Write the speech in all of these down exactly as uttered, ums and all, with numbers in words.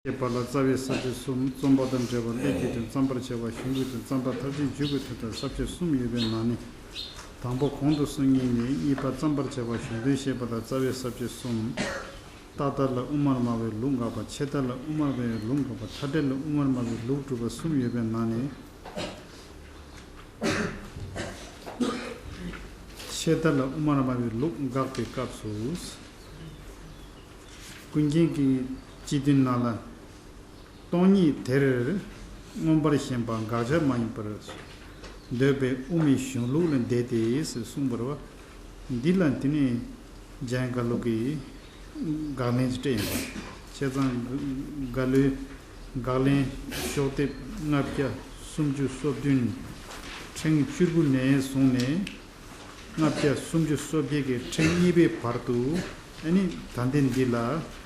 ཞེས་པ་ལ་རྩ་བའི་ས་བཅད་གསུམ། རྩོམ་པ་དང་འབྲེལ་བ། སླད་དེ་དོན། བརྩམས་པར་བྱ་བ། གཞུང་གི་དོན། བརྩམས་པ་མཐར་ཕྱིན་བརྗོད་ཀྱི་དོན་དང་ས་བཅད་གསུམ་ཡོད་པའི་ནང་ནས། དང་པོ་གོང་དུ་སོང་ཉིད་ནི་གཉིས་པ་བརྩམས་པར་བྱ་བ་གཞུང་དོན་ཞེས་པ་ལ་རྩ་བའི་ས་བཅད་གསུམ། རྟག་མཐའ་ལ་དབུ་མར་སྨྲ་བའི་ལུགས་འགག་པ། ཆད་མཐའ་ལ་དབུ་མར་སྨྲ་བའི་ལུགས་འགག་པ། མཐའ་བྲལ་ལ་དབུ་མར་སྨྲ་བའི་ལུགས་གྲུབ་པ་གསུམ་ཡོད་པའི་ནང་ནས། ཆད་མཐའ་ལ་དབུ་མར་སྨྲ་བའི་ལུགས་འགག་པའི་སྐབས་སུ། ཀུན་མཁྱེན་གྱི་སྤྱི་དོན་ནང་ལ། སྟོང་ཉིད་དེར་མངོན་པར་ཞེན་པ་དགག་བྱ་མ་ཡིན་པར་འདོད་པའི་དབུ་མའི་གཞུང་ལུགས་ལས་འདས་ཏེ་ཟེར་གསུངས་པ་རེད་བ། འདི་ལ་དེ་ནས་འཇམ་དབྱངས་དགའ་ལོ་གིས་དགག་ལན་ཅིག་སྤྲད་ཡོད་པ། བྱས་ཙང་དགའ་ལོའི་དགག་ལན་ཤོག་ལྡེབ་ལྔ་བརྒྱ་སུམ་ཅུ་སོ་བདུན། ཕྲེང་བཅུ་དགུ་ནས་བཟུང་ནས། ལྔ་བརྒྱ་སུམ་ཅུ་སོ་བརྒྱད་ཀྱི་ཕྲེང་གཉིས་པའི་བར་དུ། ཨ་ནི་ད་ལྟའི་འདི་ལ་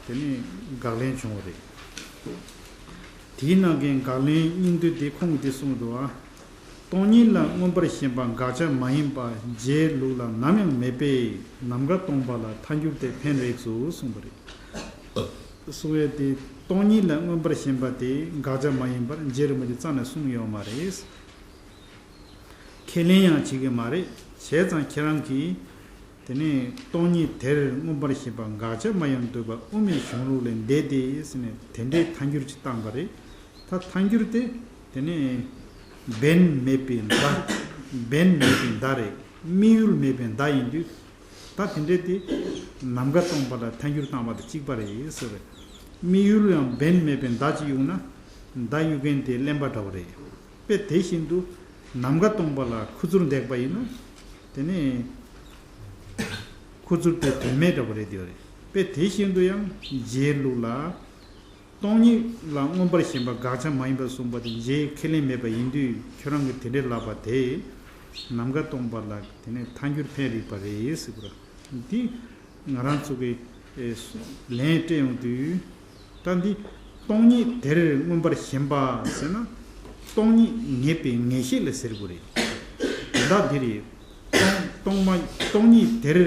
དེ་ནི་དགག་ལན་བྱུང་བ་རེད། དེའི་ནང་གི་དགག་ལན་སྙིང་བསྡུས་དེ་ཁོང་གིས་འདི་གསུངས་འདུག་ཨ། སྟོང་ཉིད་ལ་མངོན་པར་ཞེན་པ་དགག་བྱ་མ་ཡིན་པ་རྗེའི་ལུགས་ལ་ནམ་ཡང་མེད་པས་ནམ་མཁའ་སྟོང་པ་ལ་ཐལ་འགྱུར་ཏེ་ཕན་རེག་ཚུལ་གསུངས་པ་རེད། གསུང་བས་དེ་སྟོང་ཉིད་ལ་མངོན་པར་ཞེན་པ་དེ་དགག་བྱ་མ་ཡིན་པར་རྗེ་རིན་པོ་ཆེ་རྩ་ནས་གསུངས་ཡོད་མ་རེད། ཁས་ལེན་ཡང་བྱེད་ཀྱི་མ་རེད། བྱས་ཙང་ཁྱེད་རང་གིས་དེ་ནས་སྟོང་ཉིད་དེར་མངོན་པར་ཞེན་པ་དགག་བྱ་མ་ཡིན་འདོད་པ་དབུ་མའི་གཞུང་ལུགས་ལས་འདས་ཏེ་ཟེར་ནས་དེ་འདྲའི་ཐལ་འགྱུར་ཅིག་བཏང་པ་རེད། ད་ཐལ་འགྱུར་དེ་དེ་ནས་བདེན་མེད་པའི་མདའ། བདེན་མེད་པའི་མདའ་རེད། དམིགས་ཡུལ་མེད་པའི་མདའ་ཡིན་དུས། ད་དེ་འདྲའི་དེ་ནམ་མཁའ་སྟོང་པ་ལ་ཐལ་འགྱུར་བཏང་བ་དང་གཅིག་པ་རེད་ཟེར་བས། དམིགས་ཡུལ་ཡང་བདེན་མེད་པའི་མདའ་ཅིག་གཡུགས་ན། མདའ་གཡུག་མཁན་དེ་གླེན་པ་འདྲ་བོ་རེད། དཔེ་དེ་བཞིན་དུ་ནམ་མཁའ་སྟོང་པ་ལ་ཁུ་ཚུར་འདེགས་པ་ཡིན་ན། དེ་ནི་ཁུ་ཚུར་དེ་དོན་མེད་འདྲ་བོ་རེད་དེ་རེད། དཔེ་དེ་བཞིན་དུ་ཡང་རྗེའི་ལུགས་ལ། སྟོང་ཉིད་ལ་མངོན་པར་ཞེན་པ་དགག་བྱ་མ་ཡིན་པར་གསུངས་པ་དེ་རྗེའི་ཁས་ལེན་མེད་པ་ཡིན་དུས་ཁྱོད་རང་གིས་དེ་འདྲའི་ལབ་པ་དེ། ནམ་མཁའ་སྟོང་པ་ལ་དེ་ནས་ཐལ་འགྱུར་ཕན་རེག་པ་རེད་ཟེར་བ། འདི་ང་རང་ཚོ་གི་ཨེ་ལན་སྤྲད་ཡོང་དུས། ད་འདི་སྟོང་ཉིད་དེར་མངོན་པར་ཞེན་པ་ཟེར་ན། སྟོང་ཉིད་ངེས་པའི་ངེས་ཤེས་ལ་ཟེར་དགོས་རེད། དོན་དག་འདི་རེད། སྟོང་སྟོང་མ་སྟོང་ཉིད་དེར།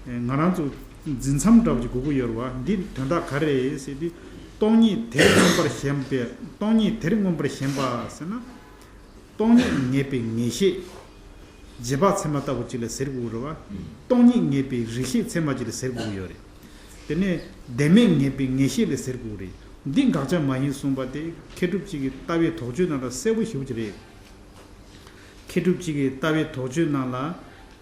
ཨེ་ང་རང་ཚོ་འཛིན་མཚམས་འདྲ་བོ་ཅིག་དགོས་ཀྱི་ཡོད་རེད་བ། འདི་དོན་དག་ག་རེ་རེད་ཟེར་དུས། སྟོང་ཉིད་དེར་མངོན་པར་ཞེན་པའི་སྟོང་ཉིད་དེར་མངོན་པར་ཞེན་པ་ཟེར་ན། སྟོང་ཉིད་ངེས་པའི་ངེས་ཤེས། རྗེས་དཔག་ཚད་མ་ལྟ་བུ་ཅིག་ལ་ཟེར་དགོས་རེད་བ། སྟོང་ཉིད་ངེས་པའི་རིག་ཤེས་ཚད་མ་ཅིག་ལ་ཟེར་དགོས་ཀྱི་ཡོད་རེད། དེ་ནས་བདེན་མེད་ངེས་པའི་ངེས་ཤེས་ལ་ཟེར་དགོས་རེད། འདི་དགག་བྱ་མ་ཡིན་གསུངས་པ་དེ་མཁས་གྲུབ་ཅིག་གི་ལྟ་བའི་དོགས་གཅོད་ནང་ལ་གསལ་པོ་ཞེ་པོ་ཅིག་རེད། མཁས་གྲུབ་ཅིག་གི་ལྟ་བའི་དོགས་གཅོད་ནང་ལ།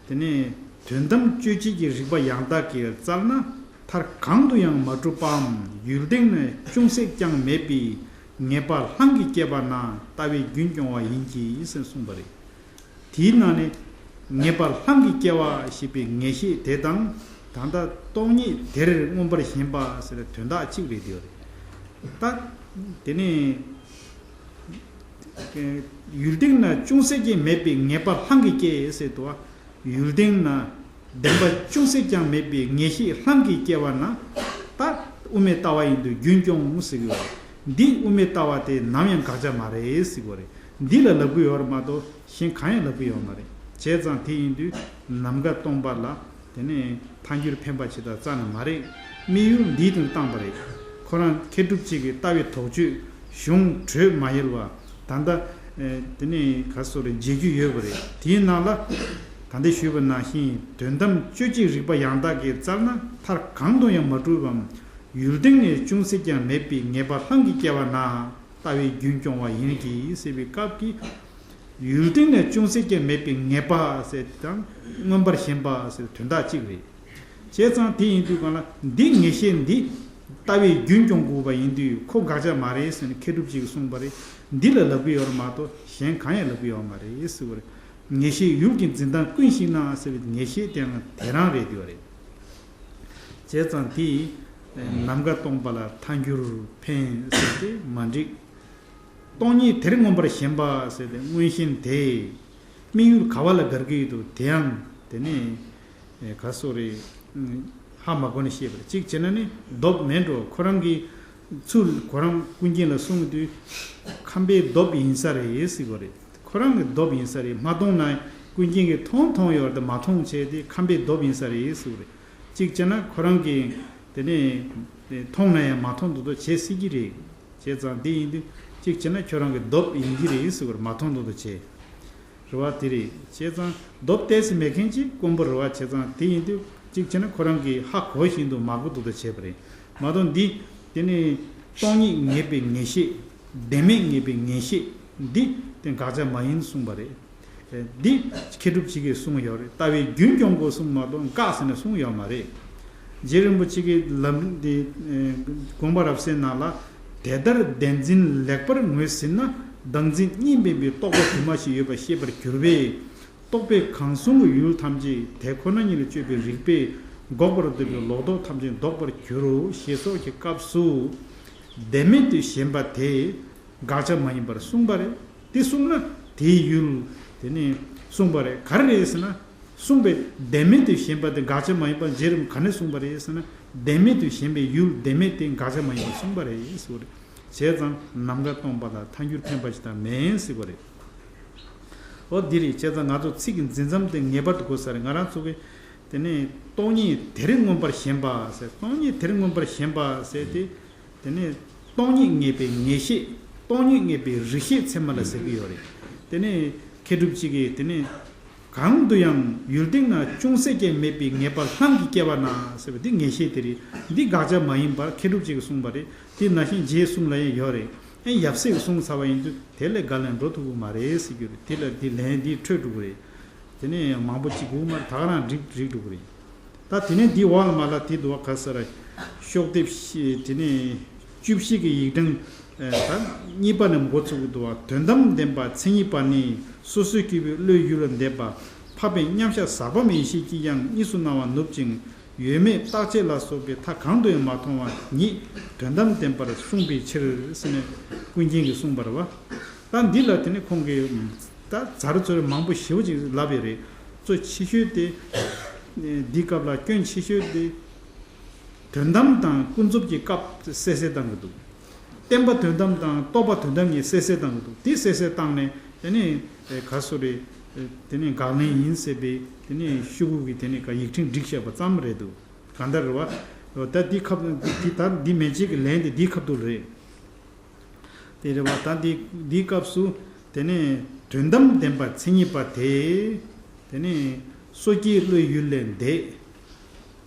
དེ་ནས་དོན་དམ་དཔྱོད་བྱེད་ཀྱི་རིགས་པ་ཡང་དག་གིས་བཙལ་ན་མཐར་གང་དུ་ཡང་མ་གྲུབ་པའམ། ཡུལ་སྟེང་ན་ཅུང་ཟད་ཀྱང་མེད་པའི་ངེས་པ་སླང་གིས་སྐྱེ་བ་ན་ལྟ་བའི་རྒྱུན་སྐྱོང་བ་ཡིན་གྱི་ཟེར་གསུངས་པ་རེད། དེའི་ནང་ནས་ངེས་པ་སླང་གིས་སྐྱེ་བ་ཞེས་པའི་ངེས་ཤེས་དེ་དང་། ད་ལྟ་སྟོང་ཉིད་དེར་མངོན་པར་ཞེན་པ་ཟེར་བའི་དོན་དག་གཅིག་རེད་དེ་རེད། ད་དེ་ནས། ཡུལ་སྟེང་ན་ཅུང་ཟད་ཀྱང་མེད་པའི་ངེས་པ་སླང་གིས་སྐྱེ་ཟེར་དུས། ཡུལ་སྟེང་ན་བདེན་པ་ཅུང་ཟད་ཀྱང་མེད་པའི་ངེས་ཤེས་སླང་གིས་སྐྱེ་བ་ན། ད་དབུ་མའི་ལྟ་བ་ཡིན་དུས་རྒྱུན་སྐྱོང་ཟེར་གྱི་ཡོད་རེད། འདི་དབུ་མའི་ལྟ་བ་དེ་ནམ་ཡང་དགག་བྱ་མ་རེད་ཟེར་གྱི་ཡོད་རེད། འདི་ལ་ལབ་ཀྱི་ཡོད་རེད་མ་གཏོགས་གཞན་གང་ཡང་ལབ་ཀྱི་ཡོད་མ་རེད། བྱས་ཙང་དེ་ཡིན་དུས་ནམ་མཁའ་སྟོང་པ་ལ། དེ་ནས་ཐལ་འགྱུར་འཕེན་པ་ཇི་ལྟར་རྩ་ནས་མ་རེད། དམིགས་ཡུལ་འདིའི་སྟེང་བཏང་པ་རེད། ཁོ་རང་མཁས་གྲུབ་ཅིག་གི་ལྟ་བའི་དོགས་གཅོད་གཞུང་འགྲོས་མ་ཡལ་བ། ད་ལྟ་ཨེ་དེ་ནས་ག་སོ་རེ་མཇལ་རྒྱུ་ཡོད་པ་རེད། དེའི་ནང་ལ་ད་ལྟ་ཞུས་པ་ནང་བཞིན་དོན་དམ་དཔྱོད་བྱེད་རིགས་པ་ཡང་དག་གིས་བཙལ་ན་མཐར་གང་དུ་ཡང་མ་གྲུབ་བམ། ཡུལ་སྟེང་ནས་ཅུང་ཟད་ཀྱང་མེད་པའི་ངེས་པ་སླང་གིས་སྐྱེ་བ་ན། ལྟ་བའི་རྒྱུན་སྐྱོང་བ་ཡིན་གྱི་ཟེར་བའི་སྐབས་ཀྱི། ཡུལ་སྟེང་ན་ཅུང་ཟད་ཀྱང་མེད་པའི་ངེས་པ་ཟེར་དེ་དང་མངོན་པར་ཞེན་པ་ཟེར་དོན་དག་གཅིག་རེད། བྱས་ཙང་དེ་ཡིན་དུས་གང་ལ་འདི་ངེས་ཤེས་འདི་ལྟ་བའི་རྒྱུན་སྐྱོང་དགོས་པ་ཡིན་དུས་ཁོ་དགག་བྱ་མ་རེད་ཟེར་ནས་མཁས་གྲུབ་ཅིག་གིས་གསུངས་པ་རེད། འདི་ལ་ལབ་ཀྱི་ཡོད་རེད་མ་གཏོགས་གཞན་གང་ཡང་ལབ་ཀྱི་ཡོད་མ་རེད་ཟེར་བ་རེད། ངེས་ཤེས་ཡུལ་གྱི་འཛིན་སྟངས་ཀུན་ཞིག་ན་ཟེར་བའི་ངེས་ཤེས་དེའང་དེ་རང་རེད་དེ་བ་རེད། བྱས་ཙང་དེས་ནམ་མཁའ་སྟོང་པ་ལ་ཐལ་འགྱུར་འཕེན་ཟེར་ཏེ་མ་འགྲིག་སྟོང་ཉིད་དེར་མངོན་པར་ཞེན་པ་ཟེར་ཏེ་མངོན་ཞེན་དེ། དམིགས་ཡུལ་ག་བ་ལ་དགར་གྱི་ཡོད་དོ་དེའང་དེ་ནས་ག་སོ་རེ། ཧ་མ་གོ་ནས་བཤད་པ་རེད། གཅིག་བྱས་ན་ནི་སྟོབས་མེད་འགྲོ། ཁོ་རང་གིས་ཚུར་ཁོ་རང་ཀུན་མཁྱེན་ལ་གསུངས་དུས། ཁམས་པའི་སྟོབས་ཡིན་ས་རེད་ཟེར་གོ་རེད། ཁོ་རང་གི་སྟོབས་ཡིན་ས་རེད། མ་མཐོང་ན་ཀུན་མཁྱེན་གྱིས་མཐོང་མཐོང་ཡོད་དེ་མ་མཐོང་བྱས་ཏེ་ཁམས་པའི་སྟོབས་ཡིན་ས་རེད་ཟེར་གོ་རེད། གཅིག་བྱས་ན་ཁོ་རང་གིས་དེ་ནས་ མཐོང་ན་ཡང་མ་མཐོང་མདོག་མདོག་བྱེད་སྲིད་ཀྱི་རེད། བྱས་ཙང་འདི་ཡིན་དུས་གཅིག་བྱས་ན་ཁྱོད་རང་གི་རྡོབ་ཡིན་གྱི་རེད་ཟེར་བར་མ་མཐོང་མདོག་མདོག་བྱེད། རེད་བ། དེ་རེད། བྱས་ཙང་རྡོབ་གཏད་ས་མེད་མཁན་གྱི་དཀོན་པོ་རེད་བ། བྱས་ཙང་དེ་ཡིན་དུས་གཅིག་བྱས་ན་ཁོ་རང་གིས་ཧ་གོ་བཞིན་དུ་མ་གོ་མདོག་མདོག་བྱས་པ་རེད། མ་གཏོགས་འདི་དེ་ནི་སྟོང་ཉིད་ངེས་པའི་ངེས་ཤེས། བདེན་མེད་ངེས་པའི་ངེས་ཤེས་འདི་དེ་དགག་བྱ་མ་ཡིན་གསུངས་པ་རེད། འདི་མཁས་གྲུབ་ཅིག་གིས་གསུངས་ཡོད་རེད། ལྟ་བའི་རྒྱུན་སྐྱོང་དགོས་གསུངས་མ་གཏོགས་བཀག་ཟེར་ནས་གསུངས་ཡོད་མ་རེད། རྗེ་རིན་པོ་ཆེ་གིས་ལམ་འདི་དགོངས་པ་རབ་གསལ་ནང་ལ། དེ་ལྟར་བདེན་འཛིན་ལེགས་པར་ངོས་ཟིན་ན། བདག་འཛིན་གཉིས་མེད་པའི་རྟོག་པ་དུ་མ་ཞིག་ཡོད་པ་ཤེས་པར་གྱུར་པས། རྟོག་པས་གང་གསུང་གི་ཡུལ་ཐམས་ཅད་དེ་ཁོ་ན་ཉིད་ལ་དཔྱོད་པའི་རིགས་པས་འགོག་པར་འདོད་པའི་ལོག་རྟོག་ཐམས་ཅད་ལྡོག་པར་འགྱུར་རོ་ཞེས་སོགས་ཀྱི་སྐབས་སུ། བདེན་མེད་དུ་ཞེན་པ་དེ་དགག་བྱ་མ་ཡིན་པར་གསུངས་པ་རེད། དེ་གསུངས་ན་དེའི་ཡུལ་དེ་ནི་གསུངས་པ་རེད། ག་རེ་རེད་ཟེར་ན། གསུངས་པའི་བདེན་མེད་དུ་ཞེན་པ་དེ་དགག་བྱ་མ་ཡིན་པར་རྗེ་རིན་པོ་ག་ནས་གསུངས་པ་རེད་ཟེར་ན། བདེན་མེད་དུ་ཞེན་པའི་ཡུལ་བདེན་མེད་དེ་དགག་བྱ་མ་ཡིན་པར་གསུངས་པ་རེད་ཟེར་བ་རེད། བྱས་ཙང་ནམ་མཁའ་སྟོང་པ་ལ་ཐལ་འགྱུར་འཕེན་པ་ཞིག་དང་མེད་ཟེར་བ་རེད། འོ་འདི་རེད། བྱས་ཙང་ང་ཚོ་ཚིག་གི་འཛིན་མཚམས་དེ་ངེས་པར་དུ་དགོས་ས་རེད། ང་རང་ཚོ་གི་དེ་ནས་སྟོང་ཉིད་དེར་མངོན་པར་ཞེན་པ་ཟེར། སྟོང་ཉིད་དེར་མངོན་པར་ཞེན་པ་ཟེར་ཏེ། དེ་ནས་སྟོང་ཉིད་ངེས་པའི་ངེས་ཤེས། སྟོང་ཉིད་ངེས་པའི་རིགས་ཤེས་ཚད་མ་ལ་ཟེར་གྱི་ཡོད་རེད། དེ་ནས་མཁས་གྲུབ་ཅིག་གིས་དེ་ནས། གང་དུ་ཡང་ཡུལ་སྟེང་ན་ཅུང་ཟད་ཀྱང་མེད་པའི་ངེས་པ་སླར་གྱིས་སྐྱེ་བ་ན་ཟེར་བ་འདི་ངེས་ཤེས་དེ་རེད། འདི་དགག་བྱ་མ་ཡིན་པར་མཁས་གྲུབ་ཅིག་གིས་གསུངས་པ་རེད། དེ་ནང་བཞིན་རྗེའི་གསུང་ལ་ཡང་ཡོད་རེད། ཨེ་ཡབ་སྲས་ཀྱིས་གསུངས་ཚར་བ་ཡིན་དུས་དེ་ལས་བརྒལ་ནས་འགྲོ་ཐུབ་ཀྱི་མ་རེད་ཟེར་རྒྱུ་རེད། དེ་ལ་འདི་ལན་འདི་འཕྲོད་འགྲོ་གི་རེད། དེ་ནས་མང་པོ་ཅིག་དགོས་མ་རེད། ད་ག་རང་འགྲིག་འགྲིག་འགྲོ་གི་རེད། ད་དེ་ནས་འདི་འོག་ལ་མ་ལ་དེ་འདུག་བ། ག་ས་ར་ཤོག་ལྡེབ་བཞི། དེ་ནས་བཅུ་བཞི་གི་ཡིག་ཕྲེང་། ཨ་ད་གཉིས་པ་ནས་འགོ་ཚུགས་ཀྱི་འདུག་བ། དོན་དམ་བདེན་པ་མཚན་ཉིད་པ་ནི་སོ་སོའི་སྐྱེ་བོའི་བློའི་ཡུལ་ལས་འདས་པ། འཕགས་པའི་མཉམ་གཞག་ཟག་པ་མེད་ཡེ་ཤེས་ཀྱིས་ཡང་གཉིས་སུ་སྣང་བ་ནུབ་ཅིང་ཡོད་མེད་རྟག་ཆད་ལ་སོགས་པའི་མཐའ་གང་དུ་ཡང་མ་མཐོང་བ་ཉིད་དོན་དམ་བདེན་པར་གསུངས་པའི་ཕྱིར་ཟེར་ནས་ཀུན་མཁྱེན་གྱིས་གསུངས་པ་རེད་བ། ད་འདི་ལ་དེ་ནས་ཁོང་གིས་ད་ཛར་ཙོར་མང་པོ་ཞེ་པོ་ཅིག་ལབ་ཡོད་རེད། གཙོ་ཆེ་ཤོས་དེ། འདིའི་སྐབས་ལ་སྐྱོན་ཆེ་ཤོས་དེ། དོན་དམ་དང་ཀུན་རྫོབ་ཀྱི་སྐབས་གསལ་གསལ་བཏང་གི་འདུག། བརྟེན་པ་དོན་དམ་དང་རྟོག་པ་དོན་དམ་གཉིས་གསལ་གསལ་བཏང་གི་འདུག། དེ་གསལ་གསལ་བཏང་ནས་དེ་ནས་ག་སོ་རེད། དེ་ནས་དགག་ལན་ཡིན་ཟེར་བའི་དེ་ནས་ཤོག་གུ་གི་དེ་ནས་ག་ཡིག་ཕྲེང་བསྒྲིགས་བཞག་པ་ཙམ་རེད་འདུག། གང་ལྟར་རེད་བ། ད་འདི་ཁབ་འདི་ད་འདི་མན་ཆད་ཀྱི་ལན་དེ་འདིའི་ཁ་ཐུག་རེད། དེ་རེད་བ། ད་འདི་འདིའི་སྐབས་སུ་དེ་ནས་དོན་དམ་བདེན་པ་མཚན་ཉིད་པ་དེ། དེ་ནས་སོ་སྐྱེའི་བློའི་ཡུལ་ལས་འདས།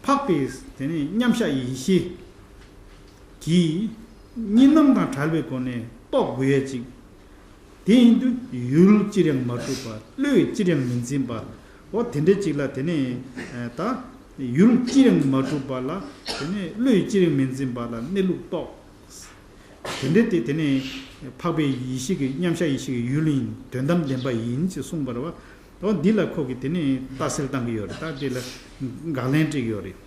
འཕགས་པའི་དེ་ནས་མཉམ་གཞག་ཡེ་ཤེས་ཀྱིས་གཉིས་སྣང་དང་བྲལ་བའི་སྒོ་ནས་རྟོགས་དགོས་ཡ་ཅིག། དེ་ཡིན་དུས་ཡུལ་ཅིར་ཡང་མ་གྲུབ་པ། བློས་ཅིར་ཡང་མི་འཛིན་པ། འོ་དེ་འདྲ་ཅིག་ལ་དེ་ནས་ད་ཡུལ་ཅིར་ཡང་མ་གྲུབ་པ་ལ། དེ་ནས་བློས་ཅིར་ཡང་མི་འཛིན་པ་ལ་གནས་ལུགས་རྟོགས། དེ་འདྲ་དེ་དེ་ནས་འཕགས་པའི་ཡེ་ཤེས་ཀྱི་མཉམ་གཞག་ཡེ་ཤེས་ཀྱི་ཡུལ་ཡིན། དོན་དམ་བདེན་པ་ཡིན་ཅེས་གསུངས་པ་རེད་བ། འོ་འདི་ལ་ཁོ་གིས་དེ་ནས་ལྟ་གསལ་བཏང་གི་ཡོད་རེད། ད་དེ་ལ་དགག་ལན་སྤྲད་ཀྱི་ཡོད་རེད།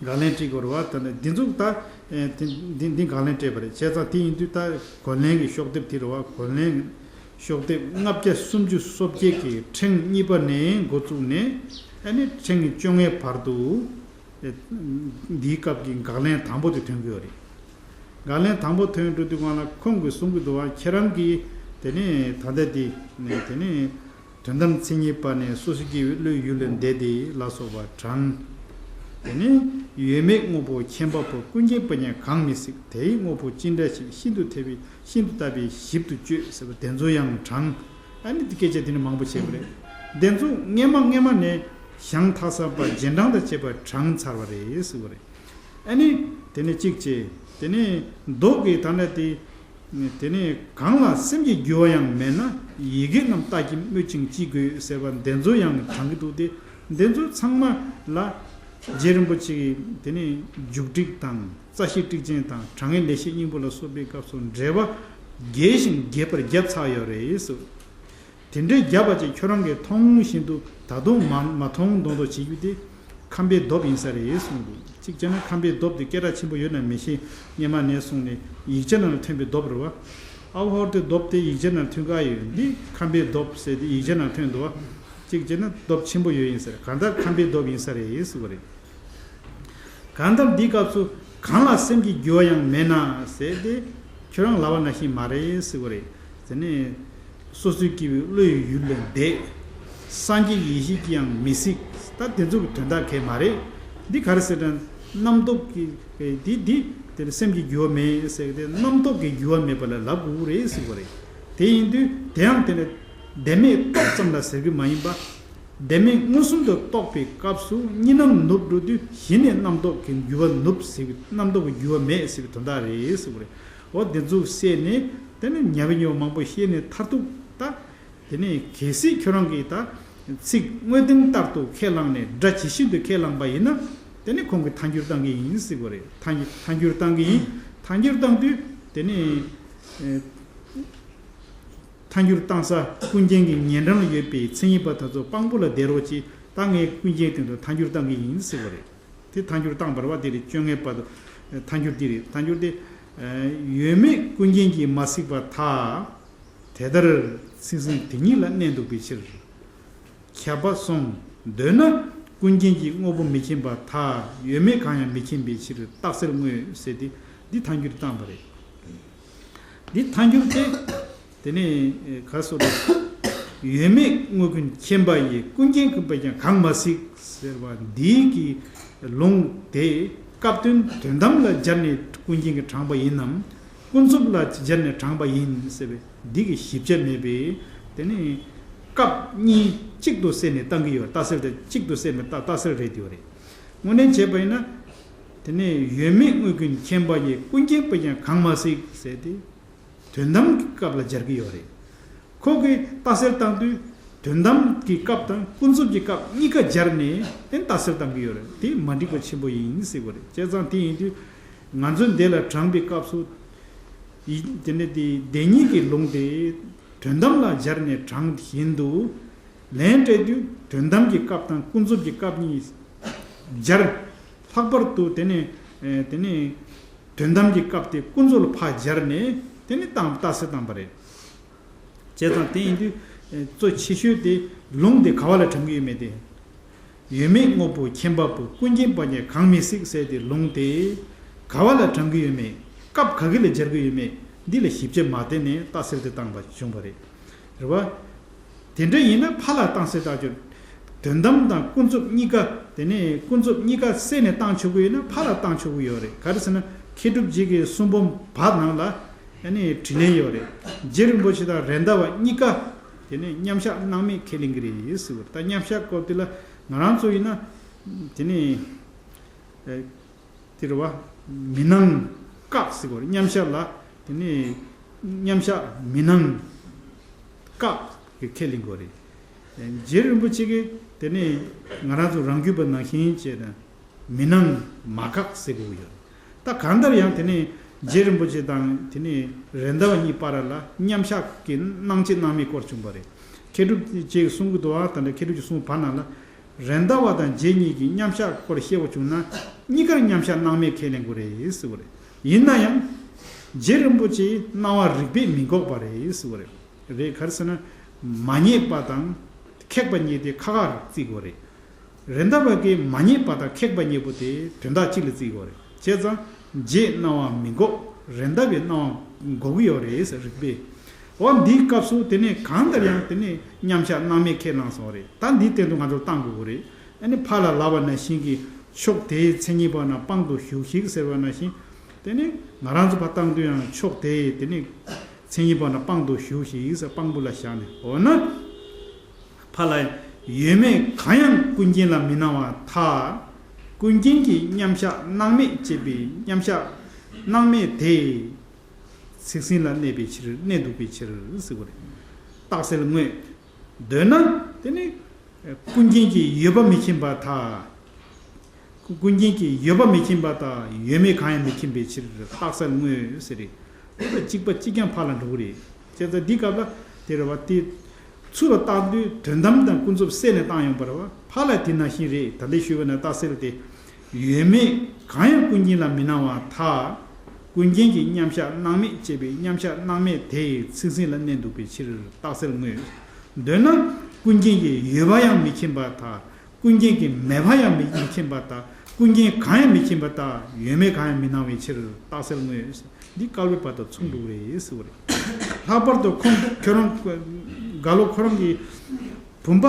དགག་ལན་སྤྲད་དགོས་རེད་བ། ད་ནི་འདི་ཚོ་ད་ཨེ་དེ་འདི་འདི་དགག་ལན་སྤྲད་པ་རེད། བྱས་ཙང་དེ་ཡིན་དུས་ད་གོ་ལན་གྱི་ཤོག་ལྡེབ་དེ་རེད་བ། གོ་ལན་ཤོག་ལྡེབ་ལྔ་བརྒྱ་སུམ་ཅུ་སོ་བརྒྱད་ཀྱི་ཕྲེང་གཉིས་པ་ནས་འགོ་བཙུགས་ནས་ཨ་ནི་ཕྲེང་བཅོ་ལྔའི་བར་དུ། ཨེ་འདིའི་སྐབས་ཀྱི་དགག་ལན་དང་པོ་དེ་ཐོན་གྱི་ཡོད་རེད། དགག་ལན་དང་པོ་ཐོན་འགྲོ་དུས་སྒང་ལ་ཁོང་གིས་གསུང་གི་འདུག་བ། ཁྱེད་རང་གིས་དེ་ནས་ད་ལྟ་དེ་ནས་དེ་ནས། དོན་དམ་མཚན་ཉིད་པ་ནི་སོ་སོ་སྐྱེ་བོའི་བློའི་ཡུལ་ལས་འདས་ཏེ་ལ་སོགས་པ་དྲངས། དེ་ནས་ཡོད་མེད་དངོས་པོ་མཁྱེན་པ་པོ་ཀུན་མཁྱེན་པ་ཉིད་གང་མི་སྲིད། དེའི་དངོས་པོ་ཅི་འདྲ་ཞིག་ཤིན་ཏུ་ཐེ་བའི་ཤིན་ཏུ་ལྟ་བའི་ཞིབ་ཏུ་དཔྱོད་ཟེར་བ་དེ་ཚོ་ཡང་དྲངས། ཨ་ནི་དེ་སྐད་ཆ་དེ་ནི་མང་པོ་བྱས་པ་རེད། དེ་ཚོ་སྔས་མ་སྔས་མ་ནས་བྱང་ཐ་ས་པ་རྗེས་འབྲང་དང་བཅས་པ་དྲངས་ཚར་བ་རེད་ཟེར་བ་རེད། ཨ་ནི་དེ་ནས་གཅིག་བྱས། དེ་ནས་མདོ་གི་ད་ལྟ་དེ། དེ་ནས་གང་ལ་སེམས་ཀྱི་རྒྱུ་བ་ཡང་མེད་ན་ཡི་གེ་རྣམས་ལྟ་ཅི་སྨོས་ཅི་ཅི་དགོས་ཟེར་བ་འདི་ཚོ་ཡང་དྲངས་ཀྱི་འདུག་སྟེ། འདི་ཚོ་ཚང་མ་ལ་རྗེ་རིན་པོ་ཆེ་གིས་དེ་ནས་འཇུག་ཁྲིད་དང་རྩ་ཤེ་ཊཱིཀ་ཆེན་དང་དྲང་ངེས་ལེགས་བཤད་སྙིང་པོ་ལ་སོགས་པའི་སྐབས་སུ་འགྲེལ་པ་རྒྱས་ཤིང་རྒྱས་པར་བརྒྱབ་ཚར་ཡོད་རེད་ཟེར། དེ་འདྲའི་རྒྱབ་པ་ཅིག་ཁྱོད་རང་གིས་མཐོང་བཞིན་དུ་ད་དུང་མ་མ་མཐོང་མདོག་མདོག་བྱེད་རྒྱུ་དེ་ཁམས་པའི་རྡོབ་ཡིན་ས་རེད་གསུངས་འདུག། གཅིག་བྱས་ན་ཁམས་པའི་རྡོབ་དེ་སྐད་གྲགས་ཆེན་པོ་ཡོད་ན་མི་ཤེས། སྔས་མ་ནས་བཟུང་ནས་ཡིག་ཆ་ནང་ལ་ཐོན་པའི་རྡོབ་རེད་བ། ཨ་ཧོར་དེ་རྡོབ་དེ་ཡིག་ཆ་ནང་ཐོན་ག་ཡོད། འདི་ཁམས་པའི་རྡོབ་ཟེར་དེ་ཡིག་ཆ་ནང་ཐོན་འདུག་བ། གཅིག་བྱས་ན་རྡོབ་ཆེན་པོ་ཡོད་ཡིན་ཟེར། གང་ལྟར་ཁམས་པའི་རྡོབ་ཡིན་ས་རེད་ཟེར་བ་རེད། གང་ལྟར་འདིའི་སྐབས་སུ་གང་ལ་སེམས་ཀྱི་རྒྱུ་བ་ཡང་མེད་ན་ཟེར་ཏེ། ཁྱོད་རང་ལབ་པ་ནང་བཞིན་མ་རེད་ཟེར་བ་རེད། དེ་ནས་སོ་སོའི་སྐྱེ་བོའི་བློ་ཡི་ཡུལ་ལས་འདས། སངས་རྒྱས་ཡེ་ཤེས་ཀྱིས་ཡང་མི་གཟིགས། ད་དེ་ཚོ་གི་དོན་དག་གས་མ་རེད། འདི་ག་རེ་ཟེར་ན། རྣམ་རྟོག་གི་འདི་འདི་དེ་ནི་སེམས་ཀྱི་འགྱུར་བ་མེད་ཟེར་ཏེ་རྣམ་རྟོག་གི་འགྱུར་བ་མེད་པ་ལ་ལབ་དགོས་རེད་ཟེར་བ་རེད། དེ་ཡིན་དུས་དེའང་དེ་ནི་བདེན་མེད་རྟོག་ཙམ་ལ་ཟེར་གྱི་མ་ཡིན་པ། བདེན་མེད་མངོན་སུམ་དུ་རྟོགས་པའི་སྐབས་སུ་གཉིས་སྣང་ནུབ་འགྲོ་དུས་གཞི་ནས་རྣམ་རྟོག་གི་འགྱུར་བ་ནུབ་ཟེར་བའི་རྣམ་རྟོག་གི་འགྱུར་བ་མེད་ཟེར་བའི་དོན་དག་རེད་ཟེར་བ་རེད། འོ་དེ་ཚོ་བཤད་ནས་དེ་ནི་ཉེ་བའི་ཉེ་བ་མང་པོ་བཤད་ནས་མཐར་ཐུག་ད། དེ་ནས་གལ་སྲིད་ཁྱོད་རང་གིས་ད་ཚིག་དངོས་བདེན་ལྟར་དུ་ཁས་བླངས་ནས་སྒྲ་ཇི་བཞིན་དུ་ཁས་བླངས་པ་ཡིན་ན། དེ་ནས་ཁོང་གིས་ཐལ་འགྱུར་བཏང་གི་ཡིན་ཟེར་བ་རེད། ཐལ་ཐལ་འགྱུར་བཏང་གི་ཡིན། ཐལ་འགྱུར་བཏང་དུས་དེ་ནས་ཨེ་ཐལ་འགྱུར་བཏང་ས་ཀུན་མཁྱེན་གྱི་ཉན་རང་ལ་ཡོད་པའི་མཚན་ཉིད་པ་དེ་ཚོ་དཔང་པོ་ལ་བསྡད་རོགས་གྱིས། ད་ངས་ཀུན་མཁྱེན་དེ་ཚོ་ཐལ་འགྱུར་བཏང་གི་ཡིན་ཟེར་བ་རེད། དེ་ཐལ་འགྱུར་བཏང་བ་རེད་པ། དེ་རེད། སྤྱོད་ངན་པ་དང་ཐལ་འགྱུར་དེ་རེད། ཐལ་འགྱུར་དེ་ཡོད་མེད་ཀུན་མཁྱེན་གྱིས་མ་གཟིགས་པར་ཐལ། དེ་ལྟར་ཚིག་ཟིན་དེ་ཉིད་ལ་གནས་འདུག་པའི་ཕྱིར། ཁྱབ་པ་གསུམ། འདོད་ན་ཀུན་མཁྱེན་གྱིས་དངོས་པོ་མི་མཁྱེན་པར་ཐལ། ཡོད་མེད་གང་ཡང་མི་མཁྱེན་པའི་ཕྱིར། རྟགས་གསལ་དངོས་ཟེར་ཏེ་འདི་ཐལ་འགྱུར་བཏང་བ་རེད། འདི་ཐལ་འགྱུར་དེ། དེ་ནས་ག་སོ་རེད། ཡོད་མེད་དངོས་ཀུན་མཁྱེན་པ་ཡིས། ཀུན་མཁྱེན་ཀུན་པས་ཀྱང་གང་མ་གཟིགས་ཟེར་བ་འདིའི་གི་ལུང་དེ་སྐབས་དོན་དོན་དམ་ལ་སྦྱར་ནས་ཀུན་མཁྱེན་གྱིས་དྲངས་པ་ཡིན་ནམ། ཀུན་རྫོབ་ལ་སྦྱར་ནས་དྲངས་པ་ཡིན་ཟེར་བའི་འདི་གི་ཞིབ་ཆ་མེད་པས། དེ་ནི་སྐབས་གཉིས་གཅིག་ཏུ་བསྲེས་ནས་བཏང་གི་ཡོད། རྟགས་གསལ་དེ་གཅིག་ཏུ་བསྲེས་ནས་རྟགས་རྟགས་གསལ་རེད་དེ་ཡོད་རེད། དངོས་གནས་བྱས་པ་ཡིན་ན། དེ་ནས་ཡོད་མེད་དངོས་ཀུན་མཁྱེན་པ་ཡིས། ཀུན་མཁྱེན་པས་ཀྱང་གང་མ་གཟིགས་ཟེར་ཏེ། དོན་དམ་གྱི་སྐབས་ལ་སྦྱར་གྱི་ཡོད་རེད། ཁོ་གིས་རྟགས་གསལ་བཏང་དུས་དོན་དམ་གྱི་སྐབས་དང་ཀུན་རྫོབ་ཀྱི་སྐབས་གཉིས་ཀ་སྦྱར་ནས་ཨེ་རྟགས་གསལ་བཏང་གི་ཡོད་རེད། དེ་མ་འགྲིག་པ་ཆེན་པོ་ཡིན་ཟེར་བ་རེད། བྱས་ཙང་དེ་ཡིན་དུས་ང་ཚོ་འདི་ལ་དྲངས་པའི་སྐབས་སུ་ཡི་དེ་ནི་དེ་བདེན་གཉིས་ཀྱི་ལུང་དེ་དོན་དམ་ལ་སྦྱར་ནས་དྲངས་བཞིན་དུ། ལན་སྤྲད་དུས་དོན་དམ་གྱི་སྐབས་དང་ཀུན་རྫོབ་ཀྱི་སྐབས་གཉིས་སྦྱར། ལྷག་པར་དུ་དེ་ནི་ཨེ་དེ་ནི་དོན་དམ་གྱི་སྐབས་དེ་ཀུན་རྫོབ་ལ་ཕར་སྦྱར་ནས་དེ་ནི་བཏང་རྟགས་གསལ་བཏང་པ་རེད། བྱས་ཙང་དེ་ཡིན་དུས་ཨེ་གཙོ་ཆེ་ཤོས་དེ་ལུང་དེ་ག་བ་ལ་དྲངས་ཀྱི་ཡོད་མེད་དེ། ཡོད་མེད་དངོས་པོ་མཁྱེན་པ་པོ། ཀུན་མཁྱེན་པ་ཉིད་གང་མི་གཟིགས་ཟེར་དེ་ལུང་དེ་ག་བ་ལ་དྲངས་ཀྱི་ཡོད་མེད། སྐབས་ག་གི་ལ་སྦྱར་གྱི་ཡོད་མེད་འདི་ལ་ཞིབ་དཔྱད་མ་བསྟེན་ནས་རྟགས་གསལ་དེ་བཏང་པ་བྱུང་བ་རེད། རེད་བ། དེ་འདྲ་ཡིན་ན་ཕར་ལ་རྟགས་གསལ་བཏང་ཆོག་དོན་དམ་དང་ཀུན་རྫོབ་གཉིས་ཀ། དེ་ནས་ཀུན་རྫོབ་གཉིས་ཀ་བསྲེས་ནས་བཏང་ཆོག་གི་ཡོད་ན་ཕར་ལ་བཏང་ཆོག་གི་ཡོད་རེད། ག་རེ་ཟེར་ན་མཁས་གྲུབ་རྗེ་གི་གསུང་འབུམ་བར་ནང་ལ་ཨ་ནི་དྲིས་ལན་ཡོད་རེད། རྗེ་རིན་པོ་ཆེ་དང་རེད་མདའ་བ་གཉིས་ཀ་དེ་ནས་མཉམ་གཞག་སྣང་མེད་ཁས་ལེན་གྱི་རེད་ཟེར་བ་རེད། ད་མཉམ་གཞག་སྐོར་དེ་ལ་ང་རང་ཚོ་ཡིན་ན་དེ་ནས་ཨ། དེ་རེད་བ། མི་སྣང་བཀག་ཟེར་གོ་རེད། མཉམ་གཞག་ལ། དེ་ནས་མཉམ་གཞག་མི་སྣང་བཀག་གི་ཁས་ལེན་གོ་རེད། རྗེ་རིན་པོ་ཆེ་གིས་དེ་ནས་ང་རང་ཚོ་རང་རྒྱུད་པ་ནང་བཞིན་བྱས་ནས་མི་སྣང་མ་བཀག་ཟེར་གོ་ཡོད། ད་གང་ལྟར་ཡང་དེ་ནས་རྗེ་རིན་པོ་ཆེ་དང་དེ་ནས་རེད་མདའ་བ་གཉིས་བར་ལ་མཉམ་གཞག་གི་སྣང་བྱེད་སྣང་མེད་སྐོར་བྱུང་བ་རེད། མཁས་གྲུབ་རྗེ་གིས་གསུང་གི་འདུག་ཨ། ད་ལྟ་མཁས་གྲུབ་ཀྱི་གསུང་བར་ནང་ལ། རེད་མདའ་བ་དང་རྗེ་གཉིས་ཀྱི་མཉམ་གཞག་སྐོར་བཤད་པ་བྱུང་ན་གཉིས་ཀར་མཉམ་གཞག་སྣང་མེད་ཁས་ལེན་དགོས་རེད་ཟེར་བ་རེད། ཡིན་ན་ཡང་། རྗེ་རིན་པོ་ཆེའི་སྣང་བ་རིགས་པས་མི་འགོག་པ་རེད་ཟེར་བ་རེད། རེད། ག་རེ་ཟེར་ན། མ་ངེས་པ་དང་ཁེགས་པ་གཉིས་དེ་ཁ་ཁ་བརྩི་དགོས་རེད། རེད་མདའ་བ་གིས་མ་ངེས་པ་དང་ཁེགས་པ་གཉིས་པོ་དེ་དོན་དག་གཅིག་ལ་བརྩི་དགོས་རེད། བྱས་ཙང་། རྗེའི་སྣང་བ་མི་འགོག་རེད་མདའ་བའི་སྣང་བ་འགོག་གི་ཡོད་རེད་ཟེར་རིགས་པས། འོ་འདིའི་སྐབས་སུ་དེ་ནས་གང་ལྟར་ཡང་དེ་ནས་མཉམ་གཞག་སྣང་མེད་ཁས་བླངས་སོང་རེད། ད་འདིའི་སྟེང་དུ་ང་ཚོར་བཏང་དགོས་ཀྱི་རེད། ཨ་ནི་ཕར་ལ་ལབ་པ་ནང་བཞིན་གྱི་ཕྱོགས་དེའི་མཚན་ཉིད་པ་རྣམས་དཔང་དུ་ཞུགས་ཤིག་ཟེར་བ་ནང་བཞིན། དེ་ནས་ང་རང་ཚོ་ཕར་བཏང་དུས་ཡང་ཕྱོགས་དེའི་དེ་ནས་མཚན་ཉིད་པ་རྣམས་དཔང་དུ་ཞུགས་ཤིག་ཟེར་དཔང་པོ་ལ་བཞག་ནས། འོ་ན། ཕར་ལ་ཡོད་མེད་གང་ཡང་ཀུན་མཁྱེན་ལ་མི་སྣང་བར་ཐལ། ཀུན་མཁྱེན་གྱིས་མཉམ་གཞག་སྣང་མེད་ཅེས་པའི་མཉམ་གཞག་སྣང་མེད་དེ། ཚིག་ཟིན་ལ་གནས་པའི་ཕྱིར། གནས་འདུག་པའི་ཕྱིར་ཟེར་བ་རེད། རྟགས་གསལ་དངོས། འདོད་ན་དེ་ནི་ཀུན་མཁྱེན་གྱིས་ཡོད་པ་མི་མཁྱེན་པར་ཐལ། ཀུན་མཁྱེན་གྱིས་ཡོད་པ་མི་མཁྱེན་པ་དང་ཡོད་མེད་གང་ཡང་མི་མཁྱེན་པའི་ཕྱིར། རྟགས་གསལ་དངོས་ཟེར་རེད། དེ་ལ་གཅིག་པ་གཅིག་རྐྱང་ཕར་ལ་འགྲོ་གི་རེད། བྱས་ཙང་འདི་སྐབས་ལ་དེ་རེད་བ། དེ་ཚུར་ལ་བཏང་དུས་དོན་དམ་དང་ཀུན་རྫོབ་བསྲེས་ནས་བཏང་ཡོང་བ་རེད་བ། ཕར་ལ་དེ་ནང་བཞིན་རེད། ད་ལྟའི་ཞུས་པ་ན་རྟགས་གསལ་དེ། ཡོད་མེད་གང་ཡང་ཀུན་མཁྱེན་ལ་མི་སྣང་བར་ཐལ། ཀུན་མཁྱེན་གྱིས་མཉམ་གཞག་སྣང་མེད་ཅེས་པའི་མཉམ་གཞག་སྣང་མེད་དེ་ཡི་ཚིག་ཟིན་ལ་གནས་འདུག་པའི་ཕྱིར། རྟགས་གསལ་དངོས། འདོད་ན་ཀུན་མཁྱེན་གྱིས་ཡོད་པ་ཡང་མི་མཁྱེན་པར་ཐལ། ཀུན་མཁྱེན་གྱིས་མེད་པ་ཡང་མི་མི་མཁྱེན་པར་ཐལ། ཀུན་མཁྱེན་གང་ཡང་མི་མཁྱེན་པར་ཐལ། ཡོད་མེད་གང་ཡང་མི་སྣང་བའི་ཕྱིར། རྟགས་གསལ་དངོས། འདི་བསྐལ་པའི་བར་དུ་མཚུངས་འགྲོ་གི་རེད་ཟེར་བ་རེད། ལྷག་པར་དུ་ཁོང་ཁྱོད་རང་། རྒྭ་ལོ་ཁོ་རང་གིས་བུམ་པ།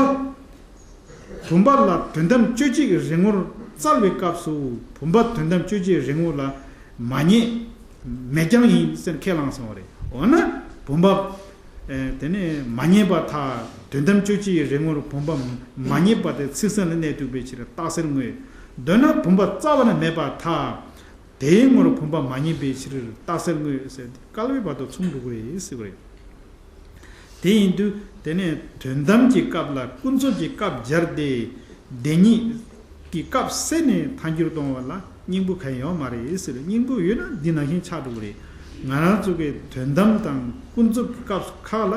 བུམ་པ་ལ་དོན་དམ་དཔྱོད་བྱེད་ཀྱི་རིག་ངོར་ བཙལ་བའི་སྐབས་སུ་བུམ་པ་དོན་དམ་དཔྱོད་བྱེད་རིག་ངོ་ལ་མ་རྙེད། མེད་རྐྱང་ཡིན་ཟེར་ཁས་བླངས་སོང་བ་རེད། འོ་ན་བུམ་པ་ཨེ་དེ་ནས་མ་རྙེད་པར་ཐལ། དོན་དམ་དཔྱོད་བྱེད་རིག་ངོར་བུམ་པ་མ་རྙེད་པ་དེ་ཚིག་ཟིན་ལ་གནས་ཐུབ་པའི་ཕྱིར་རྟགས་གསལ་དངོས། འདོད་ན་བུམ་པ་རྩ་བ་ནས་མེད་པར་ཐལ། དེའི་ངོར་བུམ་པ་མ་རྙེད་པའི་ཕྱིར་རྟགས་གསལ་དངོས་ཟེར་ཏེ་བསྐལ་པའི་བར་དུ་མཚུངས་འགྲོ་གི་རེད་ཟེར་བ་རེད། དེ་ཡིན་དུས་དེ་ནས་དོན་དམ་གྱི་སྐབས་ལ་ཀུན་རྫོབ་ཀྱི་སྐབས་སྦྱར་ཏེ་བདེན་གཉིས་ཀྱི་སྐབས་བསལ་ནས་ཐལ་འགྱུར་གཏོང་བ་ལ་སྙིང་པོ་གང་ཡང་ཡོད་མ་རེད་ཟེར། སྙིང་པོ་ཡོད་ན་འདི་ནང་བཞིན་ཆགས་འགྲོ་གི་རེད། ང་རང་ཚོ་གི་དོན་དམ་དང་ཀུན་རྫོབ་ཀྱི་སྐབས་ཁག་ལ་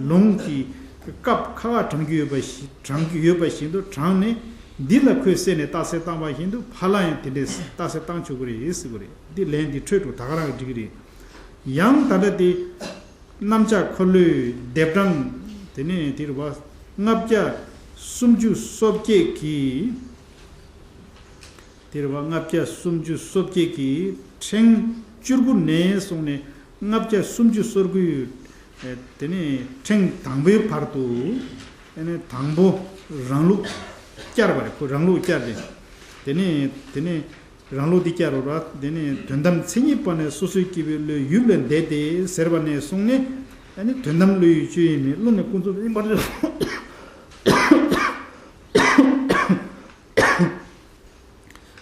ལུང་གི་སྐབས་ཁག་ཁག་དྲངས་རྒྱུ་ཡོད་པ་ཞིག་དྲངས་རྒྱུ་ཡོད་པ་བཞིན་དུ་དྲངས་ནས་འདི་ལ་ཁོས་བསལ་ནས་རྟགས་གསལ་བཏང་བ་བཞིན་དུ་ཕར་ལ་ཡང་དེ་འདྲའི་རྟགས་གསལ་བཏང་ཆོག་གི་རེད་ཟེར་གི་རེད། འདི་ལན་འདི་འཕྲོད་འགྲོ་ད་ག་རང་གི་འགྲིག་གི་རེད། ཡང་ད་ལྟ་དེ་རྣམ་གཞག་འཁོར་ལོའི་ལྡེབ་གྲངས་དེ་ནས་དེ་རུ་བ་ལྔ་བརྒྱ་སུམ་ཅུ་སོ་བརྒྱད་ཀྱི་དེ་རུ་བ་ལྔ་བརྒྱ་སུམ་ཅུ་སོ་བརྒྱད་ཀྱི་ཕྲེང་བཅུ་དགུ་ནས་བཟུང་ནས་ལྔ་བརྒྱ་སུམ་ཅུ་སོ་དགུའི་དེ་ནས་ཕྲེང་དང་པོའི་བར་དུ་དེ་ནས་དང་པོ་རང་ལུགས་བསྐྱར་བ་རེད། ཁོ་རང་ལུགས་བསྐྱར་ཏེ་དེ་ནས་དེ་ནས། རང་ལུགས་འདི་བསྐྱར་རོ་ར། དེ་ནས་དོན་དམ་མཚན་ཉིད་པ་ནས་སོ་སོའི་སྐྱེ་བོའི་བློའི་ཡུལ་ལས་འདས་ཏེ་ཟེར་བ་ནས་བཟུང་ནས་ཨ་ནི་དོན་དམ་བློ་ཡི་སྤྱོད་ཡུལ་མིན་བློ་ནི་ཀུན་རྫོབ་ཡིན་པར།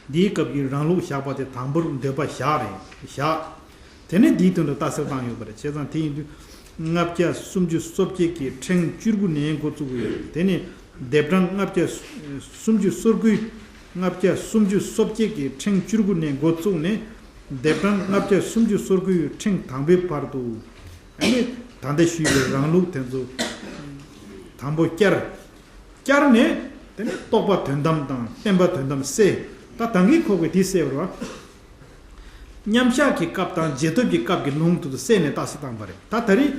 འདིའི་སྐབས་ཀྱི་རང་ལུགས་བཞག་པ་དེ་དང་པོར་འདོད་པ་བཞག་རེད་བཞག་དེ་ནས་འདིའི་དོན་དུ་རྟགས་གསལ་བཏང་ཡོད་པ་རེད། བྱས་ཙང་དེ་ཡིན་དུས་ལྔ་བརྒྱ་སུམ་ཅུ་སོ་བརྒྱད་ཀྱི་ཕྲེང་བཅུ་དགུ་ནས་འགོ་བཙུགས་ཡོད། དེ་ནས་ལྡེབ་གྲངས་ལྔ་བརྒྱ་སུམ་ཅུ་སོ་དགུའི་ལྔ་བརྒྱ་སུམ་ཅུ་སོ་བརྒྱད་ཀྱི་ཕྲེང་བཅུ་དགུ་ནས་འགོ་བཙུགས་ནས་ལྡེབ་གྲངས་ལྔ་བརྒྱ་སུམ་ཅུ་སོ་དགུའི་ཕྲེང་དང་པོའི་བར་དུ་ཨ་ནི་ད་ལྟ་ཞུས་པའི་རང་ལུགས་དེ་ཚོ་དང་པོ་བསྐྱར། བསྐྱར་ནས་དེ་ནས་རྟོག་པ་དོན་དམ་དང་བརྟེན་པ་དོན་དམ་གསལ། ད་ད་གིན་ཁོ་གིས་དེ་གསལ་བར་བ། མཉམ་གཞག་གི་སྐབས་དང་རྗེས་ཐོབ་ཀྱི་སྐབས་ཀྱི་ལུང་དུ་གསལ་ནས་རྟགས་གསལ་བཏང་བ་རེད། ད་ད་རེས་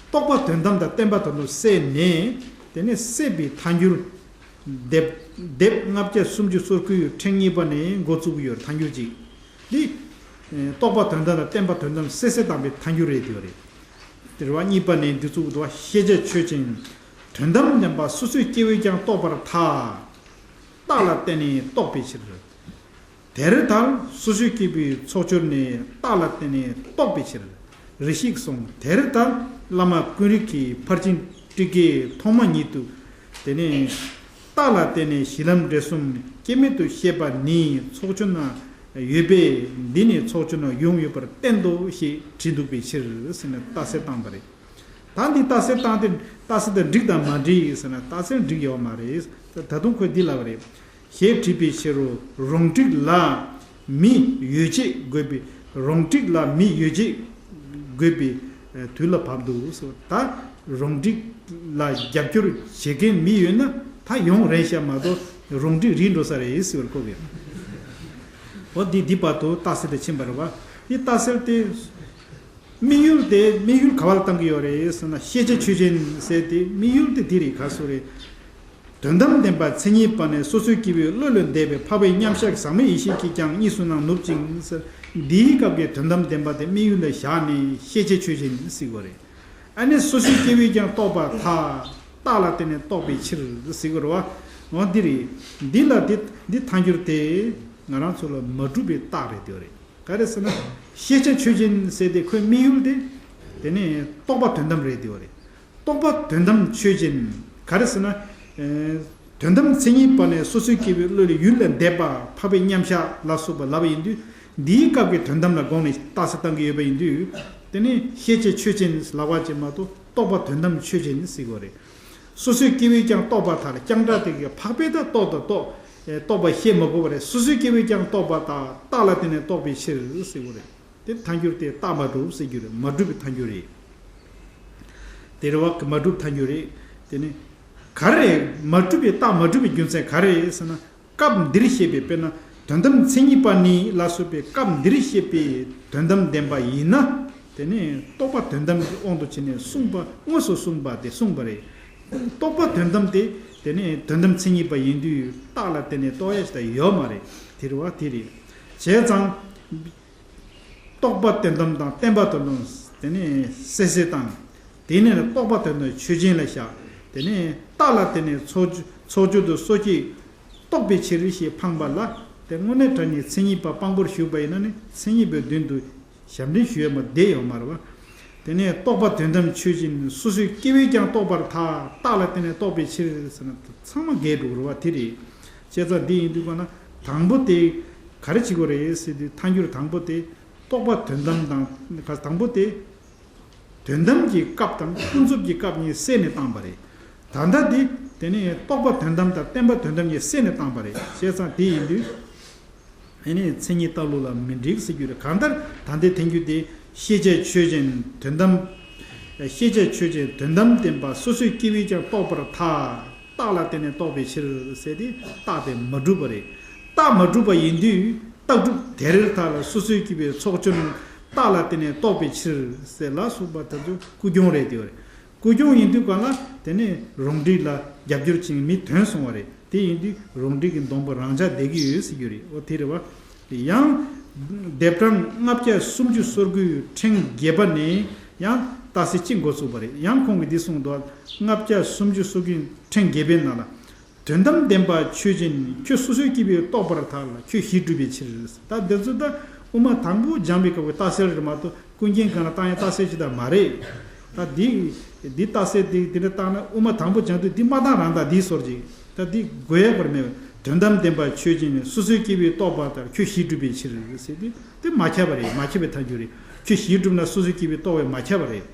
རྟོག་པ་དོན་དམ་དང་བརྟེན་པ་དོན་དམ་གསལ་ནས་དེ་ནས་སྲེད་པའི་ཐལ་འགྱུར། ལྡེབ་ལྡེབ་ལྔ་བརྒྱ་སུམ་ཅུ་སོ་དགུའི་ཕྲེང་གཉིས་པ་ནས་འགོ་བཙུགས་ཡོད། ཐལ་འགྱུར་གཅིག་འདི། རྟོག་པ་དོན་དམ་དང་བརྟེན་པ་དོན་དམ་གསལ་གསལ་བཏང་པའི་ཐལ་འགྱུར་རེད་དེ་བ་རེད། དེ་རེད་བ། གཉིས་པ་ནས་འདི་བཙུགས་འདུག་བ། ཤེས་བྱ་ཆོས་ཅན། དོན་དམ་བདེན་པ་སོ་སོའི་སྐྱེ་བོས་ཀྱང་རྟོགས་པར་ཐལ། རྟགས་ལ་བརྟེན་ནས་རྟོགས་པའི་ཕྱིར། དེར་ཐལ། སོ་སོའི་སྐྱེ་བོའི་ཚོགས་སྦྱོར་ནས་རྟགས་ལ་བརྟེན་ནས་རྟོགས་པའི་ཕྱིར། རེ་ཞིག་གསུངས། དེར་ཐལ། བླ་མ་ཀུན་རིག་གིས་ཕར་ཕྱིན་ཊཱི་ཀའི་ཐོག་མ་ཉིད་དུ། དེ་ནས་རྟགས་ལ་བརྟེན་ནས་གཞི་ལམ་འབྲས་གསུམ་སྐྱེ་མེད་དུ་ཤེས་པ་ནི་ཚོགས་སྦྱོར་ན་ཡོད་པས་འདི་ནི་ཚོགས་སྦྱོར་ན་ཡོང་ཡོད་པར་བསྟན་ཏོ་ཞེས་བྲིས་འདུག་པའི་ཕྱིར་ཟེར་ནས་རྟགས་གསལ་བཏང་བ་རེད། ད་འདི་རྟགས་གསལ་བཏང་སྟེ་རྟགས་གསལ་དང་འགྲིག་དང་མ་འགྲིག་ཟེར་ན་རྟགས་གསལ་འགྲིག་ཡོད་མ་རེད། ད་དུང་ཁོས་འདི་ལབ་པ་རེད། ཞེས་བྲིས་པའི་ཕྱིར་རོ། རུང་འགྲིག་ལ་མི་ཡོད་བྱེད་དགོས་པའི་རུང་འགྲིག་ལ་མི་ཡོད་བྱེད་དགོས་པའི་དུས་ལ་བབ་འདུག་ཟེར། ད་རུང་འགྲིག་ལ་རྒྱབ་སྐྱོར་བྱེད་མཁན་མི་ཡོད་ན་ད་ཡོང་རན་ཤག་མ་གཏོགས་རུང་འགྲིག་རིག་འགྲོ་ས་རེད་ཟེར་བར་གོ་གི། འོ་འདི་འདི་བར་དུ་རྟགས་གསལ་དེ་ཕྱིན་པ་རེད་བ། འདི་རྟགས་གསལ་དེ། དམིགས་ཡུལ་དེ་དམིགས་ཡུལ་ག་བ་ལ་བཏང་གི་ཡོད་རེད་ཟེར་ན་ཤེས་བྱ་ཆོས་ཅན་ཟེར་ཏེ་དམིགས་ཡུལ་དེ་འདི་རེད། ག་སོ་རེད། དོན་དམ་བདེན་པ་མཚན་ཉིད་པ་ནས་སོ་སོའི་སྐྱེ་བོའི་བློ་ལས་འདས་པའི་འཕགས་པའི་མཉམ་གཞག་གི་ཟག་མེད་ཡེ་ཤེས་ཀྱིས་ཀྱང་གཉིས་སུ་སྣང་ནུབ་ཅིང་ཟེར། འདིའི་སྐབས་ཀྱི་དོན་དམ་བདེན་པ་དེ་དམིགས་ཡུལ་ལ་བཞག་ནས་ཤེས་བྱ་ཆོས་ཅན་ཟེར་གྱི་ཡོད་རེད། ཨ་ནི་སོ་སོའི་སྐྱེ་བོས་ཀྱང་རྟོགས་པར་ཐལ། རྟགས་ལ་བརྟེན་ནས་རྟོགས་པའི་ཕྱིར་ཟེར་གྱི་ཡོད་རེད་བ། འོ་འདི་རེད། འདི་ལ་འདི་འདི་ཐལ་འགྱུར་དེ་ང་རང་ཚོ་ལ་མ་གྲུབ་པའི་རྟགས་རེད་དེ་རེད། ག་རེ་ཟེར་ན། ཤེས་བྱ་ཆོས་ཅན་ཟེར་ཏེ་ཁོའི་དམིགས་ཡུལ་དེ། དེ་ནི་རྟོགས་པ་དོན་དམ་རེད་དེ་རེད། རྟོགས་པ་དོན་དམ་ཆོས་ཅན། ག་རེ་ཟེར་ན། ཨེ། དོན་དམ་མཚན་ཉིད་པ་ནས་སོ་སོའི་སྐྱེ་བོའི་བློ་ལས་ཡུལ་ལས་འདས་པ་འཕགས་པའི་མཉམ་གཞག་ལ་སོགས་པ་ལབ་པ་ཡིན་དུས། འདིའི་སྐབས་ཀྱི་དོན་དམ་ལ་དགོངས་ནས་རྟགས་གསལ་བཏང་གི་ཡོད་པ་ཡིན་དུས། དེ་ནི་ཤེས་བྱ་ཆོས་ཅན་ལབ་པ་ཅིག་མ་གཏོགས་རྟོགས་པ་དོན་དམ་ཆོས་ཅན་ཟེར་གྱི་ཡོད་རེད། སོ་སོའི་སྐྱེ་བོས་ཀྱང་རྟོགས་པར་ཐལ། རྐྱང་སྒྲ་དེ་གའི་འཕགས་པས་ད་རྟོགས་དང་རྟོགས། ཨེ། རྟོགས་པ་ཤེས་མི་དགོས་པ་རེད། སོ་སོའི་སྐྱེ་བོས་ཀྱང་རྟོགས་པར་ཐལ། རྟགས་ལ་བརྟེན་ནས་རྟོགས་པའི་ཕྱིར་ཟེར་གྱི་ཡོད་རེད། དེ་ཐལ་འགྱུར་དེ་རྟགས་མ་གྲུབ་ཟེར་རྒྱུ་རེད། མ་གྲུབ་པའི་ཐལ་འགྱུར་རེད། དེ་རེད་བ། མ་གྲུབ་ཐལ་འགྱུར་རེད། དེ་ནི། ག་རེ་རེད། མ་གྲུབ་པའི་རྟགས་མ་གྲུབ་པའི་རྒྱུ་མཚན་ག་རེ་རེད་ཟེར་ན། སྐབས་འདིར་བཤད་པའི་དཔེར་ན་དོན་དམ་མཚན་ཉིད་པ་ནི་ལ་སོགས་པའི་སྐབས་འདིར་བཤད་པའི་དོན་དམ་བདེན་པ་ཡིན་ན། དེ་ནི་རྟོགས་པ་དོན་དམ་གྱི་དབང་དུ་བྱས་ནས་གསུངས་པ་དངོས་སུ་གསུངས་པ་དེ་གསུངས་པ་རེད། རྟོགས་པ་དོན་དམ་དེ་དེ་ནི་དོན་དམ་མཚན་ཉིད་པ་ཡིན་དུས་རྟགས་ལ་བརྟེན་ནས་རྟོགས་ཡ་ཞིག་ད་ཡོད་མ་རེད། དེ་རེད་བ། དེ་རེད། བྱས་ཙང་། རྟོགས་པ་དོན་དམ་དང་བརྟེན་པ་དོན་དམ་དེ་ནི་གསལ་གསལ་དང་། དེ་ནས་རྟོགས་པ་དོན་དམ་ཆོས་ཅན་ལ་བཞག་དེ་ནས་རྟགས་ལ་བརྟེན་ནས་ཚོགས་ཚོགས་སྦྱོར་དུ་སོ་སྐྱེས་རྟོགས་པའི་ཕྱིར་ཞེས་འཕངས་པ་ལ། དེ་དངོས་གནས་དྲང་གནས་མཚན་ཉིད་པ་དཔང་པོར་ཞུགས་པ་ཡིན་ན་ནི་མཚན་ཉིད་པའི་མདུན་དུ་ཞབས་འདྲེན་ཞུ་ཡས་མ་བསྡད་ཡོད་མ་རེད་བ། དེ་ནས་རྟོགས་པ་དོན་དམ་ཆོས་ཅན། སོ་སོའི་སྐྱེ་བོས་ཀྱང་རྟོགས་པར་ཐལ། རྟགས་ལ་བརྟེན་ནས་རྟོགས་པའི་ཕྱིར་ཟེར་ན་ཚང་མ་འགལ་འགྲོ་གི་རེད་བ། དེ་རེད། བྱས་ཙང་འདི་ཡིན་དུས་ག་ན་དང་པོ་དེ་ག་རེ་བྱེད་དགོས་རེད་ཟེར་དུས་ཐལ་འགྱུར་དང་པོ་དེ་རྟོགས་པ་དོན་དམ་དང་དང་པོ་དེ་དོན་དམ་གྱི་སྐབས་དང་ཀུན་རྫོབ་ཀྱི་སྐབས་གཉིས་བསྲེས་ནས་བཏང་པ་རེད། ད་ལྟ་འདི་དེ་ནས་རྟོགས་པ་དོན་དམ་དང་བརྟེན་པ་དོན་དམ་གཉིས་བསྲེས་ནས་བཏང་པ་རེད། བྱས་ཙང་དེ་ཡིན་དུས་ཨ་ནི་མཚན་ཉིད་ལྟ་ལུགས་ལ་མི་འགྲིག་ཟེར་རྒྱུ་རེད། གང་ལྟར་ད་ལྟའི་ཐལ་འགྱུར་དེ་ཤེས་བྱ་ཆོས་ཅན་དོན་དམ། ཤེས་བྱ་ཆོས་ཅན་དོན་དམ་བདེན་པ་སོ་སོའི་སྐྱེ་བོས་ཀྱང་རྟོགས་པར་ཐལ། རྟགས་ལ་བརྟེན་ནས་རྟོགས་པའི་ཕྱིར་ཟེར་ཏེ་རྟགས་དེ་མ་གྲུབ་པ་རེད། རྟགས་མ་གྲུབ་པ་ཡིན་དུས་རྟགས་གྲུབ་དེར་ཐལ་ལ་སོ་སོའི་སྐྱེ་བོའི་ཚོགས་ཆུང་རྟགས་ལ་བརྟེན་ནས་རྟོགས་པའི་ཕྱིར་ཟེར་ལ་སོགས་པ་དེ་ཚོ་ཀུན་འབྱུང་རེད་དེ་བ་རེད། ཀུན་འབྱུང་ཡིན་དུས་གང་ལ་དེ་ནས་རང་འགྲིག་ལ་རྒྱབ་སྐྱོར་བྱེད་མི་ཐོན་སོང་བ་རེད། དེ་ཡིན་དུས་རང་འགྲིག་གི་སྡོང་པོ་རང་འཇགས་བསྡད་ཀྱི་ཡོད་ཟེར་རྒྱུ་རེད། འོ་དེ་རེད་བ། ཡང་། ལྡེབ་གྲངས་ལྔ་བརྒྱ་སུམ་ཅུ་སོ་དགུའི་ཕྲེང་བརྒྱད་པ་ནས་ཡང་རྟགས་གསལ་གཅིག་འགོ་ཚུགས་པ་རེད། ཡང་ཁོང་གིས་འདི་གསུངས་འདུག་ལྔ་བརྒྱ་སུམ་ཅུ་སོ་དགུའི་ཕྲེང་བརྒྱད་པའི་ནང་ལ། དོན་དམ་བདེན་པ་ཆོས་ཅན། ཁྱོད་སོ་སོའི་སྐྱེ་བོས་རྟོགས་པར་ཐལ། ཁྱོད་གཞི་གྲུབ་པའི་ཕྱིར། ད་འདི་ཚོ་ད་དབུ་མ་དང་པོ་སྦྱངས་པའི་སྐབས་ཀྱི་རྟགས་གསལ་རེད་མ་གཏོགས་ཀུན་མཁྱེན་སྒང་ལ་བཏང་ཡ་རྟགས་གསལ་ཅིག་ད་མ་རེད། ད་འདི་འདི་རྟགས་གསལ་འདི་འདི་འདྲ་བཏང་ན་དབུ་མ་དང་པོ་སྦྱང་དུས་འདི་མ་བཏང་རང་ད་འདི་སོར་ཅིག་ད་འདི་དགོས་ཡ་བར་མེད། དོན་དམ་བདེན་པ་ཆོས་ཅན། སོ་སོའི་སྐྱེ་བོས་རྟོགས་པ་ལྟར་ཁྱོད་གཞི་གྲུབ་པའི་ཕྱིར་ཟེར་དུས་དེ་མ་ཁྱབ་པ་རེད། མ་ཁྱབ་པའི་ཐལ་འགྱུར་རེད། ཁྱོད་གཞི་གྲུབ་ན་སོ་སོའི་སྐྱེ་བོས་རྟོགས་པས་མ་ཁྱབ་པ་རེད།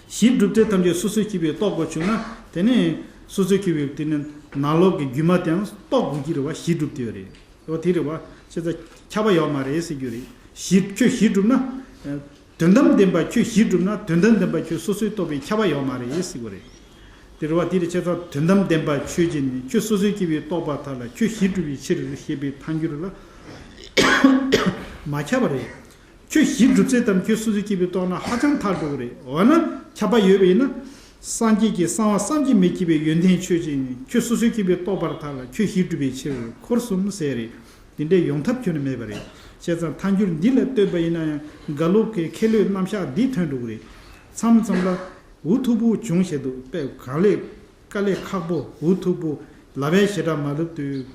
གཞི་གྲུབ་ཚད་ཐམས་ཅད་སོ་སོའི་སྐྱེ་བོས་རྟོགས་དགོས་བྱུང་ན་དེ་ནས་སོ་སོའི་སྐྱེ་བོས་དེ་ནི་ནང་ལོགས་ཀྱི་སྒྱུ་མ་དེའང་རྟོགས་དགོས་ཀྱི་རེད་བ། གཞི་གྲུབ་དེ་རེད། འོ་དེ་རེད་བ། བྱས་ཙང་ཁྱབ་པ་ཡོད་མ་རེད་ཟེར་རྒྱུ་རེད། གཞི་ཁྱོད་གཞི་གྲུབ་ན། དོན་དམ་བདེན་པ་ཁྱོད་གཞི་གྲུབ་ན་དོན་དམ་བདེན་པ་ཁྱོད་སོ་སོས་རྟོགས་པའི་ཁྱབ་པ་ཡོད་མ་རེད་ཟེར་དགོས་རེད། དེ་རེད་བ། དེ་རེད། བྱས་ཙང་དོན་དམ་བདེན་པ་ཆོས་ཅན། ཁྱོད་སོ་སོའི་སྐྱེ་བོས་རྟོགས་པར་ཐལ་ལ་ཁྱོད་གཞི་གྲུབ་པའི་ཕྱིར་ཞེས་པའི་ཐལ་འགྱུར་ལ་མ་ཁྱབ་པ་རེད། ཁྱོད་གཞི་གྲུབ་ཚད་དམ་ཁྱོད་སོ་སོའི་སྐྱེ་བོས་རྟོགས་ན་ཧ་ཅང་ཐལ་འགྲོ་གི་རེད། འོ་ན་ཁྱབ་པ་ཡོད་པ་ཡིན་ན། སངས་རྒྱས་ཀྱི་གསང་བ་བསམ་གྱིས་མི་ཁྱབ་པའི་ཡོན་ཏན་ཆོས་ཅན། ཁྱོད་སོ་སོའི་སྐྱེ་བོས་རྟོགས་པར་ཐལ་ལ་ཁྱོད་གཞི་གྲུབ་པའི་ཕྱིར་འཁོར་གསུམ་ཟེར་རེད། འདི་འདྲའི་ཡོང་ཐབས་ཁྱོན་ནས་མེད་པ་རེད། བྱས་ཙང་ཐལ་འགྱུར་འདི་ལ་ལྟོས་པ་ཡིན་ན་ཡང་དགའ་ལོག་གི་ཁེ་ལོས་རྣམ་གཞག་འདི་ཐོན་འགྲོ་གི་རེད། མཚམས་མཚམས་ལ་འུ་ཐུག་པོ་བྱུང་བྱེད་དུ་དཔེ་གང་ལས་དཀའ་ལས་ཁག་པོ་འུ་ཐུག་པོ་ལབ་པའི་ཞེ་དྲག་མ་ལབ་དུས།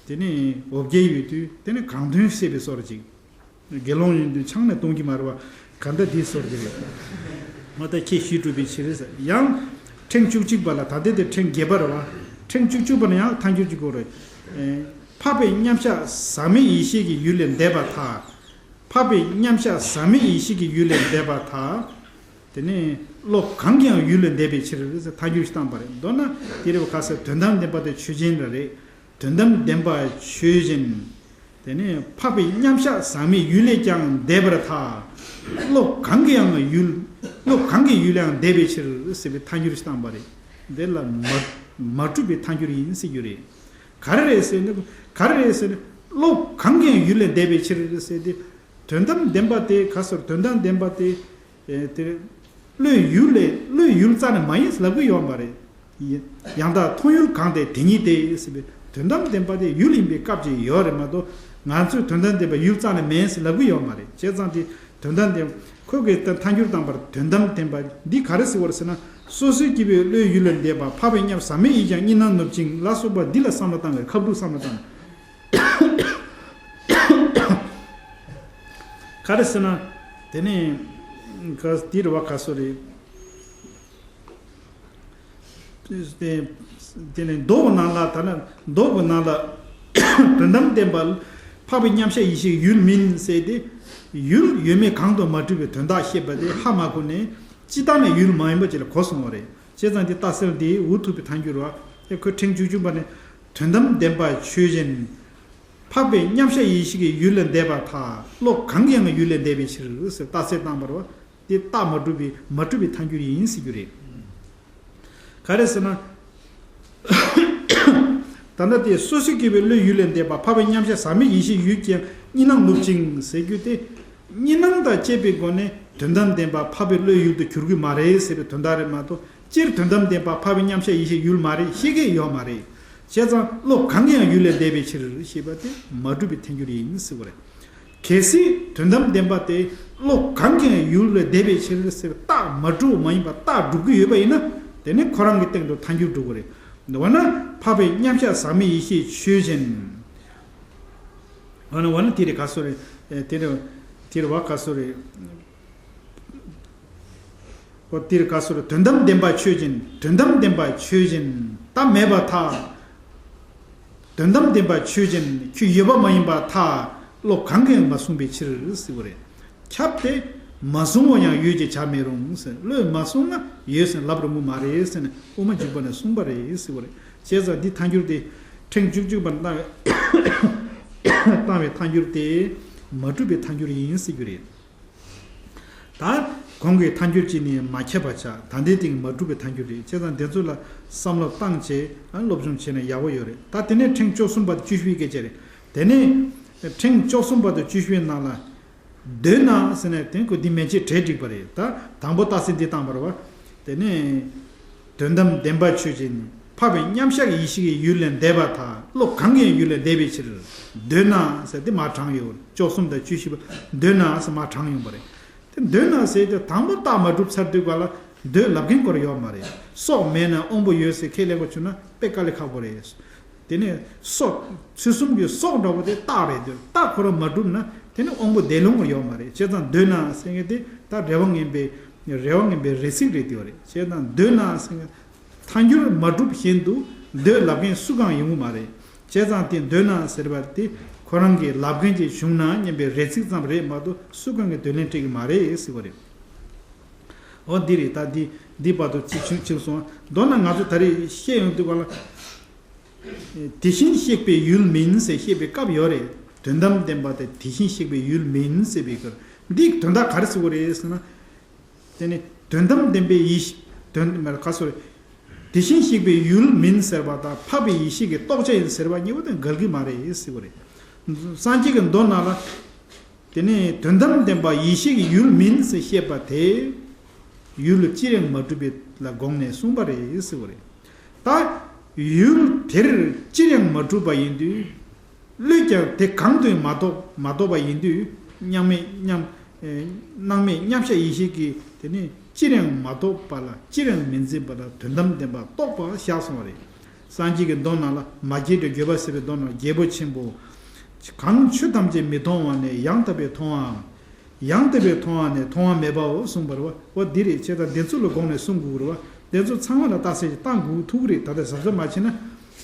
དེ་ནས་འོ་བརྒྱལ་ཡོད་དུས་དེ་ནས་གང་ཐོན་བཤད་པའི་སོར་ཅིག་དགེ་སློང་ཡིན་དུས་ཆང་ནས་གཏོང་གི་མ་རེད་བ། ག་འདྲ་དེའི་སོར་གྱི་རེད། མ་ད་ཁྱེད་གཞི་གྲུབ་པའི་ཕྱིར་ཟེར། ཡང་ཕྲེང་བཅུ་གཅིག་པ་ལ། ད་ལྟའི་དེ་ཕྲེང་བརྒྱད་པ་རེད་བ། ཕྲེང་བཅུ་གཅིག་པ་ན་ཡང་ཐལ་འགྱུར་གྱི་སྐོར་རེད། ཨེ། འཕགས་པའི་མཉམ་གཞག་ཟག་མེད་ཡེ་ཤེས་ཀྱི་ཡུལ་ལས་འདས་པར་ཐལ། འཕགས་པའི་མཉམ་གཞག་ཟག་མེད་ཡེ་ཤེས་ཀྱི་ཡུལ་ལས་འདས་པར་ཐལ། དེ་ནས་བློ་གང་གིས་ཡང་ཡུལ་ལས་འདས་པའི་ཕྱིར་ཟེར་ཐལ་འགྱུར་ཞིག་བཏང་པ་རེད། མདོར་ན་དེ་རེད་བ། ཁ་སང་དོན་དམ་བདེན་པ་དེ་ཆོས་ཅན་ར་རེད། དོན་དམ་བདེན་པ་ཆོས་ཅན། དེ་ནས་འཕགས་པའི་མཉམ་གཞག་ཟག་མེད་ཡུལ་ལས་ཀྱང་འདས་པར་ཐལ། བློ་གང་གིས་ཡང་ཡུལ། བློ་གང་གིས་ཡུལ་ལས་ཡང་འདས་པའི་ཕྱིར་ཟེར་བའི་ཐལ་འགྱུར་ཞིག་བཏང་པ་རེད། འདི་ལ་མ་མ་གྲུབ་པའི་ཐལ་འགྱུར་ཡིན་ཟེར་རྒྱུ་རེད། ག་རེ་རེད་ཟེར་ན། ག་རེ་རེད་ཟེར་ན། བློ་གང་གིས་ཡང་ཡུལ་ལས་འདས་པའི་ཕྱིར་ཟེར་ཏེ། དོན་དམ་བདེན་པ་དེ་ག་ཟེར། དོན་དམ་བདེན་པ་དེ། ཨེ། དེ་བློའི་ཡུལ་ལས། བློའི་ཡུལ་རྩ་ནས་མ་ཡིན་ལབ་ཀྱི་ཡོད་མ་རེད། ཡང་དག་མཐོང་ཡུལ་གང་དེ་དེ་ཉིད་དེ་ཟེར་བའི་དོན་དམ་བདེན་པ་དེ་ཡུལ་ཡིན་པའི་སྐབས་ཅིག་ཡོད་རེད་མ་གཏོགས། ང་ཚོས་དོན་དམ་བདེན་པ་ཡུལ་རྩ་ནས་མིན་ཟེར་ལབ་ཀྱི་ཡོད་མ་རེད། བྱས་ཙང་དེ་དོན་དམ་བདེན། ཁོ་གིས་ད་ཐལ་འགྱུར་བཏང་པར་དོན་དམ་བདེན་པ་འདི་ག་རེ་ཟེར་བ་རེད་ཟེར་ན། སོ་སོའི་སྐྱེ་བོས་བློའི་ཡུལ་ལས་འདས་པ། འཕགས་པའི་མཉམ་གཞག་ཟག་མེད་ཡིད་ཀྱང་གཉིས་སྣང་ནུབ་ཅིང་ལ་སོགས་པ་འདི་ལ་བསམ་བློ་བཏང་བའི་ཁ་བསྒྲུབ་བསམ་བློ་བཏང་། ག་རེ་ཟེར་ན། དེ་ནས་ག་འདི་རེད་བ། ག་སོ་རེད། དེ་དེ་ནས་མདོ་གི་ནང་ལ། ད་ནི་མདོ་གི་ནང་ལ་དོན་དམ་བདེན་པ་འཕགས་པའི་མཉམ་གཞག་ཡེ་ཤེས་ཡུལ་མིན་ཟེར་ཏེ། ཡུལ་ཡོད་མེད་གང་དུ་མ་གྲུབ་པའི་དོན་དག་བཤད་པ་དེ་ཧ་མ་གོ་ནས། སྤྱིར་བཏང་ནས་ཡུལ་མ་ཡིན་པ་ཅིག་ལ་གོ་སོང་བ་རེད། བྱས་ཙང་དེ་རྟགས་གསལ་དེ་འུ་ཐུག་པའི་ཐལ་འགྱུར་བ། ཨེ། ཁོས་ཕྲེང་བཅུ་གཅིག་པ་ནས་དོན་དམ་བདེན་པ་ཆོས་ཅན། འཕགས་པའི་མཉམ་གཞག་ཡེ་ཤེས་ཀྱི་ཡུལ་ལས་འདས་པར་ཐལ། བློ་གང་གིས་ཡང་ཡུལ་ལས་འདས་པའི་ཕྱིར་ཟེར་རྟགས་གསལ་བཏང་བ་རེད་བ། དེ་རྟགས་མ་གྲུབ་པའི། མ་གྲུབ་པའི་ཐལ་འགྱུར་ཡིན་ཟེར་རྒྱུ་རེད། ག་རེ་ཟེར་ན། ད་ལྟ་དེ་སོ་སོའི་སྐྱེ་བོས་བློའི་ཡུལ་ལས་འདས་པ། འཕགས་པའི་མཉམ་གཞག་ཟག་མེད་ཡེ་ཤེས་ཡུལ་ཀྱང་གཉིས་སྣང་ནུབ་ཅིང་ཟེར་རྒྱུ་དེ། གཉིས་སྣང་དང་བཅས་པའི་སྒོ་ནས་དོན་དམ་བདེན་པ་འཕགས་པའི་བློའི་ཡུལ་དུ་འགྱུར་གྱི་མ་རེད་ཟེར་བའི་དོན་དག་རེད་མ་གཏོགས། སྤྱིར་དོན་དམ་བདེན་པ་འཕགས་པའི་མཉམ་གཞག་ཡེ་ཤེས་ཡུལ་མ་རེད་ཤེས་ཀྱི་ཡོད་མ་རེད། བྱས་ཙང་བློ་གང་གིས་ཡང་ཡུལ་ལས་འདས་པའི་ཕྱིར་ཞེས་པ་དེ་མ་གྲུབ་པའི་ཐལ་འགྱུར་ཡིན་ཟེར་བ་རེད། གལ་སྲིད་དོན་དམ་བདེན་པ་དེ་བློ་གང་གིས་ཡང་ཡུལ་ལས་འདས་པའི་ཕྱིར་ཟེར་རྟགས་མ་གྲུབ་མ་ཡིན་པ་རྟགས་སྒྲུབ་ཀྱི་ཡོད་པ་ཡིན་ན། དེ་ནི་ཁོ་རང་གི་སྟེང་དུ་ཐལ་འགྱུར་འགྲོ་གི་རེད། འོ་ན་འཕགས་པའི་མཉམ་གཞག་ཟག་མེད་ཡེ་ཤེས་ཆོས་ཅན། འོ་ན་འོ་ན་དེ་རེད་ག་སོ་རེད། ཨེ་དེ་རེད། དེ་རེད་བ་ག་སོ་རེད། འོ་དེ་རེད་ག་སོ་རེད། དོན་དམ་བདེན་པ་ཆོས་ཅན། དོན་དམ་བདེན་པ་ཆོས་ཅན། ད་མེད་པར་ཐལ། དོན་དམ་བདེན་པ་ཆོས་ཅན། ཁྱོད་ཡོད་པ་མ་ཡིན་པར་ཐལ། བློ་གང་གིས་ཡང་མ་བཟུང་བའི་ཕྱིར་ཟེར་བ་རེད། ཁྱབ་སྟེ། མ་བཟུང་བ་ཡང་ཡོད་ཅེས་བྱར་མི་རུང་ཟེར། བློས་མ་བཟུང་ན་ཡོད་ཟེར་ལབ་རུང་གི་མ་རེད་ཟེར་ནས་དབུ་མ་འཇུག་པ་ནས་གསུངས་པ་རེད་ཟེར་བ་རེད། བྱས་ཙང་འདི་ཐལ་འགྱུར་དེ་ཕྲེང་བཅུ་གཅིག་པར་བཏང་བའི་བཏང་བའི་ཐལ་འགྱུར་དེ་མ་གྲུབ་པའི་ཐལ་འགྱུར་ཡིན་ཟེར་རྒྱུ་རེད། ད་གོང་གི་ཐལ་འགྱུར་གཅིག་ནི་མ་ཁྱབ་པར་བྱ། ད་ལྟའི་སྟེང་མ་གྲུབ་པའི་ཐལ་འགྱུར་རེད། བྱས་ཙང་འདི་ཚོ་ལ་བསམ་བློ་བཏང་བྱས་སློབ་སྦྱོང་བྱས་ན་ཡག་པོ་ཡོད་རེད། ད་དེ་ནས་ཕྲེང་བཅུ་གསུམ་པ་དང་བཅུ་བཞི་པའི་སྐད་ཆ་རེད། དེ་ནས་ཕྲེང་བཅུ་གསུམ་པ་དང་བཅུ་བཞི་པའི་ནང་ལ། འདོད་ན་ཟེར་ནས་དེ་ཁོ་འདི་མན་ཆད་གྲལ་སྒྲིག་པ་རེད། ད་དང་པོ་རྟགས་གསལ་འདི་བཏང་བ་རེད་བ། དེ་ནས། དོན་དམ་བདེན་པ་ཆོས་ཅན། འཕགས་པའི་མཉམ་གཞག་ཡེ་ཤེས་ཀྱི་ཡུལ་ལས་འདས་པར་ཐལ། བློ་གང་གིས་ཡང་ཡུལ་ལས་འདས་པའི་ཕྱིར། འདོད་ན་ཟེར་དེ་མར་དྲངས་ཡོད། བཅུ་གསུམ་དང་བཅུ་བཞི་པ་འདོད་ན་ཟེར་མར་དྲངས་ཡོང་བ་རེད། དེ་འདོད་ན་ཟེར་དེ་དང་པོ་རྟགས་མ་གྲུབ་ཚར་དུས་ག་ལ་འདོད་ལབ་མཁན་སྐོར་ཡོད་མ་རེད། སྲོག་མེད་ན་དབང་པོ་ཡོད་ཟེར་ཁས་ལེན་པ་བྱུང་ན་དཔེ་དཀའ་ལས་ཁག་པོ་རེད། དེ་ནས་སྲོག་ཚུལ་གསུམ་གྱི་སྲོག་འདྲ་བོ་དེ་རྟགས་རེད་འདོད། རྟགས་ཁོ་རང་མ་གྲུབ་ན་དེ་ནི་དབང་པོ་བདེ་ལོང་ཡོད་མ་རེད། བྱས་ཙང་འདོད་ན་ཟེར་མཁན་དེ་ད་རེ་བ་ངན་པའི་རེ་བ་ངན་པའི་རེ་ཚིག་རེད་དེ་བ་རེད། བྱས་ཙང་འདོད་ན་ཟེར་མཁན། ཐལ་འགྱུར་མ་གྲུབ་བཞིན་དུ་འདོད་ལབ་མཁན་སུ་གང་ཡོང་གི་མ་རེད། བྱས་ཙང་དེ་འདོད་ན་ཟེར་བ་དེ་ཁོ་རང་གིས་ལབ་མཁན་ཅིག་བྱུང་ན་སྙམ་པའི་རེ་ཚིག་ཙམ་རེད་མ་གཏོགས་སུ་གང་གིས་འདོད་ལན་སྤྲད་ཀྱི་མ་རེད་ཟེར་བ་རེད། འོ་འདི་རེད། ད་འདི་འདི་བར་དུ་ཅིག་ཆུང་ཆུང་སོང་། མདོར་ན་ང་ཚོ་ད་རེས་བཤད་ཡོང་དུས་ག་ལ། དེ་བཞིན་གཤེགས་པའི་ཡུལ་མིན་ཟེར་བཤད་པའི་སྐབས་ཡོད་རེད། དོན་དམ་བདེན་པ་དེ་དེ་བཞིན་གཤེགས་པའི་ཡུལ་མིན་ཟེར་བའི་སྐབས་འདིའི་དོན་དག་ག་རེ་ཟེར་བ་རེད་ཟེར་ན། དེ་ནི་དོན་དམ་བདེན་པའི་ཡེ་ཤེས་དོན་མ་རེད་ག་སོ་རེད། དེ་བཞིན་གཤེགས་པའི་ཡུལ་མིན་ཟེར་བ་དང་འཕགས་པའི་ཡེ་ཤེས་ཀྱི་རྟོགས་བྱ་ཡིན་ཟེར་བ་གཉིས་པོ་དེ་འགལ་གྱི་མ་རེད་ཟེར་བ་རེད། སངས་རྒྱས་ཀྱི་མདོ་ནང་ལ། དེ་ནས་དོན་དམ་བདེན་པ་ཡེ་ཤེས་ཀྱི་ཡུལ་མིན་ཟེར་བཤད་པ་དེ། ཡུལ་ཅི་ཡང་མ་གྲུབ་པའི་ལ་དགོངས་ནས་གསུངས་པ་རེད་ཟེར་བ་རེད། ད་ཡུལ་དེར་ཅི་ཡང་མ་གྲུབ་པ་ཡིན་དུས། བློས་ཀྱང་དེ་གང་དུ་ཡང་མ་རྟོགས་མ་རྟོགས་པ་ཡིན་དུས་མཉམ་མེད་མཉམ། ཨེ། སྣང་མེད་མཉམ་གཞག་ཡེ་ཤེས་ཀྱིས་དེ་ནས་ཅི་ཡང་མ་རྟོགས་པ་ལ་ཅི་ཡང་མི་འཛིན་པ་ལ་དོན་དམ་བདེན་པ་རྟོགས་པ་བཞག་སོང་བ་རེད། སངས་རྒྱས་ཀྱི་མདོ་ནང་ལ་མ་སྐྱེས་དགྲ་འགྱོད་པ་ཟེར་བའི་མདོ་ནང་རྒྱལ་པོ་ཆེན་པོ། གང་ཆོས་ཐམས་ཅད་མི་མཐོང་བ་ནས་ཡང་དག་པའི་མཐོང་བའམ། ཡང་དག་པའི་མཐོང་བ་ནས་མཐོང་བ་མེད་པའོ་གསུངས་པ་རེད་བ། འོ་འདི་རེད། བྱས་ཙང་འདི་ཚོ་ལ་དགོངས་ནས་གསུང་དགོས་རེད་བ། འདི་ཚོ་ཚང་མ་ལ་རྟགས་གསལ་ཞིག་བཏང་དགོས་ཐུག་གི་རེད། ད་ལྟ་གཟབ་གཟབ་མ་བྱས་ན་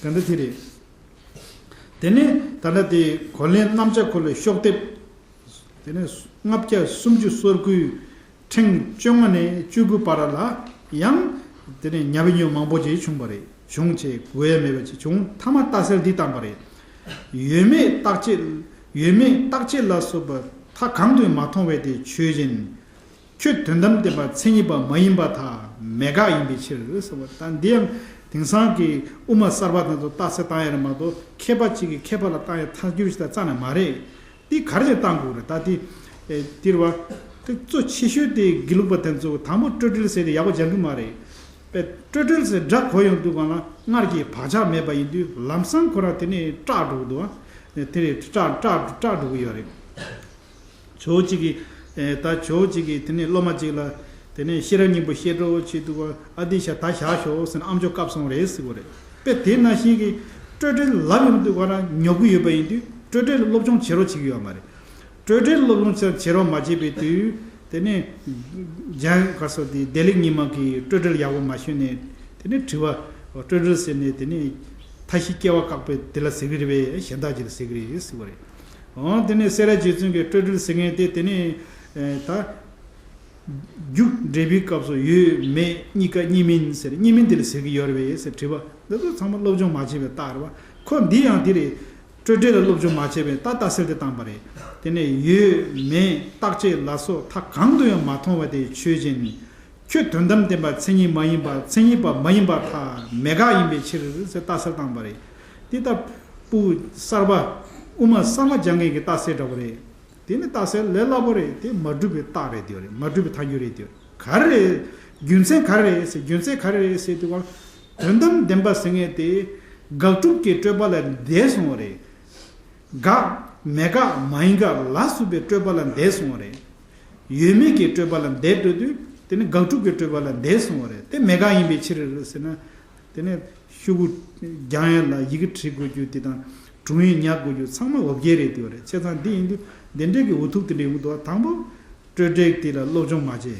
ག་འདྲ་དེ་རེད། དེ་ནས་ད་ལྟ་དེ་གོ་ལེན་རྣམ་གཞག་འཁོར་ལོའི་ཤོག་ལྡེབ། དེ་ནས་ལྔ་བརྒྱ་སུམ་ཅུ་སོ་དགུའི་ཕྲེང་བཅོ་ལྔ་ནས་བཅུ་དགུ་བར་ལ་ཡང་དེ་ནས་ཉམས་མྱོང་མང་པོ་ཅིག་བྱུང་བ་རེད། བྱུང་བྱས་གོ་ཡ་མེད་པ་ཅིག་བྱུང་། མཐའ་མ་རྟགས་གསལ་འདི་བཏང་པ་རེད། ཡོད་མེད་རྟག་ཆད། ཡོད་མེད་རྟག་ཆད་ལ་སོགས་པ་མཐའ་གང་དུ་མ་མཐོང་བས་དེ་ཆོས་ཅན། ཁྱོད་དོན་དམ་བདེན་པ་མཚན་ཉིད་པ་མ་ཡིན་པར་ཐལ། མེད་དགག་ཡིན་པའི་ཕྱིར་ཟེར་བ། ད་འདི་ཡང་དེང་སང་གི་དབུ་མ་གསར་པ་དེ་ཚོ་རྟགས་གསལ་བཏང་ཡ་རེད་མ་གཏོགས་མཁས་པ་གཅིག་གིས་མཁས་པ་ལ་བཏང་ཡ་ཐལ་འགྱུར་ཞིག་དང་རྩ་ནས་མ་རེད། འདི་ག་རེ་བྱས་བཏང་དགོས་རེད། ད་འདི་ཨེ་འདིར་བ་དེ་གཙོ་ཆེ་ཤོས་དེ་དགེ་ལུགས་པ་དེ་ཚོ་དང་པོ་སྤྲོས་བྲལ་ཟེར་དེ་ཡག་པོ་སྦྱང་གི་མ་རེད། པས་སྤྲོས་བྲལ་ཟེར་སྒྲ་གོ་ཡོང་དུས་གང་ལ་སྔར་གྱི་བག་ཆགས་མེད་པ་ཡིན་དུས་ལམ་སང་ཁོ་རང་དེ་ནས་སྐྲག་འགྲོ་གི་འདུག་ཨ། དེ་རེད། སྐྲག་སྐྲག་སྐྲག་འགྲོ་གི་ཡོད་རེད། ཇོ་བོ་གཅིག་གིས། ཨེ། ད་ཇོ་བོ་གཅིག་གིས་དེ་ནས་སློབ་མ་གཅིག་ལ། དེ་ནས་ཤེས་རབ་སྙིང་པོ་བཤད་རོགས་བྱེད་འདུག་ག་ཨ་འདི་ཤ་ད་བཞག་ཤོག་ཟེར་ན་ཨམ་ཅོག་བཀབ་སོང་རེད་ཟེར་གོ་རེད། དཔེ་དེ་ནང་བཞིན་གྱི་སྤྲོས་བྲལ་ལབ་ཡོང་དུས་ག་རང་ཉོབ་གི་ཡོད་པ་ཡིན་དུས་སྤྲོས་བྲལ་སློབ་སྦྱོང་བྱེད་རོགས་བྱེད་ཀྱི་ཡོད་མ་རེད། སྤྲོས་བྲལ་སློབ་སྦྱོང་བྱེད་བྱེད་རོགས་མ་བྱས་པའི་དུས་དེ་ནས་འཇང་ག་སོ་དེ་བདེ་ལེགས་ཉི་མ་གིས་སྤྲོས་བྲལ་ཡག་པོ་མ་ཤེས་ནས་དེ་ནས་དྲི་བ་སྤྲོས་བྲལ་ཟེར་ནས་དེ་ནས་མཐའ་བཞི་སྐྱེ་བ་བཀག་པའི་དེ་ལ་ཟེར་གི་རེད་པས་གཞན་དག་ཅིག་ལ་ཟེར་གི་རེད་ཟེར་གོ་རེད། འོ་དེ་ནས་སེ་ར་རྗེ་བཙུན་གྱི་སྤྲོས་བྲལ་ཟེར་མཁན་དེ་དེ་ནས་ཨེ་ད་རྒྱུ་འབྲས་བུའི་སྐབས་སུ་ཡོད་མེད་གཉིས་ཀ་གཉིས་མིན་ཟེར་གཉིས་མིན་དེ་ལ་ཟེར་གྱི་ཡོད་རེད་པས་ཟེར་དྲི་བ་འདི་ཚོ་ཚང་མ་སློབ་སྦྱོང་མ་བྱས་པའི་རྟགས་རེད་བ། ཁོ་འདི་ཡང་དེ་རེད། སྤྲོས་བྲལ་ལ་སློབ་སྦྱོང་མ་བྱས་པའི་རྟགས་རྟགས་གསལ་དེ་བཏང་པ་རེད། དེ་ནས་ཡོད་མེད་རྟག་ཆད་ལ་སོགས་མཐའ་གང་དུ་ཡང་མ་མཐོང་བ་དེ་ཆོས་ཅན། ཁྱོད་དོན་དམ་བདེན་པ་མཚན་ཉིད་མ་ཡིན་པ་མཚན་ཉིད་པ་མ་ཡིན་པར་ཐལ། མེད་དགག་ཡིན་པའི་ཕྱིར་ཟེར་རྟགས་གསལ་བཏང་པ་རེད། འདི་ལྟ་བུ་གསར་པ་དབུ་མ་གསར་མ་སྦྱང་མཁན་གྱི་རྟགས་གསལ་འདྲ་པོ་རེད། དེ་ནི་རྟགས་གསལ་ལས་སླ་པོ་རེད། དེ་མ་གྲུབ་པའི་རྟགས་རེད་དེ་རེད། མ་གྲུབ་པའི་ཐལ་འགྱུར་རེད་དེ་རེད། ག་རེ་རེད། རྒྱུ་མཚན་ག་རེ་རེད་ཟེར་རྒྱུ་མཚན་ག་རེ་རེད་ཟེར་དུས་སྒང་དོན་དམ་བདེན་པ་ཟེར་མཁན་དེ་དགག་སྒྲུབ་ཀྱི་སྤྲོས་པ་ལས་འདས་སོང་བ་རེད། དགག་མེད་དགག་མ་ཡིན་དགག་ལ་སོགས་པའི་སྤྲོས་པ་ལས་འདས་སོང་བ་རེད། ཡོད་མེད་ཀྱི་སྤྲོས་པ་ལས་འདས་འགྲོ་དུས་དེ་ནི་དགག་སྒྲུབ་ཀྱི་སྤྲོས་པ་ལས་འདས་སོང་བ་རེད། དེ་མེད་དགག་ཡིན་པའི་ཕྱིར་ཟེར་ན། དེ་ནས་ཤོག་གུ་རྒྱག་ཡ་ལ་ཡི་གེ་བྲིས་དགོས་རྒྱུ་དེ་དང་། སྒྲུང་ཡིག་ཉར་དགོས་རྒྱུ་ཚང་མ་འོ་བརྒྱལ་རེད་དེ་བ་རེད། བྱས་ཙང་འདི་ཡིན་དུས་འདི་འདྲས་ཀྱི་འུ་ཐུག་དེ་འདྲས་ཡོང་གི་འདུག་དང་པོ་སྤྲོས་བྲལ་དེ་ལ་སློབ་སྦྱོང་མ་བྱས།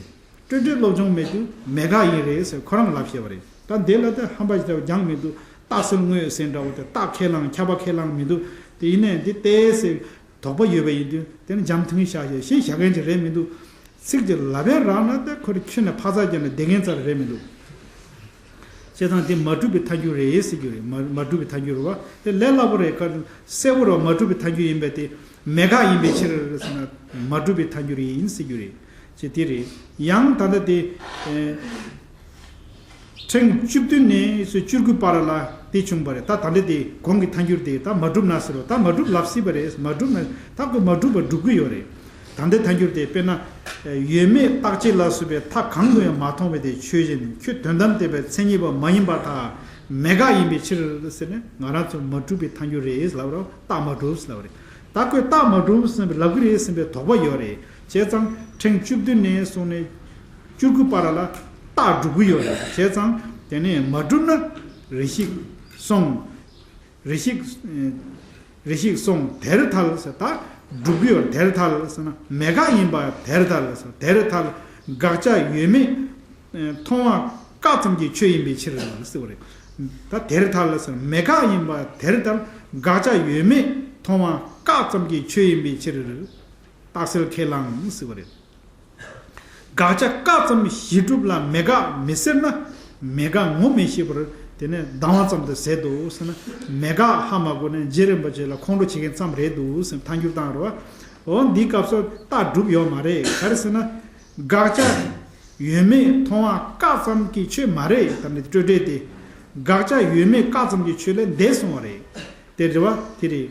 སྤྲོས་བྲལ་སློབ་སྦྱོང་མེད་དུས་མེད་དགག་ཡིན་རེད་ཟེར་ཁོ་རང་ལབ་བཤད་པ་རེད། ད་འདི་ལ་ད་ཧམ་པ་ཞིག་ད་སྦྱང་མི་འདུག་རྟགས་གསལ་དངོས་ཟེར་འདྲ་བོ་དེ་རྟགས་ཁས་བླངས་ཁྱབ་པ་ཁས་བླངས་མི་འདུག་དེ་ཡིན་ནའི་འདི་ལྟས་ཟེར་དོགས་པ་ཡོད་པ་ཡིན་དུས་དེ་ནི་འཇམ་ཐིང་ཤག་ཤག་ཤེས་བྱ་མཁན་ཅིག་རེད་མི་འདུག་ཚིག་དེ་ལབ་པས་རག་ན་ད་ཁོ་རེ་ཁྱོན་ནས་ཕ་ཚག་རྒྱབ་ནས་བསྡད་མཁན་ཙམ་རེད་མི་འདུག་བྱས་ཙང་དེ་མ་གྲུབ་པའི་ཐལ་འགྱུར་རེད་ཟེར་རྒྱུ་རེད། མ་མ་གྲུབ་པའི་ཐལ་འགྱུར་རེད་བ། དེ་ལས་སླ་པོ་རེད། ག་གསལ་པོ་རེད་བ། མ་གྲུབ་པའི་ཐལ་འགྱུར་ཡིན་པས་དེ་མེད་དགག་ཡིན་པའི་ཕྱིར་ཟེར་ན་མ་གྲུབ་པའི་ཐལ་འགྱུར་ཡིན་ཟེར་རྒྱུ་རེད། ཅེས་དེ་རེད། ཡང་ད་ལྟ་དེ་ཨེ། ཕྲེང་བཅུ་བདུན་ནས་སུ་བཅུ་དགུ་བར་ལ་དེ་བྱུང་བ་རེད། ད་ད་ལྟ་དེ་གོང་གི་ཐལ་འགྱུར་དེ་ད་མ་གྲུབ་ན་ཟེར་རོ། ད་མ་གྲུབ་ལབ་སྲིད་པ་རེད། མ་གྲུབ་ན་ད་ཁོ་མ་གྲུབ་པ་སྒྲུབ་ཀྱི་ཡོད་རེད། ད་ལྟའི་ཐལ་འགྱུར་དེ་དཔེར་ན། ཡོད་མེད་རྟག་གཅིག་ལ་སོགས་པའི་མཐའ་གང་དུ་ཡང་མ་མཐོང་བའི་དེ་ཆོས་ཅན། ཁྱོད་དོན་དམ་བདེན་པའི་མཚན་ཉིད་པ་མ་ཡིན་པར་ཐལ། མེད་དགག་ཡིན་པའི་ཕྱིར་ཟེར་ནས་ང་རང་ཚོ་མ་གྲུབ་པའི་ཐལ་འགྱུར་རེད་ལབ་རོགས། རྟགས་མ་གྲུབ་ལབ་རེད། ད་ཁོས་རྟགས་མ་གྲུབ་ཟེར་བའི་ལབ་ཀྱི་རེད་ཟེར་བའི་དོགས་པ་ཡོད་རེད། བྱས་ཙང་ཕྲེང་བཅུ་བདུན་ནས་བཟུང་ནས་བཅུ་དགུ་བར་ལ་རྟགས་སྒྲུབ་ཀྱི་ཡོད་རེད། བྱས་ཙང་དེ་ནས་མ་གྲུབ་ན་རེ་ཞིག་སོང་། རེ་ཞིག་རེ་ཞིག་སོང་དེར་ཐལ་ཟེར། ད་སྒྲུབ་ཀྱི་ཡོད་དེར་ཐལ་ཟེར་ན་མེད་དགག་ཡིན་པ་དེར་ཐལ་ཟེར། དེར་ཐལ། དགག་བྱ་ཡོད་མེད་མཐོང་བ་བཀག་ཙམ་གྱི་ཆོས་ཡིན་པའི་ཕྱིར་ཟེར་བ་རེད། ད་དེར་ཐལ་ཟེར་མེད་དགག་ཡིན་པ་དེར་ཐལ། དགག་བྱ་ཡོད་མེད་མཐོང་བ་བཀག་ཙམ་གྱི་ཆོས་ཡིན་པའི་ཕྱིར། རྟགས་གསལ་ཁས་བླངས་ཟེར་བ་རེད། དགག་བྱ་བཀག་ཙམ་གཞི་གྲུབ་ལ་མེད་དགག་མི་སྲིད་ན། མེད་དགག་ངོ་མི་ཤེས་པར་དེ་ནས་སྡང་བ་ཙམ་དུ་ཟད་དོ་ཟེར་ན། མེད་དགག་ཧ་མ་གོ་ནས་རྗེ་རིན་པོ་ཆེ་ལ་ཁོང་ཁྲོ་བྱེད་མཁན་ཙམ་རེད་འདུག་ཟེར་ཐལ་འགྱུར་བཏང་རོགས། འོ་འདིའི་སྐབས་སུ་རྟགས་གྲུབ་ཡོད་མ་རེད། ག་རེ་ཟེར་ན། དགག་བྱ་ཡོད་མེད་མཐོང་བ་བཀག་ཙམ་གྱི་ཆོས་མ་རེད། ད་ནི་སྤྲོས་བྲལ་དེ་དགག་བྱ་ཡོད་མེད་བཀག་ཙམ་གྱི་ཆོས་ལས་འདས་སོང་བ་རེད། དེ་རེད་བ། དེ་རེད།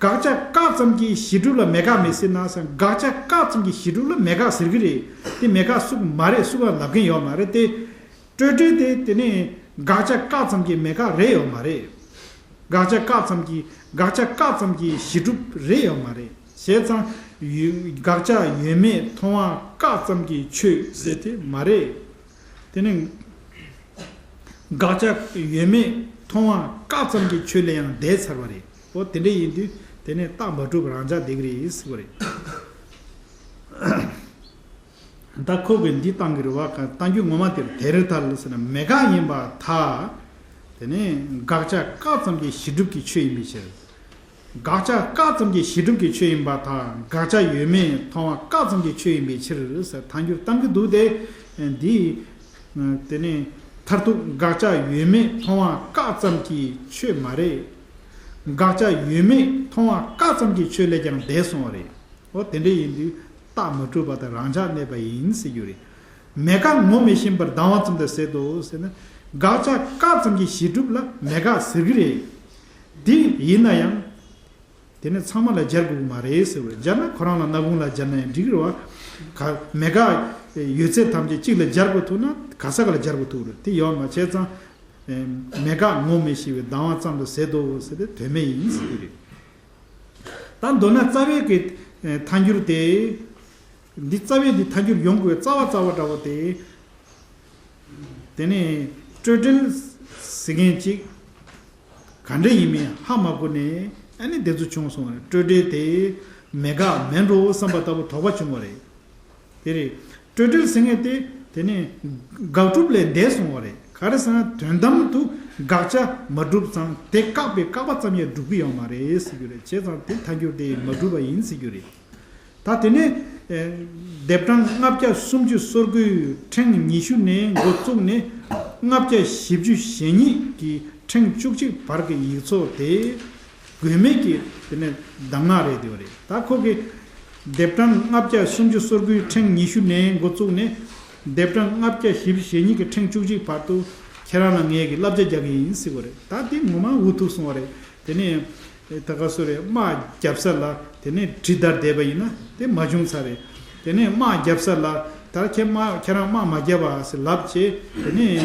དགག་བྱ་བཀག་ཙམ་གྱི་གཞི་གྲུབ་ལ་མེད་དགག་མི་སྲིད་ན་ཟེར། དགག་བྱ་བཀག་ཙམ་གྱི་གཞི་གྲུབ་ལ་མེད་དགག་ཟེར་གྱི་རེད། དེ་མེད་དགག་སུ་མ་རེད། སུ་ག་ལབ་མཁན་ཡོད་མ་རེད་དེ། སྤྲོས་བྲལ་དེ་དེ་ནས་དགག་བྱ་བཀག་ཙམ་གྱི་མེད་དགག་རེད་ཡོད་མ་རེད། དགག་བྱ་བཀག་ཙམ་གྱི་དགག་བྱ་བཀག་ཙམ་གྱི་གཞི་གྲུབ་རེད་ཡོད་མ་རེད། བྱས་ཙང་ཡོད་དགག་བྱ་ཡོད་མེད་མཐོང་བ་བཀག་ཙམ་གྱི་ཆོས་ཟེར་དེ་མ་རེད། དེ་ནས་དགག་བྱ་ཡོད་མེད་མཐོང་བ་བཀག་ཙམ་གྱི་ཆོས་ལས་ཡང་འདས་ཚར་བ་རེད། འོ་དེ་འདྲ་ཡིན་དུས་དེ་ནས་རྟགས་མ་གྲུབ་རང་འཇགས་བསྡད་ཀྱི་རེད་ཟེར་བ་རེད། ད་ཁོ་གིས་འདི་བཏང་གི་རེད་བ། ག་བཏང་རྒྱུ་ངོ་མ་དེར་དེར་ཐལ་ཟེར་ན་མེད་དགག་ཡིན་པར་ཐལ། དེ་ནས་དགག་བྱ་བཀག་ཙམ་གྱི་གཞི་གྲུབ་ཀྱི་ཆོས་ཡིན་པའི་ཕྱིར། དགག་བྱ་བཀག་ཙམ་གྱི་གཞི་གྲུབ་ཀྱི་ཆོས་ཡིན་པར་ཐལ། དགག་བྱ་ཡོད་མེད་མཐོང་བ་བཀག་ཙམ་གྱི་ཆོས་ཡིན་པའི་ཕྱིར་ཟེར་ཐལ་འགྱུར་བཏང་གི་འདུག་སྟེ། འདི་དེ་ནས་མཐར་ཐུག་དགག་བྱ་ཡོད་མེད་མཐོང་བ་བཀག་ཙམ་གྱི་ཆོས་མ་རེད། དགག་བྱ་ཡོད་མེད་མཐོང་བ་བཀག་ཙམ་གྱི་ཆོས་ལས་ཀྱང་འདས་སོང་བ་རེད། འོ་དེ་འདྲ་ཡིན་དུས་རྟགས་མ་གྲུབ་པ་དང་རང་འཇགས་གནས་པ་ཡིན་ཟེར་རྒྱུ་རེད། མེད་དགག་ངོ་མི་ཤེས་པར་སྡང་བ་ཙམ་དུ་ཟད་དོ་ཟེར་ན། དགག་བྱ་བཀག་ཙམ་གྱི་གཞི་གྲུབ་ལ་མེད་དགག་ཟེར་གྱི་རེད། དེ་ཡིན་ན་ཡང་། དེ་ནི་ཚང་མ་ལ་སྦྱར་དགོས་ཀྱི་མ་རེད་ཟེར་བས། སྦྱར་ན་ཁོ་རང་ལ་སྣ་ཁུང་ལ་སྦྱར་ན་ཡང་འགྲིག་གི་རེད་བ། ག་མེད་དགག་ཡོད་ཚད་ཐམས་ཅད་གཅིག་ལ་སྦྱར་དགོས་ཐུག་ན་ག་ས་ག་ལ་སྦྱར་དགོས་ཐུག་རེད། དེ་ཡོད་མ་བྱས་ཙང་། མེད་དགག་ངོ་མི་ཤེས་པའི་སྡང་བ་ཙམ་དུ་ཟད་དོ་ཟེར་ཏེ་དོན་མེད་ཡིན་ཟེར་གྱི་རེད། ད་མདོར་ན་རྩ་བའི་གི་ཐལ་འགྱུར་དེ། འདི་རྩ་བའི་འདི་ཐལ་འགྱུར་ཡོང་དགོས་རྩ་བ་རྩ་བ་འདྲ་བོ་དེ། དེ་ནས་སྤྲོས་བྲལ་ཟེར་མཁན་ཅིག་ག་འདྲ་ཡིན་མིན་ཧ་མ་གོ་ནས་ཨ་ནི་དེ་ཚོ་བྱུང་སོང་བ་རེད། སྤྲོས་བྲལ་དེ་མེད་དགག་མིན་འགྲོ་བསམ་པ་ལྟ་བུ་དོགས་པ་བྱུང་བ་རེད། དེ་རེད། སྤྲོས་བྲལ་ཟེར་མཁན་དེ་དེ་ནས་དགག་སྒྲུབ་ལས་འདས་སོང་བ་རེད། ག་རེ་ཟེར་ན་དོན་དམ་དུ་དགག་བྱ་མ་གྲུབ་ཙང་དེ་བཀག་པའི་བཀག་པ་ཙམ་ཡང་སྒྲུབ་ཀྱི་ཡོད་མ་རེད་ཟེར་རྒྱུ་རེད། བྱས་ཙང་དེ་ཐལ་འགྱུར་དེ་མ་གྲུབ་པ་ཡིན་ཟེར་རྒྱུ་རེད། ད་དེ་ནས་ཨེ། ལྡེབ་གྲངས་ལྔ་བརྒྱ་སུམ་ཅུ་སོ་དགུའི་ཕྲེང་ཉི་ཤུ་ནས་འགོ་བཙུགས་ནས་ལྔ་བརྒྱ་བཞི་བཅུ་ཞེ་གཉིས་ཀྱི་ཕྲེང་བཅུ་གཅིག་བར་གྱི་ཡིག་ཚོགས་དེ་དགོས་མེད་ཀྱི་དེ་ནས་གདམས་ངག་རེད་དེ་བ་རེད། ད་ཁོ་གི་ལྡེབ་གྲངས་ལྔ་བརྒྱ་སུམ་ཅུ་སོ་དགུའི་ཕྲེང་ཉི་ཤུ་ནས་འགོ་བཙུགས་ནས་ལྡེབ་གྲངས་ལྔ་བརྒྱ་བཞི་བཅུ་ཞེ་གཉིས་ཀྱི་ཕྲེང་བཅུ་གཅིག་བར་དུ་ཁྱེད་རང་ལ་ངས་ཀྱི་བསླབ་བྱ་རྒྱག་གི་ཡིན་ཟེར་བ་རེད། ད་དེ་ངོ་མ་འུ་ཐུག་སོང་བ་རེད། དེ་ནས་ད་ག་སུ་རེད། དམག་རྒྱབ་ས་ལ་དེ་ནས་གྲི་བདར་བསྡད་པ་ཡིན་ན་དེ་མ་བྱུང་ཚར་རེད། དེ་ནས་དམག་རྒྱབ་ས་ལ་ད་ཁྱེད་དམག་ཁྱེད་རང་དམག་མ་རྒྱབ་པ་ཟེར་ལབ་བྱས། དེ་ནས་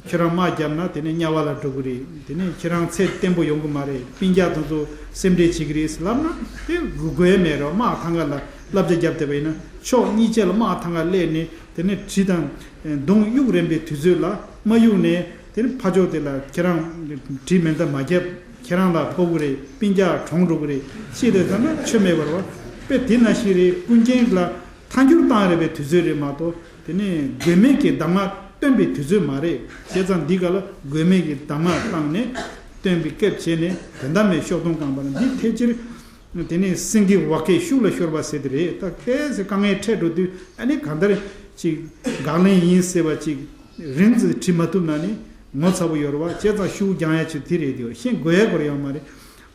ཁྱེད་རང་དམག་རྒྱབ་ན་དེ་ནས་དམྱལ་བ་ལ་འགྲོ་གི་རེད། དེ་ནས་ཁྱེད་རང་ཚེ་བརྟན་པོ་ཡོང་གི་མ་རེད། སྤུན་ཀྱག་དེ་ཚོ་སེམས་ཁྲལ་བྱེད་ཀྱི་རེད་ཟེར་ལབ་ན་དེ་དགོས་མེད་རེད། དམག་ཐང་ག་ལ་བསླབ་བྱ་རྒྱབ་བསྡད་པ་ཡིན་ན་ཕྱོགས་གཉིས་ཆ་ལ་དམག་ཐང་ག་སླེབས་ནས་དེ་ནས་གྲི་དང་མདུང་གཡུག་རན་པའི་དུས་ཚོད་ལ་མ་གཡུག་ནས། དེ་ནི་ཕ་ཕྱོགས་དེ་ལ་ཁྱེད་རང་གྲི་མེ་མདའ་མ་བརྒྱབ། ཁྱེད་རང་ལ་ཕོག་གི་རེད། སྤུན་ཀྱག་གྲོངས་འགྲོ་གི་རེད། ཅི་རེད་ཟེར་ན་ཆོས་མེད་པ་རེད་བ། དཔེ་དེ་ནང་བཞིན་རེད། ཀུན་མཁྱེན་ལ་ཐལ་འགྱུར་བཏང་རེད་པའི་དུས་ཚོད་རེད་མ་གཏོགས། དེ་ནས་དགོས་མེད་ཀྱི་གདམས་ངག་སྟོན་པའི་དུས་ཚོད་མ་རེད། བྱས་ཙང་འདི་ག་ལ་དགོས་མེད་ཀྱི་གདམས་ངག་བཏང་ནས་སྟོན་པའི་སྐབས་བྱས་ནས་དོན་དམ་མེད་ཤོག་སྟོང་རྐང་པ་ལ་འདི་ཐལ་ཕྱིར། དེ་ནས་སེང་གེ་འོག་གི་ཤུགས་ལ་ཤོར་བ་ཟེར་དེ་རེད། ད་ལྟའི་ཟེར་དཀའ་ངལ་འཕྲད་འགྲོ་དུས་ཨ་ནི་གང་ལྟར་ཅིག་དགག་ལན་ཡིན་ཟེར་བ་ཅིག་རིང་ཙམ་བྲིས་མ་ཐུབ་ན་ནི་ངོ་ཚ་པོ་ཡོད་རེད་བ། བྱས་ཙང་ཤུགས་རྒྱག་ཡ་ཅིག་དེ་རེད་དེ། ཤེས་དགོས་ཡ་གོ་རེ་ཡོད་མ་རེད།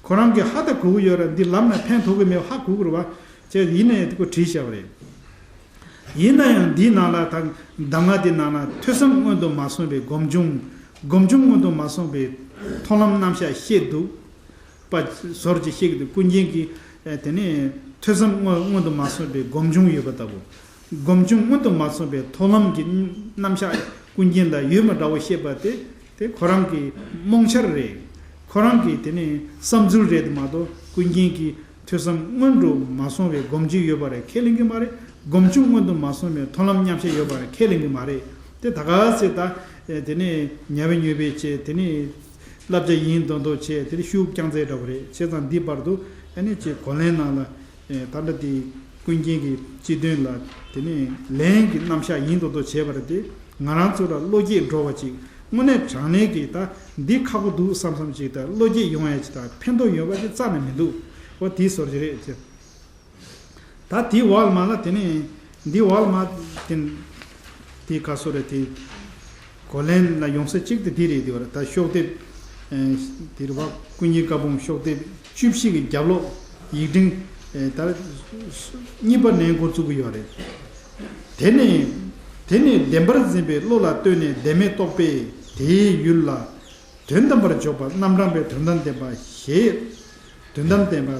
ཁོ་རང་གིས་ཧ་ད་གོ་གི་ཡོད་ར། འདི་ལབ་ན་ཕན་ཐོགས་གི་མེད་པ་ཧ་གོ་གི་རེད་བ། བྱས་ཡིན་ན་ཡང་དེ་ཁོ་བྲིས་བཞག་པ་རེད། ཡིན་ན་ཡང་འདིའི་ནང་ལ་ད་གདམས་ངག་འདི་ནང་ན་ཐོས་བསམ་སྔོན་དུ་མ་སོང་བའི་སྒོམ་བྱུང་། སྒོམ་བྱུང་སྔོན་དུ་མ་སོང་བའི་མཐོང་ལམ་རྣམ་གཞག་བཤད་འདུག་པ་ཟུར་གྱིས་བཤད་ཀྱི་འདུག་ཀུན་མཁྱེན་གྱིས་ཨ་དེ་ནས་ཐོས་བསམ་སྔོན་སྔོན་དུ་མ་སོང་བའི་སྒོམ་བྱུང་ཡོད་པ་ལྟ་བུ། སྒོམ་བྱུང་སྔོན་དུ་མ་སོང་བའི་མཐོང་ལམ་གྱི་རྣམ་གཞག་ཀུན་མཁྱེན་ལ་ཡོད་མ་འདྲ་བོ་བཤད་པ་དེ་དེ་ཁོ་རང་གི་རྨོངས་འཆར་རེད། ཁོ་རང་གི་དེ་ནས་བསམ་ཚུལ་རེད་མ་གཏོགས་ཀུན་མཁྱེན་གྱིས་ཐོས་བསམ་སྔོན་དུ་མ་སོང་བའི་སྒོམ་བྱུང་ཡོད་པ་རེད་ཁས་ལེན་གྱི་མ་རེད། སྒོམ་བྱུང་སྔོན་དུ་མ་སོང་བའི་མཐོང་ལམ་མཉམ་བཞག་ཡོད་པ་རེད་ཁས་ལེན་གྱི་མ་རེད། དེ་ད་ག་ཟེ་ད་དེ་ནས་ཉ་བའི་ཉོས་པའི་ཆེད་དེ་ནས་བསླབ་བྱ་ཡིན་མདོག་མདོག་བྱས་དེ་ནས་ཤུགས་རྐྱང་རྩལ་འདྲ་བོ་རེད། བྱས་ཙང་འདི་བར་དུ་ཨ་ནི་ཅིག་གོ་ལན་ནང་ལ་ད་ལྟ་དེ་ཀུན་མཁྱེན་གྱི་སྤྱི་དོན་ལ་དེ་ནས་ལན་གྱི་རྣམ་གཞག་ཡིན་མདོག་མདོག་བྱས་པ་རེད་དེ། ང་རང་ཚོ་ལ་བློ་སྐྱེད་འགྲོ་བ་ཅིག་དངོས་གནས་དྲང་གནས་ཀྱི་ད་འདི་ཁག་པོ་འདུག་བསམ་བསམ་ཅིག་ད་བློ་སྐྱེད་ཡོང་ཡ་ཅིག་ད་ཕན་ཐོགས་ཡོད་པ་ཅིག་རྩ་ནས་མི་འདུག་འོ་དེའི་བཟོ་འདྲ་རེད་ཅེས། ད་དེའི་འོག་ལ་མ་ལ་དེ་ནས་འདིའི་འོག་ལ་མ་དེ་དེ་ག་སོ་རེད་དེ་གོ་ལན་ལ་ཡོང་ས་གཅིག་དེ་དེ་རེད་དེ་བར་ད་ཤོག་ལྡེབ་དེ་རེད་བ། ཀུན་མཁྱེན་བཀའ་འབུམ་ཤོག་ལྡེབ་བཅུ་བཞི་གི་རྒྱབ་ལོགས་ཡིག་ཕྲེང་ད་གཉིས་པ་ནས་འགོ་བཙུགས་ཀྱི་ཡོད་རེད། དེ་ནས་དེ་ནས་བདེན་པར་འཛིན་པའི་བློ་ལ་ལྟོས་ནས་བདེན་མེད་རྟོགས་པས་དེའི་ཡུལ་ལ་དོན་དམ་པར་འཇོག་པ་རྣམ་གྲངས་པའི་དོན་དམ་བདེན་པ་ཞེས་དོན་དམ་བདེན་པ་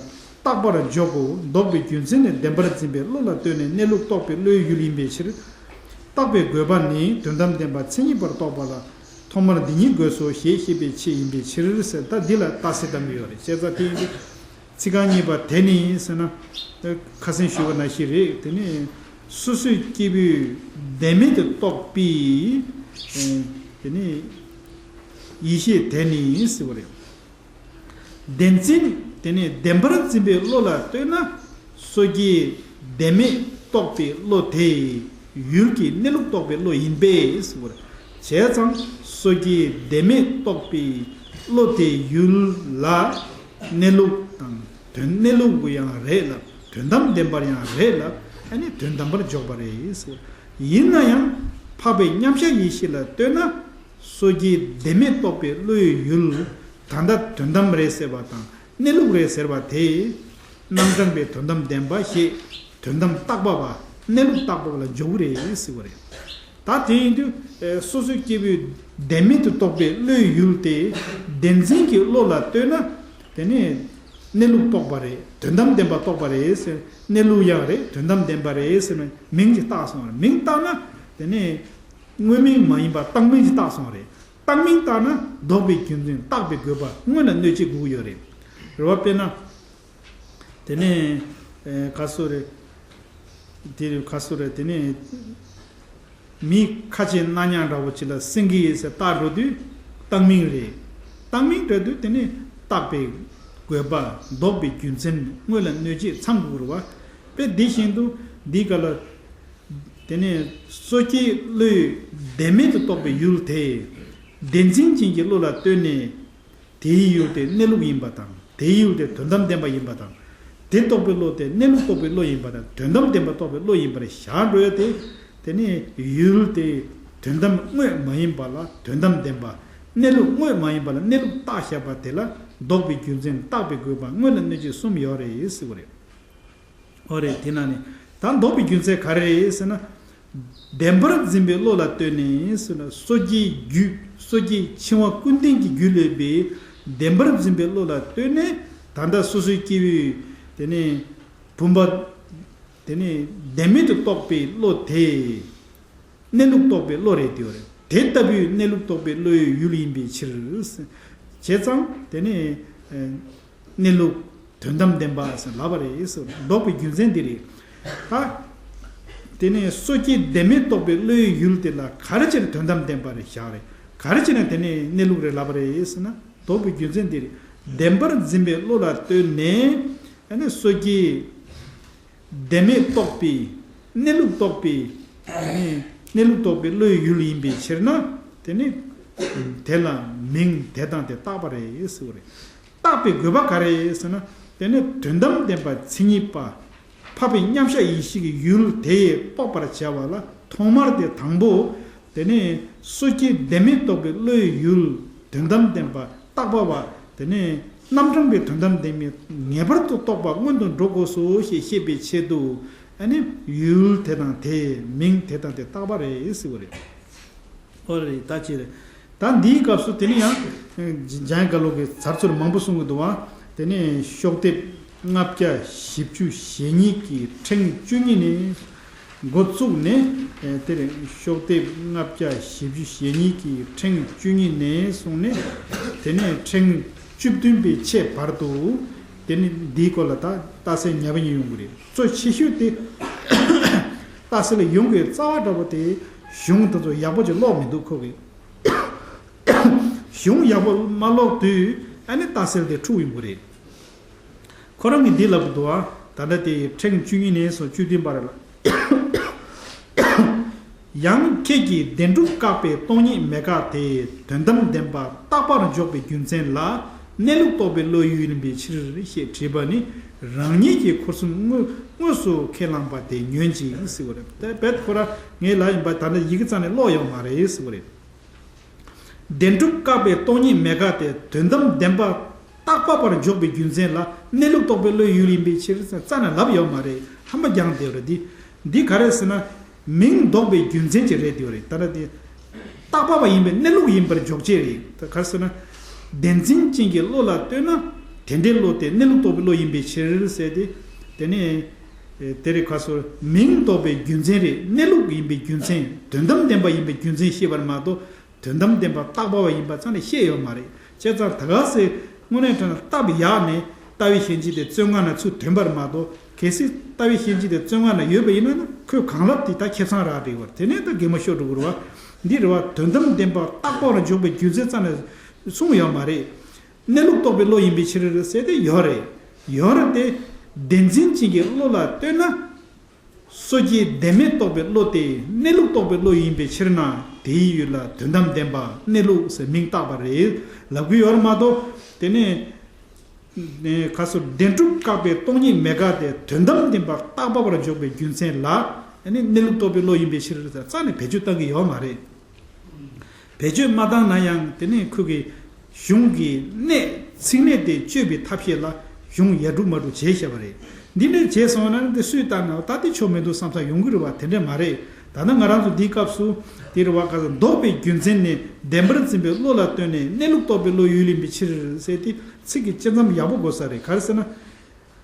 བརྟག་པར་འཇོག་གོ། ལྡོག་པའི་རྒྱུ་མཚན་ནི་བདེན་པར་འཛིན་པའི་བློ་ལ་ལྟོས་ནས་གནས་ལུགས་རྟོགས་པའི་བློའི་ཡུལ་ཡིན་པའི་ཕྱིར། བརྟག་པའི་དགོས་པ་ནི་དོན་དམ་བདེན་པ་མཚན་ཉིད་པར་རྟོགས་པ་ལ་ཐོག་མར་འདི་ཉིད་དགོས་སོ་ཞེས་བཤད་པའི་ཆེད་ཡིན་པའི་ཕྱིར་ཟེར། ད་འདི་ལ་རྟགས་གསལ་བཏང་གི་ཡོད་རེད། བྱས་ཙང་དེ་ཡིན་དུས། ཚིག་རྐང་གཉིས་པ་དེ་ནི་ཟེར་ན། ཁ་སང་ཞུས་པ་ནང་བཞིན་རེད། དེ་ནི་སོ་སོའི་སྐྱེས་བུས་བདེན་མེད་དུ་རྟོགས་པའི་དེ་ནི་ཡེ་ཤེས་དེ་ནི་ཟེར་བ་རེད། བདེན་འཛིན་དེ་ནི་བདེན་པར་འཛིན་པའི་བློ་ལ་ལྟོས་ན་སོ་སྐྱེས་བདེན་མེད་རྟོགས་པའི་བློ་དེ་ཡུལ་གྱི་གནས་ལུགས་རྟོགས་པའི་བློ་ཡིན་པས་ཟེར་བ་རེད། བྱས་ཙང་སོ་སྐྱེས་བདེན་མེད་རྟོགས་པའི་བློ་དེ་ཡུལ་ལ། གནས་ལུགས་དང་དོན་གནས་ལུགས་ཀྱི་ཡང་རེད་ལ་དོན་དམ་བདེན་པར་ཡང་རེད་ལ་ཨ་ནི་དོན་དམ་པར་འཇོག་པ་རེད། ཡིན་ན་ཡང་འཕགས་པའི་མཉམ་གཞག་ཡེ་ཤེས་ལ་ལྟོས་ན་སོ་སྐྱེའི་བདེན་མེད་རྟོགས་པའི་བློའི་ཡུལ་ད་ལྟ་དོན་དམ་རེད་ཟེར་བ་དང་གནས་ལུགས་རེད་ཟེར་བ་དེ་རྣམ་གྲངས་པའི་དོན་དམ་བདེན་པ་ཞེས་དོན་དམ་བརྟག་པ་བ་གནས་ལུགས་བརྟག་པ་བ་ལ་འཇོག་གི་རེད་ཟེར་བ་རེད། ད་དེ་ཡིན་དུས་སོ་སོའི་སྐྱེས་བུའི་བདེན་མེད་དུ་རྟོགས་པའི་བློའི་ཡུལ་དེ་བདེན་འཛིན་གྱི་བློ་ལ་ལྟོས་ན་དེ་ནི་གནས་ལུགས་རྟོགས་པ་རེད། དོན་དམ་བདེན་པ་རྟོགས་པ་རེད་ཟེར། གནས་ལུགས་ཡང་རེད། དོན་དམ་བདེན་པ་རེད་ཟེར་ནས་མིང་ཅིག་བཏགས་སོང་བ་རེད། མིང་བཏགས་ན་དེ་ནི་དངོས་མིང་མ་ཡིན་པ་བཏགས་མིང་ཅིག་བཏགས་སོང་བ་རེད། བཏགས་མིང་བཏགས་ན་ལྡོག་པའི་རྒྱུ་མཚན་བརྟག་པའི་དགོས་པ་དངོས་ལ་གནོད་བྱེད་དགོས་ཀྱི་ཡོད་རེད། རེད་བ། དཔེར་ན། དེ་ནས་ཨེ་ག་སོ་རེད། དེ་རེད་ག་སོ་རེད། དེ་ནས་མི་ཁ་ཆེ་སྣ་ཉག་འདྲ་བོ་ཅིག་ལ་སེང་གེ་ཟེར་བཏགས་འགྲོ་དུས་བཏགས་མིང་རེད། བཏགས་མིང་འདྲ་དུས་དེ་ནས་བརྟག་པའི་དགོས་པ་ལྡོག་པའི་རྒྱུ་མཚན་དངོས་ལ་གནོད་བྱེད་ཚང་དགོས་རེད་བ། དཔེ་འདི་བཞིན་དུ་འདི་ག་ལ། དེ་ནས་སོ་སྐྱེའི་བློའི་བདེན་མེད་དུ་རྟོགས་པའི་ཡུལ་དེ་བདེན་འཛིན་ཅན་གྱི་བློ་ལ་ལྟོས་ནས། དེའི་ཡུལ་དེ་གནས་ལུགས་ཡིན་པ་དང་། དེའི་ཡུལ་དེ་དོན་དམ་བདེན་པ་ཡིན་པ་དང་། དེ་རྟོགས་པའི་བློ་དེ་གནས་ལུགས་རྟོགས་པའི་བློ་ཡིན་པ་དང་དོན་དམ་བདེན་པ་རྟོགས་པའི་བློ་ཡིན་པར་བཞག་འགྲོ་ཡ་དེ། དེ་ནི་ཡུལ་དེ་དོན་དམ་དངོས་མ་ཡིན་པ་ལ་དོན་དམ་བདེན་པ། གནས་ལུགས་དངོས་མ་ཡིན་པ་ལ་གནས་ལུགས་བཏགས་བཞག་པ་དེ་ལ་ལྡོག་པའི་རྒྱུ་མཚན་བརྟག་པའི་དགོས་པ་དངོས་ལ་གནོད་བྱེད་གསུམ་ཡོད་རེད་ཟེར་བ་རེད། ཨོ་རེད། དེ་ན་ནི་ད་ལྡོག་པའི་རྒྱུ་མཚན་ག་རེ་རེད་ཟེར་ན། བདེན་པར་འཛིན་པའི་བློ་ལ་ལྟོས་ནས་ཟེར་ན་སོ་སྐྱེའི་རྒྱུད་སོ་སྐྱེའི་འཆིང་བ་ཀུན་ལྡན་གྱི་རྒྱུད་ལས་པའི་བདེན་པར་འཛིན་པའི་བློ་ལ་ལྟོས་ནས་ད་ལྟ་སོ་སོའི་སྐྱེ་བོའི་དེ་ནས་བུམ་པ་དེ་ནས་བདེན་མེད་དུ་རྟོགས་པའི་བློ་དེ། གནས་ལུགས་རྟོགས་པའི་བློ་རེད་དེ་རེད། དེ་ལྟ་བུའི་གནས་ལུགས་རྟོགས་པའི་བློའི་ཡུལ་ཡིན་པའི་ཕྱིར། བྱས་ཙང་དེ་ནི་གནས་ལུགས་དོན་དམ་བདེན་པ་ཟེར་ལབ་པ་རེད་ཟེར། ལྡོག་པའི་རྒྱུ་མཚན་འདི་རེད། ད་དེ་ནི་སོ་སྐྱེ་བདེན་མེད་རྟོགས་པའི་བློའི་ཡུལ་དེ་ལ་ག་རེ་བྱས་ནས་དོན་དམ་བདེན་པ་རེད་བཞག་རེད། ག་རེ་བྱས་ནས་དེ་ནི་གནས་ལུགས་རེད་ལབ་པ་རེད་ཟེར་ན། ལྡོག་པའི་རྒྱུ་མཚན་འདི་རེད། བདེན་པར་འཛིན་པའི་བློ་ལ་ལྟོས་ནས། ཨ་ནི་སོ་སྐྱེའི་བདེན་མེད་རྟོགས་པའི་གནས་ལུགས་རྟོགས་པའི། ཨ་ནི་གནས་ལུགས་རྟོགས་པའི་བློའི་ཡུལ་ཡིན་པའི་ཕྱིར་ན། དེ་ནི་དེ་ལ་མིང་དེ་དང་དེ་བཏགས་པ་རེད་ཟེར་བ་རེད། བཏགས་པའི་དགོས་པ་ག་རེ་ཟེར་ན། དེ་ནི་དོན་དམ་བདེན་པ་མཚན་ཉིད་པ། འཕགས་པའི་མཉམ་གཞག་ཡེ་ཤེས་ཀྱི་ཡུལ་དེ་རྟོགས་པར་བྱ་བ་ལ་ཐོག་མར་དེ་དང་པོ། དེ་ནས་སོ་སྐྱེའི་བདེན་མེད་རྟོགས་པའི་བློའི་ཡུལ་དོན་དམ་བདེན་པ་བཏགས་པ་བ། དེ་ནས་རྣམ་གྲངས་པའི་དོན་དམ་བདེན་མེད་ངེས་པར་དུ་རྟོགས་པ་སྔོན་དུ་འགྲོ་དགོས་སོ་ཞེས་བཤད་པའི་ཆེད་དུ། ཨ་ནི་ཡུལ་དེ་དང་དེ་མིང་དེ་དང་དེ་བཏགས་པ་རེད་ཟེར་བ་རེད། ཨོ་རེད། ད་ཅི་རེད། ད་འདིའི་སྐབས་སུ་དེ་ནི་ཡང་འཇམ་དབྱངས་བཀའ་བློན་གྱིས་ཚར་ཚུར་མང་པོ་གསུང་གི་འདུག་བ། དེ་ནས་ཤོག་ལྡེབ་ལྔ་བརྒྱ་བཞི་བཅུ་ཞེ་གཉིས་ཀྱི་ཕྲེང་བཅུ་གཉིས་ནས་འགོ་བཙུགས་ནས། ཨེ་དེ་རེད། ཤོག་ལྡེབ་ལྔ་བརྒྱ་བཞི་བཅུ་ཞེ་གཉིས་ཀྱི་ཕྲེང་བཅུ་གཉིས་ནས་བཟུང་ནས། དེ་ནས་ཕྲེང་བཅུ་བདུན་པའི་ཆེད་བར་དུ། དེ་ནི་འདིའི་སྐོར་ལ་ད་རྟགས་གསལ་ཉེར་པ་གཉིས་ཡོང་གི་རེད། གཙོ་ཆེ་ཤོས་དེ་རྟགས་གསལ་ལ་ཡོང་དགོས་རྩ་བ་འདྲ་པོ་དེ། གཞུང་དེ་ཚོ་ཡག་པོ་ཅིག་ཀློག་མི་འདུག་ཁོ་གིས། གཞུང་ཡག་པོ་མ་ཀློག་དུས། ཨ་ནི་རྟགས་གསལ་དེ་འཁྲུག་ཡོང་གི་རེད། ཁོ་རང་གིས་འདི་ལབ་ཀྱི་འདུག་བ། ད་ལྟ་དེ་ཕྲེང་བཅུ་གཉིས་ནས་སོ་བཅུ་བདུན་བར་ལ། ཡང་ཁྱེད་ཀྱིས་བདེན་གྲུབ་བཀག་པའི་སྟོང་ཉིད་མེད་དགག་དེ་དོན་དམ་བདེན་པ་བཏགས་པར་འཇོག་པའི་རྒྱུ་མཚན་ལ། གནས་ལུགས་རྟོགས་པའི་བློའི་ཡུལ་ཡིན་པའི་ཕྱིར་ཞེས་བྲིས་པ་ནི། རང་ཉིད་ཀྱི་འཁོར་གསུམ་དངོས་དངོས་སུ་ཁས་བླངས་པ་དེ་ཉོན་ཅིག་ཟེར་བ་རེད། དེ་རྦད་ཁོ་རང་ངས་ལབ་ཡིན་པ། ད་ནི་ཡི་གེ་རྩ་ནས་ཀློག་ཡོད་མ་རེད་ཟེར་བ་རེད། བདེན་གྲུབ་བཀག་པའི་སྟོང་ཉིད་མེད་དགག་དེ་དོན་དམ་བདེན་པ་བཏགས་པ་བར་འཇོག་པའི་རྒྱུ་མཚན་ལ། གནས་ལུགས་རྟོགས་པའི་བློའི་ཡུལ་ཡིན་པའི་ཕྱིར་རྩ་ནས་ལབ་ཡོད་མ་རེད། ཧམ་པ་རྒྱག་བསྡད་ཡོད་རེད། འདི་འདི་ག་རེ་ཟེར་ན། མིང་འདོགས་པའི་རྒྱུ་མཚན་ཅིག་རེད་བསྡད་ཡོད་རེད། ད་ལྟ་དེ་བཏགས་པ་བ་ཡིན་པའི་གནས་ལུགས་ཡིན་པར་འཇོག་བྱེད་རེད། ད་ག་རེ་ཟེར་ན། བདེན་འཛིན་ཅན་གྱི་བློ་ལ་ལྟོས་ན། དེ་འདྲའི་བློ་དེ་གནས་ལུགས་རྟོགས་པའི་བློ་ཡིན་པའི་ཕྱིར་ཟེར་ཏེ། དེ་ནས་དེ་རེད། ག་རེ་ཟེར། མིང་འདོགས་པའི་རྒྱུ་མཚན་རེད། གནས་ལུགས་ཡིན་པའི་རྒྱུ་མཚན། དོན་དམ་བདེན་པ་ཡིན་པའི་རྒྱུ་མཚན་བཤད་པར་མ་གཏོགས། དོན་དམ་བདེན་པ་བཏགས་པ་བ་ཡིན་པ་རྩ་ནས་བཤད་ཡོད་མ་རེད། བྱས་ཙང་ད་ག་སེ་དངོས་གནས་དྲང་གནས་བཏགས་པ་བཞག་ནས་ལྟ་བའི་ཞེན་ཆེན་དེ་བཙོན་ཁང་ནང་ཚུར་དོན་པར་མ་གཏོགས། གལ་སྲིད་ལྟ་བའི་ཞེན་ཆེན་དེ་བཙོན་ཁང་ནང་ཡོད་པ་ཡིན་ན། ཁོས་གང་ལབ་དེ་ད་ཁེ་བཟང་རག་འགྲིག་བར། དེ་ནས་ད་གད་མོ་ཤོར་འགྲོ་གི་རེད་བ། འདི་རེད་བ། དོན་དམ་བདེན་པ་བཏགས་པ་བར་འཇོག་པའི་རྒྱུ་མཚན་རྩ་ནས་གསུངས་ཡོད་མ་རེད། གནས་ལུགས་རྟོགས་པའི་བློ་ཡིན་པའི་ཕྱིར་ཟེར་ཏེ་ཡོད་རེད། ཡོད་རེད་དེ། བདེན་འཛིན་ཅན་གྱི་བློ་ལ་ལྟོས་ན། སོ་སྐྱེའི་བདེན་མེད་རྟོགས་པའི་བློ་དེ་གནས་ལུགས་རྟོགས་པའི་བློ་ཡིན་པའི་ཕྱིར་ན། དེའི་ཡུལ་ལ་དོན་དམ་བདེན་པ་གནས་ལུགས་ཟེར་མིང་བཏགས་པ་རེད་ལབ་ཀྱི་ཡོད་རེད་མ་གཏོགས། དེ་ནས་ནས་ག་རེ་ཟེར། བདེན་གྲུབ་བཀག་པའི་སྟོང་ཉིད་མེད་དགག་དེ་དོན་དམ་བདེན་པ་བཏགས་པ་བར་འཇོག་པའི་རྒྱུ་མཚན་ལ། ཨ་ནི་གནས་ལུགས་རྟོགས་པའི་བློ་ཡིན་པའི་ཕྱིར་ཟེར་རྩ་ནས་བེད་སྤྱོད་བཏང་གི་ཡོད་མ་རེད། བེད་སྤྱོད་མ་བཏང་ན་ཡང་། དེ་ནས་ཁོ་གི་གཞུང་གི་གནད་ཚིག་གནད་དེ་གཅོད་པའི་ཐབས་ཤེས་ལ་གཞུང་ཡར་དྲུག་མར་དྲུག་བྱས་བཞག་པ་རེད། འདི་འདྲ་བྱས་སོང་ན། འདི་སུས་བལྟས་ན་ད་དེ་ཆོ་མི་འདུག་བསམ་ས་ཡོང་གི་རེད་བ། དེ་འདྲ་མ་རེད། ད་ནི་ང་རང་ཚོ་འདིའི་སྐབས་སུ་དེ་རེད་བ། ག་རེ་ཟེར། འདོགས་པའི་རྒྱུ་མཚན་ནི། བདེན་པར་འཛིན་པའི་བློ་ལ་ལྟོས་ནས་གནས་ལུགས་རྟོགས་པའི་བློའི་ཡུལ་ཡིན་པའི་ཕྱིར་ཟེར་ཏེ། ཚིག་གི་དཔྱད་མཚམས་ཡག་པོ་དགོས་ས་རེད། ག་རེ་ཟེར་ན།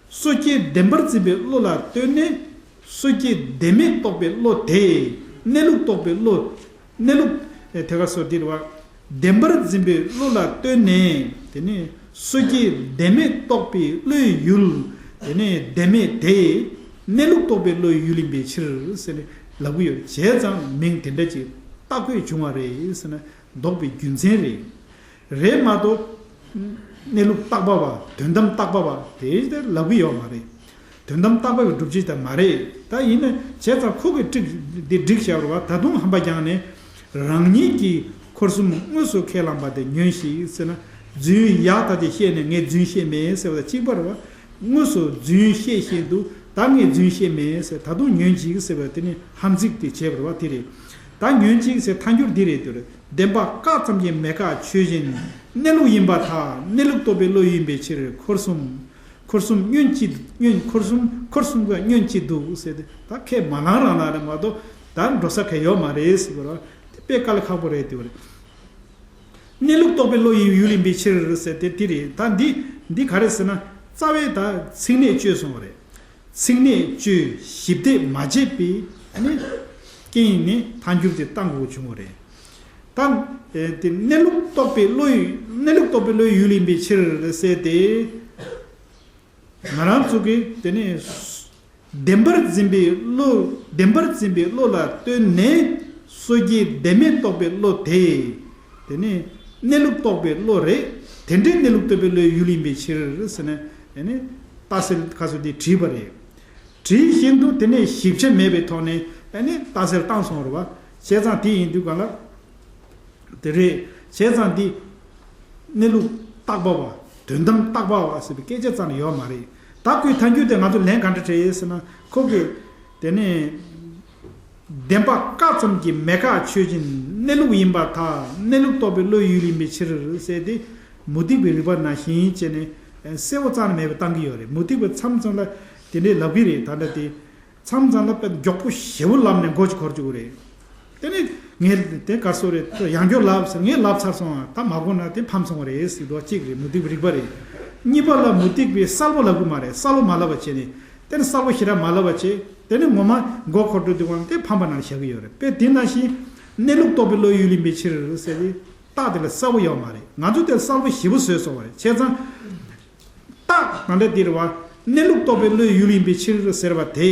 སོ་སྐྱེའི་བདེན་པར་འཛིན་པའི་བློ་ལ་ལྟོས་ནས། སོ་སྐྱེའི་བདེན་མེད་རྟོགས་པའི་བློ་དེ་གནས་ལུགས་རྟོགས་པའི་བློ། གནས་ལུགས་ཨེ་དེ་ག་རེ་ཟེར། འདི་རེད་བ། བདེན་པར་འཛིན་པའི་བློ་ལ་ལྟོས་ནས། དེ་ནས་སོ་སྐྱེའི་བདེན་མེད་རྟོགས་པའི་བློའི་ཡུལ། དེ་ནས་བདེན་མེད་དེ་གནས་ལུགས་རྟོགས་པའི་བློའི་ཡུལ་ཡིན་པའི་ཕྱིར་ཟེར་ནས་ལབ་ཀྱི་ཡོད། བྱས་ཙང་མིང་དེ་འདྲ་ཅིག་བཏགས་དགོས་བྱུང་བ་རེད་ཟེར་ན། འདོགས་པའི་རྒྱུ་མཚན་རེད། རེད་མ་གཏོགས། གནས་ལུགས་བཏགས་པ་བ། དོན་དམ་བཏགས་པ་བ་དེ་ལབ་ཀྱི་ཡོད་མ་རེད། དོན་དམ་བཏགས་པ་བའི་སྒྲུབ་བྱེད་དེ་མ་རེད། ད་ཡིན་ན་བྱས་ཙང་ཁོ་གི་ཊིག་འདི་འགྲིག་བཞག་རེད་བ། ད་དུང་ཧམ་པ་རྒྱག་ནས། རང་ཉིད་ཀྱི་འཁོར་གསུམ་དངོས་སུ་ཁས་བླངས་པ་དེ་ཉོན་ཞིག་ཟེར་ན། རྫུན་ཡག་ད་དེ་བཤད་ནས་ངས་རྫུན་བཤད་མེད་ཟེར་བ་དང་གཅིག་པ་རེད་བ། དངོས་སུ་རྫུན་བཤད་བཞིན་དུ་ད་ངས་རྫུན་བཤད་མེད་ཟེར། ད་དུང་ཉོན་ཅིག་ཟེར་བ་དེ་ནི་ཧམ་ཚིག་དེ་བྱས་པ་རེད་བ། དེ་རེད། ད་ཉོན་ཅིག་ཟེར་ཐལ་འགྱུར་འདི་རེད་དེ། བདེན་པ་བཀག་ཙམ་གྱིས་མེད་དགག་ཆོས་ཅན། གནས་ལུགས་ཡིན་པར་ཐལ། གནས་ལུགས་རྟོགས་པའི་བློ་ཡིན་པའི་ཕྱིར། འཁོར་གསུམ། འཁོར་གསུམ་ཉོན་ཅིག་ཉོན། འཁོར་གསུམ། འཁོར་གསུམ་ཀུན་ཉོན་ཅིག་འདུག་ཟེར་ཏེ། ད་ཁས་མ་བླངས་རང་བླངས་རེད་མ་གཏོགས། ད་འགྲོ་ས་གང་ཡོད་མ་རེད་ཟེར་བ་རེད། དེ་དཔེ་དཀའ་ལས་ཁག་པོ་རེད་དེ་བ་རེད། གནས་ལུགས་རྟོགས་པའི་བློ་ཡི་ཡུལ་ཡིན་པའི་ཕྱིར་ཟེར་ཏེ་དེ་རེད། ད་འདི་འདི་ག་རེ་ཟེར་ན། རྩ་བའི་ད་ཚིག་གནད་གཅོད་སོང་བ་རེད། ཚིག་གནད་གཅོད་ཞིབ་བལྟས་མ་བྱས་པའི་ཨ་ནི་རྐྱེན་ནི་ཐལ་འགྱུར་དེ་བཏང་དགོས་བྱུང་བ་རེད། ད་ཨེ་དེ་གནས་ལུགས་རྟོགས་པའི་བློ་ཡི། གནས་ལུགས་རྟོགས་པའི་བློའི་ཡུལ་ཡིན་པའི་ཕྱིར་ཟེར་ཏེ། ང་རང་ཚོ་གིས་དེ་ནས་བདེན་པར་འཛིན་པའི་བློ། བདེན་པར་འཛིན་པའི་བློ་ལ་ལྟོས་ནས་སོ་སྐྱེའི་བདེན་མེད་རྟོགས་པའི་བློ་དེ། དེ་ནས་ གནས་ལུགས་རྟོགས་པའི་བློ་རེད། དེ་འདྲའི་གནས་ལུགས་རྟོགས་པའི་བློའི་ཡུལ་ཡིན་པའི་ཕྱིར་ཟེར་ནས་ཨ་ནི་རྟགས་གསལ་ཁ་སོ་དེ་བྲིས་པ་རེད། བྲིས་བཞིན་དུ་དེ་ནས་ཞིབ་ཆ་མེད་པའི་ཐོག་ནས་ཨ་ནི་རྟགས་གསལ་བཏང་སོང་རེད་བ། བྱས་ཙང་དེ་ཡིན་དུས་གང་ལ། དེ་རེད། བྱས་ཙང་འདི་གནས་ལུགས་རྟག་པ་བ། དོན་དམ་རྟག་པ་བ་ཟེར་བའི་སྐད་ཆ་རྩ་ནས་ཡོད་མ་རེད། ད་ཁོས་ཐལ་འགྱུར་དེ་ང་ཚོ་ལན་ག་འདྲ་སྤྲད་ཡོད་ཟེར་ན། ཁོ་གིས་དེ་ནས་བདེན་པ་བཀག་ཙམ་གྱི་མེད་དགག་ཆོས་ཅན། གནས་ལུགས་ཡིན་པར་ཐལ། གནས་ལུགས་རྟོགས་པའི་བློའི་ཡུལ་ཡིན་པའི་ཕྱིར་ཟེར་ཏེ། མུ་སྟེགས་པའི་རིགས་པ་ནང་བཞིན་བྱས་ནས་གསལ་པོ་རྩ་ནས་མེད་པ་བཏང་གི་ཡོད་རེད། མུ་སྟེགས་པ་མཚམས་མཚམས་ལ་དེ་འདྲའི་ལབ་གི་རེད། ད་ལྟ་དེ། མཚམས་མཚམས་ལ་དཔེ་མགྱོགས་པོ་ཞེ་པོ་ལབ་ནས་མགོ་ཅིག་འཁོར་བཅུག་རེད། དེ་ནི་ངས་དེ་ག་སོ་རེད། ཡང་བསྐྱར་ལབ་ཟེར། ངས་ལབ་ཚར་སོང་། ད་མ་གོ་ན་དེ་ཕམ་སོང་བ་རེད་ཟེར་འདུག་གཅིག་རེད། མུ་སྟེགས་པའི་རིགས་པ་རེད། གཉིས་པ་ལ་མུ་སྟེགས་པའི་གསལ་པོ་ལབ་གི་མ་རེད། གསལ་པོ་མ་ལབ་པ་བྱས་ནས། དེ་ནི་གསལ་པོ་ཞེ་དྲག་མ་ལབ་པ་བྱས། དེ་ནི་ངོ་མ་མགོ་འཁོར་དུས་དེ་བ་དེ་ཕམ་པ་ནང་བཞག་གི་ཡོད་རེད། དཔེ་དེ་ནང་བཞིན་གནས་ལུགས་རྟོགས་པའི་བློའི་ཡུལ་ཡིན་པའི་ཕྱིར་ཟེར་ཏེ། རྟགས་དེ་ལ་གསལ་པོ་ཡོད་མ་རེད། ང་ཚོ་དེ་གསལ་པོ་ཞེ་པོ་བཟོས་སོང་བ་རེད། བྱས་ཙང་། རྟགས་གང་འདྲ་འདིར་བ། གནས་ལུགས་རྟོགས་པའི་བློའི་ཡུལ་ཡིན་པའི་ཕྱིར་ཟེར་བ་དེ།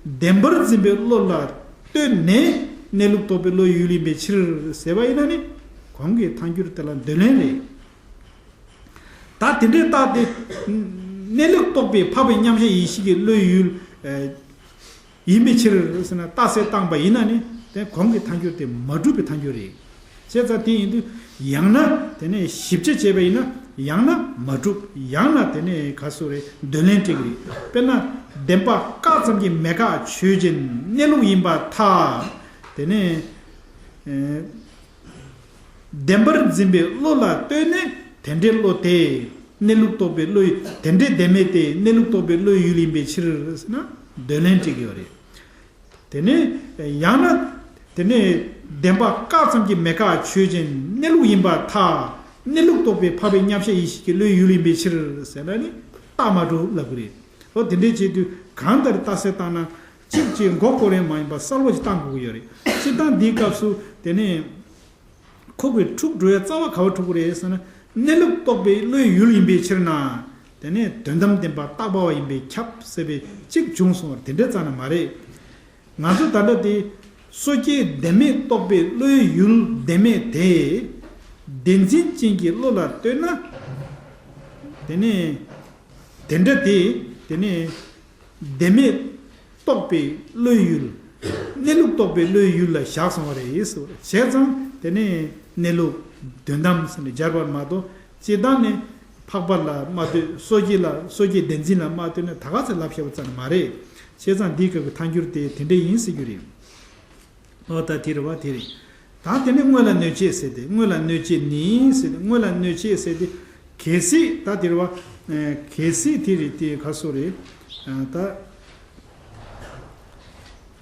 བདེན་པར་འཛིན་པའི་བློ་ལ་ལྟོས་ནས་གནས་ལུགས་རྟོགས་པའི་བློའི་ཡུལ་ཡིན་པའི་ཕྱིར་ཟེར་བ་ཡིན་ན་ནི། གོང་གི་ཐལ་འགྱུར་དེ་ལ་འདོད་ལན་རེད། ད་དེ་འདྲའི་རྟགས་དེ། གནས་ལུགས་རྟོགས་པའི་འཕགས་པའི་མཉམ་གཞག་ཡེ་ཤེས་ཀྱི་བློའི་ཡུལ། ཡིན་པའི་ཕྱིར་ཟེར་ན། རྟགས་གསལ་བཏང་པ་ཡིན་ན་ནི་དེ་གོང་གི་ཐལ་འགྱུར་དེ་མ་གྲུབ་པའི་ཐལ་འགྱུར་རེད། བྱས་ཙང་དེ་ཡིན་དུས་ཡང་ན་དེ་ནས་ཞིབ་ཆ་བྱས་པ་ཡིན་ན། ཡང་ན་མ་གྲུབ། ཡང་ན་དེ་ནས་ག་སོ་རེད། འདོད་ལན་སྤྲད་ཀྱི་རེད། དཔེར་ན། བདེན་པ་བཀག་ཙམ་གྱི་མེད་དགག་ཆོས་ཅན། གནས་ལུགས་ཡིན་པར་ཐལ། དེ་ནས། བདེན་པར་འཛིན་པའི་བློ་ལ་ལྟོས་ནས་དེ་འདྲའི་བློ་དེ། གནས་ལུགས་རྟོགས་པའི་བློའི་དེ་འདྲའི་བདེན་མེད་དེ་གནས་ལུགས་རྟོགས་པའི་བློའི་ཡུལ་ཡིན་པའི་ཕྱིར་ཟེར་ན། འདོད་ལན་སྤྲད་ཀྱི་ཡོད་རེད། དེ་ནས་ཡང་ན། དེ་ནས་བདེན་པ་བཀག་ཙམ་གྱི་མེད་དགག་ཆོས་ཅན། གནས་ལུགས་ཡིན་པར་ཐལ། གནས་ལུགས་རྟོགས་པའི་འཕགས་པའི་མཉམ་གཞག་ཡེ་ཤེས་ཀྱི་བློའི་ཡུལ་ཡིན་པའི་ཕྱིར་ཟེར་ན་ནི་རྟགས་མ་གྲུབ་ལབ་ཀྱི་རེད། འོ་དེ་འདྲའི་བྱེད་དུས་གང་ལྟར་རྟགས་གསལ་བཏང་ན། གཅིག་གཅིག་མགོ་སྐོར་ཡང་མ་ཡིན་པ་གསལ་པོ་ཞིག་བཏང་དགོས་ཀྱི་ཡོད་རེད། སྤྱིར་བཏང་འདིའི་སྐབས་སུ་དེ་ནས། ཁོ་གི་འཁྲུག་འགྲོ་བའི་རྩ་བ་ག་བ་འཁྲུག་གི་རེད་ཟེར་ན། གནས་ལུགས་རྟོགས་པའི་བློའི་ཡུལ་ཡིན་པའི་ཕྱིར་ན། དེ་ནས་དོན་དམ་བདེན་པ་རྟག་པ་བ་ཡིན་པས་ཁྱབ་ཟེར་བའི་གཅིག་བྱུང་སོང་བ་དེ་འདྲ་རྩ་ནས་མ་རེད། ང་ཚོ་ད་ལྟ་དེ། སོ་སྐྱེའི་བདེན་མེད་རྟོགས་པའི་བློའི་ཡུལ་བདེན་མེད་དེ། བདེན་འཛིན་ཅན་གྱི་བློ་ལ་ལྟོས་ན། དེ་ནས། དེ་འདྲ་དེ། དེ་ནས། བདེན་མེད་རྟོགས་པའི་བློའི་ཡུལ། གནས་ལུགས་རྟོགས་པའི་བློའི་ཡུལ་ལ་བཞག་སོང་བ་རེད་ཟེར། བྱས་ཙང་དེ་ནས་གནས་ལུགས་དོན་དམ་ཟེར་ནས་སྦྱར་བ་མ་གཏོགས། སྤྱིར་བཏང་ནས་འཕགས་པ་ལ་མ་ལྟོས། སོ་སྐྱེ་ལ། སོ་སྐྱེའི་བདེན་འཛིན་ལ་མ་ལྟོས་ནས་ད་ག་ཚོད་ལབ་བཤད་པ་ཙམ་མ་རེད། བྱས་ཙང་འདིའི་སྐབས་ཀྱི་ཐལ་འགྱུར་དེ་དེ་འདྲ་ཡིན་ཟེར་རྒྱུ་རེད། ཨོ་ད་དེ་རེད་བ། དེ་རེད། ད་དེ་ནས་དངོས་ལ་གནོད་བྱེད་ཟེར་ཏེ། དངོས་ལ་གནོད་བྱེད་ནི་ཟེར་ཏེ། དངོས་ལ་གནོད་བྱེད་ཟེར་ཏེ། གལ་སྲིད་ད་དེ་རེད་བ། ཨ་གལ་སྲིད་དེ་རེད་དེ་ག་སོ་རེད། ཨ་ད་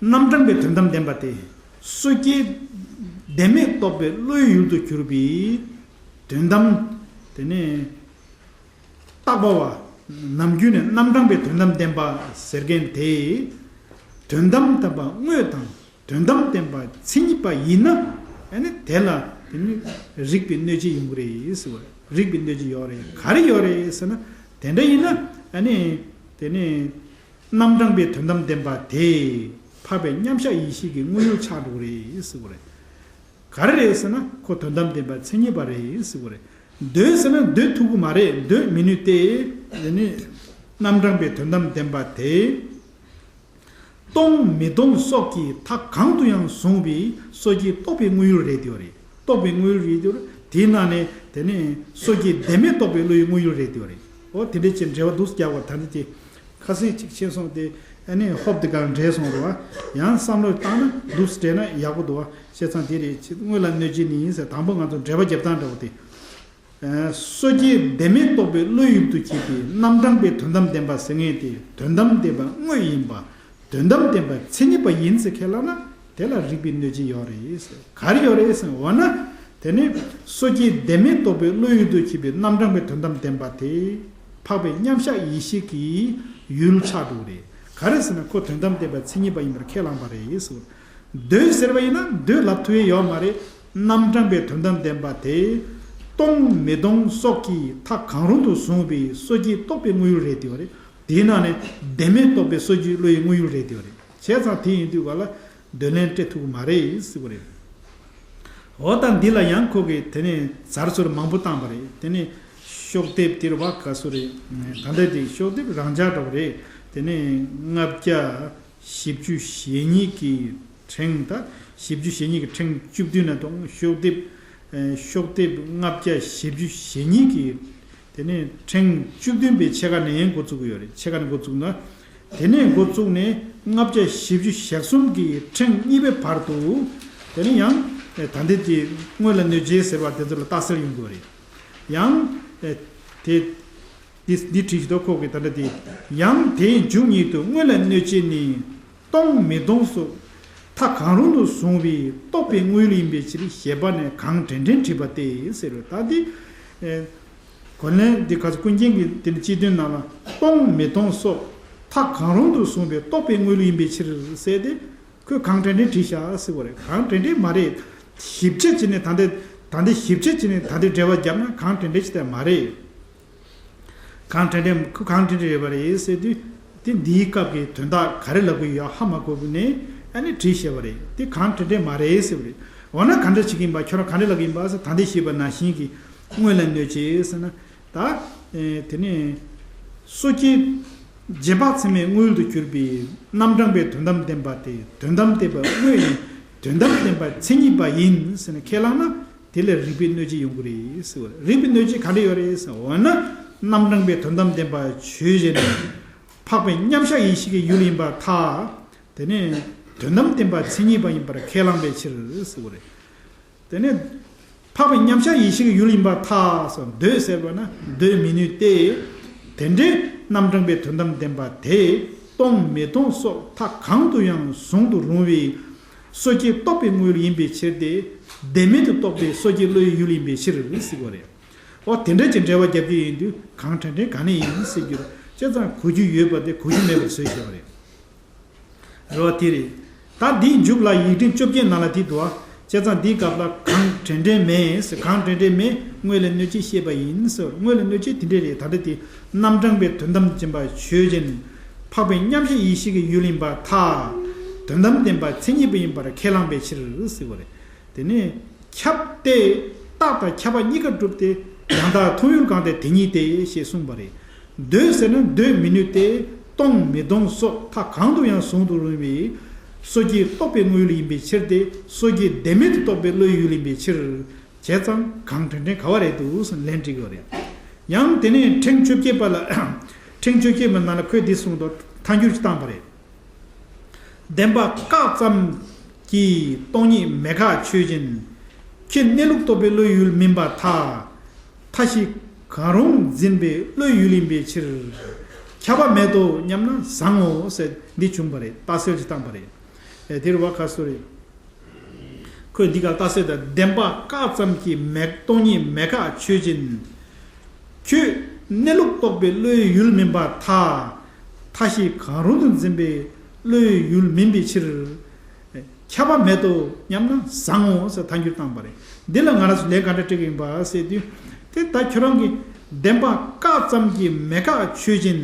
རྣམ་གྲངས་པའི་དོན་དམ་བདེན་པ་དེ། སོ་སྐྱེའི་བདེན་མེད་རྟོགས་པའི་བློའི་ཡུལ་དུ་གྱུར་པའི་དོན་དམ། དེ་ནས་རྟག་པ་བ། ནམ་རྒྱུན་ནས་རྣམ་གྲངས་པའི་དོན་དམ་བདེན་པ་ཟེར་མཁན་དེ། དོན་དམ་བདེན་པ་དངོས་དང་། དོན་དམ་བདེན་པ་མཚན་ཉིད་པ་ཡིན་ན། ཨ་ནི་དེ་ལ་དེ་ནི་རིགས་པའི་གནོད་བྱེད་ཡོང་གི་རེད་ཟེར་བ། རིགས་པའི་གནོད་བྱེད་ཡོད་རེད། ག་རེ་ཡོད་རེད་ཟེར་ན། དེ་འདྲ་ཡིན་ན་ཨ་ནི་དེ་ནི་རྣམ་གྲངས་པའི་དོན་དམ་བདེན་པ་དེ་འཕགས་པའི་མཉམ་གཞག་ཡེ་ཤེས་ཀྱི་དངོས་ཡུལ་ཆགས་འགྲོ་གི་རེད་ཟེར་བ་རེད། ག་རེ་རེད་ཟེར་ན་ཁོ་དོན་དམ་བདེན་པ་མཚན་ཉིད་པ་རེད་ཟེར་བ་རེད། འདོད་ཟེར་ན་འདོད་ཐུབ་ཀྱི་མ་རེད། འདོད་མི་ནུས་ཏེ། དེ་ནི་རྣམ་གྲངས་པའི་དོན་དམ་བདེན་པ་དེ། སྟོང་མི་སྟོང་སོགས་ཀྱི་མཐའ་གང་དུ་ཡང་བཟུང་བའི་སོ་སྐྱེའི་རྟོགས་པའི་དངོས་ཡུལ་རེད་དེ་བ་རེད། རྟོགས་པའི་དངོས་ཡུལ་རེད་དེ་བ་རེད། དེའི་ནང་ནས་དེ་ནི་སོ་སྐྱེའི་བདེན་མེད་རྟོགས་པའི་བློ་ཡི་དངོས་ཡུལ་རེད་དེ་བ་རེད། འོ་དེ་འདྲའི་ཅིག་འགྲེལ་བ་འདུག་སེ་རྒྱག་པ་ད་ནི་དེ། ཁ་སང་གཅིག་ཤེས་སོང་སྟེ། ཨ་ནི་ཧོབ་དེ་གང་འདྲེས་སོང་རེད་བ། ཡང་བསམ་བློ་བཏང་ན་འདུག་སེ་འདྲེས་ན་ཡག་པོ་འདུག་བ། བྱས་ཙང་དེ་རེད། ཅི་དངོས་ལ་གནོད་བྱེད་ནི་ཡིན་ཟེར། དང་པོ་ང་ཚོ་འགྲེལ་པ་རྒྱབ་སྟངས་འདྲ་བོ་དེ། ཨ་སོ་སྐྱེའི་བདེན་མེད་རྟོགས་པའི་བློའི་ཡུལ་དུ་གྱུར་པའི་རྣམ་གྲངས་པའི་དོན་དམ་བདེན་པ་ཟེར་མཁན་དེ་དོན་དམ་བདེན་པ་དངོས་ཡིན་པ། དོན་དམ་བདེན་པ་མཚན་ཉིད་པ་ཡིན་ཟེར་ཁས་བླངས་ན་དེ་ལ་རིགས་པའི་གནོད་བྱེད་ཡོད་རེད་ཟེར། ག་རེ་ཡོད་རེད་ཟེར་འོ་ན། དེ་ནི་སོ་སྐྱེའི་བདེན་མེད་རྟོགས་པའི་བློའི་ཡུལ་དུ་གྱུར་པའི་རྣམ་གྲངས་པའི་དོན་དམ་བདེན་པ་དེ་འཕགས་པའི་མཉམ་གཞག་ཡེ་ཤེས་ཀྱི་ཡུལ་ཆགས་འགྲོ་གི་རེད། ག་རེ་ཟེར་ན་ཁོ་དོན་དམ་བདེན་པ་མཚན་ཉིད་པ་ཡིན་པར་ཁས་བླངས་པ་རེད་ཟེར། འདོད་ཟེར་བ་ཡིན་ན་འདོད་ལབ་ཐུབ་ཡས་ཡོད་མ་རེད། རྣམ་གྲངས་པའི་དོན་དམ་བདེན་པ་དེ་སྟོང་མི་སྟོང་སོགས་ཀྱི་མཐའ་གང་རུང་དུ་བཟུང་བའི་སོ་སྐྱེའི་རྟོགས་པའི་དངོས་ཡུལ་རེད་དེ་བ་རེད། དེའི་ནང་ནས་བདེན་མེད་རྟོགས་པའི་སོ་སྐྱེའི་བློ་ཡི་དངོས་ཡུལ་རེད་དེ་བ་རེད། བྱས་ཙང་དེ་ཡིན་དུས་ག་ལ་འདོད་ལན་སྤྲད་ཐུབ་ཀྱི་མ་རེད་ཟེར་བ་རེད། འོ་ད་འདི་ལ་ཡང་ཁོ་གིས་དེ་ནས་ཟུར་ཟུར་མང་པོ་བཏང་པ་རེད། དེ་ནས་ཤོག་ལྡེབ་དེར་བ་ག་སུ་རེད། ད་ལྟ་དེ་ཤོག་ལྡེབ་རང་འཇགས་འདྲ་བོ་རེད། དེ་ནས་ལྔ་བརྒྱ་བཞི་བཅུ་ཞེ་གཉིས་ཀྱི་ཕྲེང་། ད་བཞི་བཅུ་ཞེ་གཉིས་ཀྱི་ཕྲེང་བཅུ་བདུན་ན་གཏོང་། ཤོག་ལྡེབ་ཨེ་ཤོག་ལྡེབ་ལྔ་བརྒྱ་བཞི་བཅུ་ཞེ་གཉིས་ཀྱི་དེ་ནས་ཕྲེང་བཅུ་བདུན་པའི་ཕྱེད་ཀ་ནས་འགོ་བཙུགས་ཀྱི་ཡོད་རེད། ཕྱེད་ཀ་ནས་འགོ་བཙུགས་ན། དེ་ནས་འགོ་བཙུགས་ནས་ལྔ་བརྒྱ་བཞི་བཅུ་ཞེ་གསུམ་གྱི་ཕྲེང་གཉིས་པའི་བར་དུ། དེ་ནས་ཡང་ཨེ་ད་ལྟའི་དེ་སྔོན་ལ་གནོད་བྱེད་ཟེར་བ་དེ་ཚོ་ལ་རྟགས་གསལ་ཡོང་དགོས་རེད། ཡང་ཨེ་དེ་འདི་འདི་བྲིས་ཤིག་དོ། ཁོག་གི་ད་ལྟ་དེ། ཡང་དེའི་མཇུག་ཉིད་དུ་སྔོན་ལ་གནོད་བྱེད་ནི། གཏོང་མི་གཏོང་སོགས་མཐའ་གང་རུང་དུ་བཟུང་བའི་རྟོག་པའི་དངོས་ཡུལ་ཡིན་པའི་ཕྱིར་ཞེས་པ་ནས་གང་དྲན་དྲན་བྲིས་པ་སྟེ་ཟེར་བས། ད་འདི་ཨེ་གོ་ལན་འདི་ག་ཚོད་ཀུན་མཁྱེན་གྱི་དེ་ནི་སྤྱི་དོན་ནང་ལ། གཏོང་མི་གཏོང་སོགས་མཐའ་གང་རུང་དུ་བཟུང་བའི་རྟོག་པའི་དངོས་ཡུལ་ཡིན་པའི་ཕྱིར་ཟེར་ཏེ། ཁོས་གང་དྲན་དྲན་བྲིས་བཞག་ཟེར་བ་རེད། གང་དྲན་དྲན་མ་རེད། ཞིབ་དཔྱད་བྱས་ནས་ད་ལྟ་ད་ལྟ་ཞིབ་དཔྱད་བྱས་ནས་ད་ལྟ་འགྲེལ་བ་བརྒྱབ་ན་གང་དྲན་དྲན་ཅི་ལྟར་མ་རེད། གང་དྲན་དྲན་ཁོ་གང་དྲན་དྲན་ཡོད་པ་རེད་ཟེར་དུས། དེ་འདིའི་སྐབས་ཀྱི་དོན་དག་ག་རེ་ལབ་ཀྱི་ཡོད་ཧ་མ་གོ་བ་ནས་ཨ་ནི་བྲིས་བཞག་པ་རེད། དེ་གང་དྲན་དྲན་མ་རེད་ཟེར་བ་རེད། འོ་ན་ག་འདྲ་བྱེད་ཀྱི་ཡིན་པ། ཁྱོད་རང་ག་འདྲ་ལབ་ཀྱི་ཡིན་པ་ཟེར། ད་ལྟ་ཞེས་པ་ནང་བཞིན་གྱི་སྔོན་ལ་གནོད་བྱེད་ཟེར་ན། ད་ཨེ་དེ་ནས་སོ་སྐྱེ་རྗེས་དཔག་ཚད་མའི་དངོས་ཡུལ་དུ་གྱུར་པའི་རྣམ་གྲངས་པའི་དོན་དམ་བདེན་པ་དེ་དོན་དམ་བདེན་པ་དངོས་ཡིན། དོན་དམ་བདེན་པ་མཚན་ཉིད་པ་ཡིན་ཟེར་ནས་ཁས་བླངས་ན། དེ་ལ་རིགས་པའི་གནོད་བྱེད་ཡོང་གི་རེད་ཟེར་བ་རེད། རིགས་པའི་གནོད་བྱེད་ག་འདྲ་ཡོད་རེད་ཟེར། འོ་ན་རྣམ་གྲངས་པའི་དོན་དམ་བདེན་པ་ཆོས་ཅན། འཕགས་པའི་མཉམ་གཞག་ཡེ་ཤེས་ཀྱི་ཡུལ་ཡིན་པར་ཐལ། དེ་ནས་དོན་དམ་བདེན་པ་མཚན་ཉིད་པ་ཡིན་པར་ཁས་བླངས་པའི་ཕྱིར་ཟེར་བ་རེད། དེ་ནས་འཕགས་པའི་མཉམ་གཞག་ཡེ་ཤེས་ཀྱི་ཡུལ་ཡིན་པར་ཐལ་ཟེར། འདོད་ཟེར་བ་ན་འདོད་མི་ནུས་ཏེ། དེ་འདྲའི་རྣམ་གྲངས་པའི་དོན་དམ་བདེན་པ་དེ་གཏོང་མི་གཏོང་སོགས་མཐའ་གང་དུ་ཡང་བཟུང་དུ་རུང་བའི་སོ་སྐྱེའི་རྟོག་པའི་དངོས་ཡུལ་ཡིན་པའི་ཕྱིར་ཏེ། བདེན་མེད་དུ་རྟོགས་པའི་སོ་སྐྱེའི་བློའི་ཡུལ་ཡིན་པའི་ཕྱིར་ཟེར་བ་རེད། འོ་དེ་འདྲ་གྱི་འགྲེལ་བ་རྒྱབ་ཀྱི་ཡིན་དུས། གང་དྲན་དྲན་ག་ནས་ཡིན་ཟེར་རྒྱུར། བྱས་ཙང་གོ་རྒྱུ་ཡོད་པ་དེ་གོ་རྒྱུ་མེད་པར་བཟོས་བཞག་པ་རེད། རེད་བ། དེ་རེད། ད་འདིའི་མཇུག་ལ་ཡིག་ཕྲེང་བཅོ་བརྒྱད་ནང་ལ་དེ་འདུག་བ། བྱས་ཙང་འདིའི་སྐབས་ལ་གང་དྲན་དྲན་མེད་ཟེར། གང་དྲན་དྲན་མེད། སྔོན་ལ་གནོད་བྱེད་ཤེས་པ་ཡིན་ཟེར། སྔོན་ལ་གནོད་བྱེད་དེ་འདྲས་རེད། ད་ལྟ་དེ་རྣམ་གྲངས་པའི་དོན་དམ་བདེན་པ་ཆོས་ཅན། འཕགས་པའི་མཉམ་གཞག་ཡེ་ཤེས་ཀྱི་ཡུལ་ཡིན་པར་ཐལ། དོན་དམ་བདེན་པ་མཚན་ཉིད་པ་ཡིན་པར་ཁས་བླངས་པའི་ཕྱིར་ཟེར་བ་རེད། དེ་ནས་ཁྱབ་སྟེ། རྟགས་དང་ཁྱབ་པ་གཉིས་ཀ་གྲུབ་སྟེ། ཡང་དག་མཐོང་ཡུལ་གང་དེ་དེ་ཉིད་དེ་ཞེས་གསུངས་པ་རེད། འདོད་ཟེར་ན་འདོད་མི་ནུས་ཏེ། གཏོང་མི་གཏོང་སོགས་མཐའ་གང་དུ་ཡང་བཟུང་དུ་རུང་བའི་སོ་སྐྱེའི་རྟོག་པའི་དངོས་ཡུལ་ཡིན་པའི་ཕྱིར་ཏེ། སོ་སྐྱེ་བདེན་མེད་དུ་རྟོགས་པའི་བློའི་ཡུལ་ཡིན་པའི་ཕྱིར། བྱས་ཙང་གང་དྲན་དྲན་ག་བ་རེད་འདུག་ཟེར་ལན་འབྲི་དགོས་རེད། ཡང་དེ་ནས་ཕྲེང་བཅོ་བརྒྱད་པ་ལ། ཕྲེང་བཅོ་བརྒྱད་པ་ནང་ལ་ཁོས་འདི་གསུངས་འདུག་ཐལ་འགྱུར་ཅིག་བཏང་པ་རེད། བདེན་པ་བཀག་ཙམ་གྱིས་སྟོང་ཉིད་མེད་དགག་ཆོས་ཅན། ཁྱོད་གནས་ལུགས་རྟོགས་པའི་བློའི་ཡུལ་མིན་པར་ཐལ། མཐའ་བཞི་གང་རུང་འཛིན་པའི་བློའི་ཡུལ་ཡིན་པའི་ཕྱིར། ཁྱབ་པ་མེད་དོ་སྙམ་ན་བཟང་ངོ་ཟེར་འདི་བྱུང་བ་རེད། རྟགས་གསལ་ཅིག་བཏང་པ་རེད། ཨེ་དེ་རུ་བ་ཁ་སོ་རེད། ཁོས་འདི་ག་རྟགས་གསལ་དང་། བདེན་པ་བཀག་ཙམ་གྱིས་མེད་སྟོང་ཉིད་མེད་དགག་ཆོས་ཅན། ཁྱོད་གནས་ལུགས་རྟོགས་པའི་བློའི་ཡུལ་མིན་པར་ཐལ། མཐའ་བཞི་གང་རུང་དུ་འཛིན་པའི་བློའི་ཡུལ་མིན་པའི་ཕྱིར། ཁྱབ་པ་མེད་དོ་སྙམ་ན་བཟང་ངོ་ཟེར་ཐལ་འགྱུར་བཏང་པ་རེད། འདི་ལ་ང་རང་ཚོ་ལན་ག་འདྲ་སྤྲད་ཀྱི་ཡིན་པ་ཟེར་དུས། དེ་ད་ཁྱོད་རང་གིས་བདེན་པ་བཀག་ཙམ་གྱིས་མེད་དགག་ཆོས་ཅན།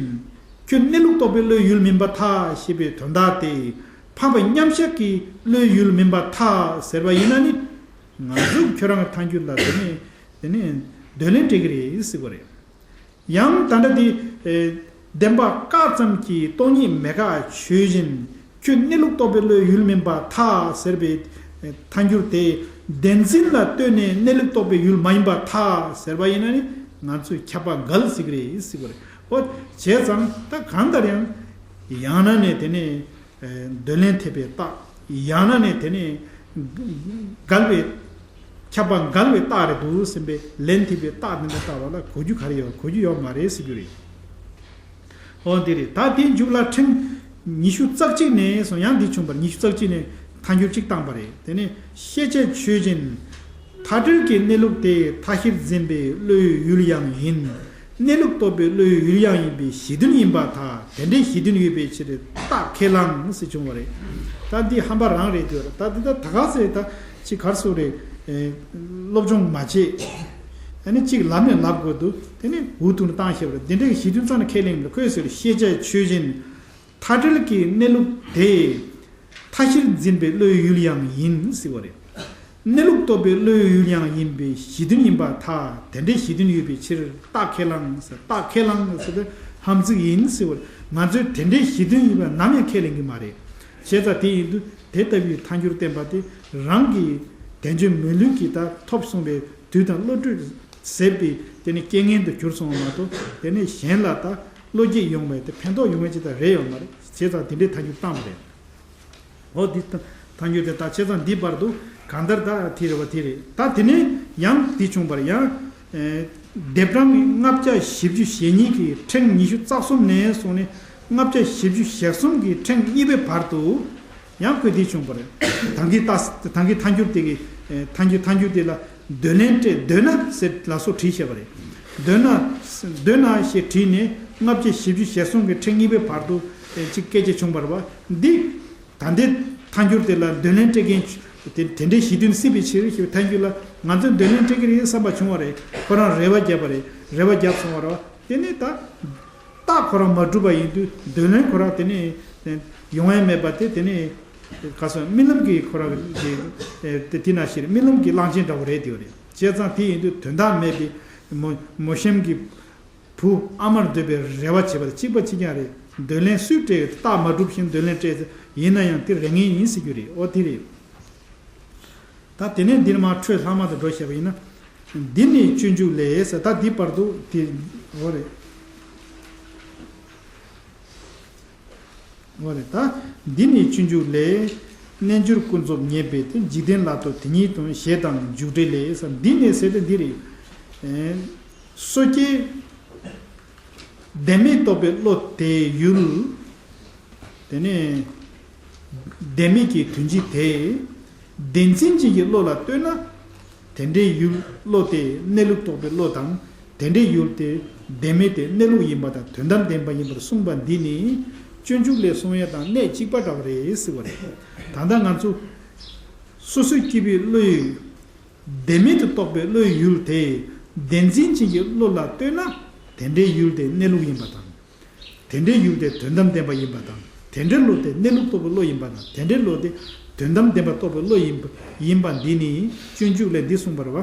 ཁྱོད་གནས་ལུགས་རྟོགས་པའི་བློའི་ཡུལ་མིན་པར་ཐལ་ཞེས་པའི་དོན་དག་དེ། འཕགས་པའི་མཉམ་གཞག་གི་བློའི་ཡུལ་མིན་པར་ཐལ་ཟེར་བ་ཡིན་ན་ནི། ང་ཚོས་ཁྱོད་རང་གི་ཐལ་འགྱུར་ལ་དེ་ནས་དེ་ནས་འདོད་ལན་སྤྲད་ཀྱི་རེད་ཟེར་བ་རེད། ཡང་ད་ལྟ་དེ། ཨེ། བདེན་པ་བཀག་ཙམ་གྱིས་སྟོང་ཉིད་མེད་དགག་ཆོས་ཅན། ཁྱོད་གནས་ལུགས་རྟོགས་པའི་བློའི་ཡུལ་མིན་པར་ཐལ་ཟེར་བའི་ཨེ་ཐལ་འགྱུར་དེ། བདེན་འཛིན་ལ་ལྟོས་ནས་གནས་ལུགས་རྟོགས་པའི་ཡུལ་མ་ཡིན་པར་ཐལ་ཟེར་བ་ཡིན་ན་ནི། ང་ཚོས་ཁྱབ་པ་འགལ་ཟེར་གྱི་རེད་ཟེར་བ་རེད། འོ། བྱས་ཙང་ད་གང་ལྟར་ཡང་། ཡང་ན་ནས་དེ་ནས། ཨེ། འདོད་ལན་འཐེབ་པའི་རྟགས། ཡང་ན་ནས་དེ་ནས་འགལ་བའི། ཁྱབ་པ་འགལ་བའི་རྟགས་རེད་འདུག་ཟེར་བའི་ལན་འཐེབ་པའི་རྟགས་དེ་འདྲ་བཏགས་པ་ལ་གོ་རྒྱུ་ག་རེ་ཡོད། གོ་རྒྱུ་ཡོད་མ་རེད་ཟེར་རྒྱུ་རེད། འོ་འདི་རེད། ད་དེའི་མཇུག་ལ་ཕྲེང་ཉི་ཤུ་རྩ་གཅིག་ནས་སོང་། ཡང་འདི་བྱུང་བར་ཉི་ཤུ་རྩ་གཅིག་ནས་ཐལ་འགྱུར་གཅིག་བཏང་པ་རེད། དེ་ནས་ཤེས་བྱ་ཆོས་ཅན། མཐའ་བྲལ་གྱི་གནས་ལུགས་དེ་མཐའ་བཞིར་འཛིན་པའི་བློའི་ཡུལ་ཡང་ཡིན། གནས་ལུགས་རྟོགས་པའི་བློའི་ཡུལ་ཡང་ཡིན་པའི་གཞི་མཐུན་ཡིན་པར་ཐལ། དེ་འདྲའི་གཞི་མཐུན་ཡོད་པའི་ཕྱིར་རྟགས་ཁས་བླངས་ཟེར་བྱུང་བ་རེད། ད་འདི་ཧམ་པ་རང་རེད་འདུག་ད་འདི་ད་ད་ག་ཟེ་ད་ཅིག་གར་སོ་རེད། ཨེ། སློབ་སྦྱོང་མ་བྱེད། ཨ་ནི་ཅིག་ལབ་ནས་ལབ་དགོས་འདུག་དེ་ནི་འུ་ཐུག་ནས་བཏང་ཤེས་པ་རེད། འདི་འདྲའི་གཞི་མཐུན་རྩ་ནས་ཁས་ལེན་མི་ཁོས་ཟེར། ཤེས་བྱ་ཆོས་ཅན། མཐའ་བྲལ་གྱི་གནས་ལུགས་དེ། མཐའ་བཞིར་འཛིན་པའི་བློའི་ཡུལ་ཡང་ཡིན་ཟེར་བ་རེད། གནས་ལུགས་རྟོགས་པའི་བློའི་ཡུལ་ཡང་ཡིན་པའི་གཞི་མཐུན་ཡིན་པར་ཐལ། དེ་འདྲའི་གཞི་མཐུན་ཡོད་པའི་ཕྱིར་རྟགས་ཁས་བླངས་ཟེར། རྟགས་ཁས་བླངས་ཟེར་དུས་ཧམ་ཚིག་ཡིན་ཟེར་བ། ང་ཚོས་དེ་འདྲའི་གཞི་མཐུན་ཡིན་པ་ནམ་ཡང་ཁས་ལེན་གྱི་མ་རེད། བྱས་ཙང་དེ་ཡིན་དུས་དེ་ལྟ་བུའི་ཐལ་འགྱུར་བསྟན་པ་དེ་རང་གི་དལ་འབྱོར་མི་ལུས་ཀྱི་ད་ཐོབ་སོང་བའི་དུས་དང་བློ་གྲོས་ཟད་པའི་དེ་ནི་རྐྱེན་ངན་དུ་གྱུར་སོང་བ་མ་གཏོགས། དེ་ནི་གཞན་ལ་ད་བློ་སྐྱེད་ཡོང་བའི་དེ་ཕན་ཐོགས་ཡོང་བའི་ཅི་ད་རེ་ཡོད་མ་རེད། བྱས་ཙང་དེ་འདྲའི་ཐལ་འགྱུར་བཏང་བ་རེད། འོ་འདི་ཐ་ཐལ་འགྱུར་དེ་ད་བྱས་ཙང་འདི་བར་དུ་གང་ལྟར་ད་དེ་རེད་བ། དེ་རེད། ད་དེ་ནས་ཡང་འདི་བྱུང་བར་ཡང་། ཨེ། ལྡེབ་གྲངས་ལྔ་བརྒྱ་བཞི་བཅུ་ཞེ་གཉིས་ཀྱི་ཕྲེང་ཉི་ཤུ་རྩ་གསུམ་ནས་བཟུང་ནས་ལྔ་བརྒྱ་བཞི་བཅུ་ཞེ་གསུམ་གྱི་ཕྲེང་གཉིས་པའི་བར་དུ་ཡང་ཁོས་འདི་བྱུང་བར། ད་གིན་ད་ད་གིན་ཐལ་འགྱུར་དེ་གི་ཨེ། ཐལ་འགྱུར་ཐལ་འགྱུར་དེ་ལ། འདོད་ལན་སྤྲད། འདོད་ན་ཟེར་ལ་སོགས་བྲིས་བྱས་པ་རེད། འདོད་ན། འདོད་ན་ཞེས་བྲིས་ནས་ལྔ་བརྒྱ་བཞི་བཅུ་ཞེ་གསུམ་གྱི་ཕྲེང་གཉིས་པའི་བར་དུ་ཅིག་སྐད་ཆ་བྱུང་བ་རེད་བ། འདི་ད་ལྟའི་ཐལ་འགྱུར་དེ་ལ་འདོད་ལན་སྤྲད་མཁན་དེ་དེ་འདྲའི་གཞི་མཐུན་སྲིད་པའི་ཕྱིར་ཞེས་ཐལ་འགྱུར་ལ་ང་ཚོས་འདོད་ལན་སྤྲད་ཀྱི་རེད་བསམ་པ་བྱུང་བ་རེད། ཁོ་རང་རེ་བ་བརྒྱབ་པ་རེད། རེ་བ་བརྒྱབ་སོང་བ་རེད་བ། དེ་ནས་ད། རྟགས་ཁོ་རང་མ་གྲུབ་པ་ཡིན་དུས་འདོད་ལན་ཁོ་རང་དེ་ནས་ཡོང་ཡ་མེད་པ་དེ། དེ་ནས་ག་སོང་རྨི་ལམ་གྱི་ཁོ་རང་གི་དེ་དེ་ན་ཞིག་རྨི་ལམ་གྱི་གླང་ཆེན་འདྲ་བོ་རེད། དེ་རེད། བྱས་ཙང་དེ་ཡིན་དུས་དོན་དག་མེད་པའི་མོ་མོ་གཤམ་གྱི་བུ་ཨ་མར་འདོད་པའི་རེ་བ་བྱེད་པ་དང་གཅིག་པ་གཅིག་རྐྱང་རེད། འདོད་ལན་སུས་སྤྲད། རྟགས་མ་གྲུབ་ཞིང་འདོད་ལན་སྤྲད། ཡིན་ན་ཡང་དེ་རེ་ངན་ཡིན་ཟེར་རྒྱུ་རེད། ཨོ་དེ་རེད། ད་དེ་ནས་འདིར་མར་འཕྲོས་ལྷག་མ་དུ་འགྲོ་བྱས་པ་ཡིན་ན། འདི་ནི་སྤྱོད་འཇུག་ལས་ཟེར། ད་འདི་བར་དུ་དེ་འོ་རེད། འོ་རེད། ད་འདི་ནི་སྤྱོད་འཇུག་ལས། རྣལ་འབྱོར་ཀུན་རྫོབ་ཉེས་པའི་དེ། འཇིག་རྟེན་ལ་ལྟོས་དེ་ཉིད་དང་། ཞེས་དང་འཇུག་འགྲེལ་ལས་ཟེར། འདི་ནི་ཟེར་དེ་འདི་རེད། སོ་སྐྱེ་བདེན་མེད་རྟོགས་པའི་བློ་དེའི་ཡུལ། དེ་ནས་བདེན་མེད་ཀྱི་དོན་སྤྱི་དེ། བདེན་འཛིན་ཅན་གྱི་བློ་ལ་ལྟོས་ན། དེ་འདྲའི་ཡུལ་བློ་དེ་གནས་ལུགས་རྟོགས་པའི་བློ་དང་། དེ་འདྲའི་ཡུལ་དེ་བདེན་མེད་དེ་གནས་ལུགས་ཡིན་པ་དང་དོན་དམ་བདེན་པ་ཡིན་པར་གསུངས་པ་འདི་ནི་སྤྱོད་འཇུག་ལས་གསུང་ཡས་དང་གནད་གཅིག་པ་འདྲ་བ་རེད་ཟེར་བ་རེད། ད་ལྟ་ང་ཚོ་སོ་སོ་སྐྱེ་བོའི་བློའི་བདེན་མེད་དུ་རྟོགས་པའི་བློའི་ཡུལ་དེ་བདེན་འཛིན་ཅན་གྱི་བློ་ལ་ལྟོས་ན། དེ་འདྲའི་ཡུལ་དེ་གནས་ལུགས་ཡིན་པ་དང་། དེ་འདྲའི་ཡུལ་དེ་དོན་དམ་བདེན་པ་ཡིན་པ་དང་། དེ་འདྲའི་བློ་དེ་གནས་ལུགས་རྟོགས་པའི་བློ་ཡིན་པ་དང་། དེ་འདྲའི་བློ་དེ་དོན་དམ་བདེན་པ་རྟོགས་པའི་བློ་ཡིན་པ་ཡིན་པ་འདི་ནི་སྤྱོད་འཇུག་ལས་འདི་གསུངས་པ་རེད་བ།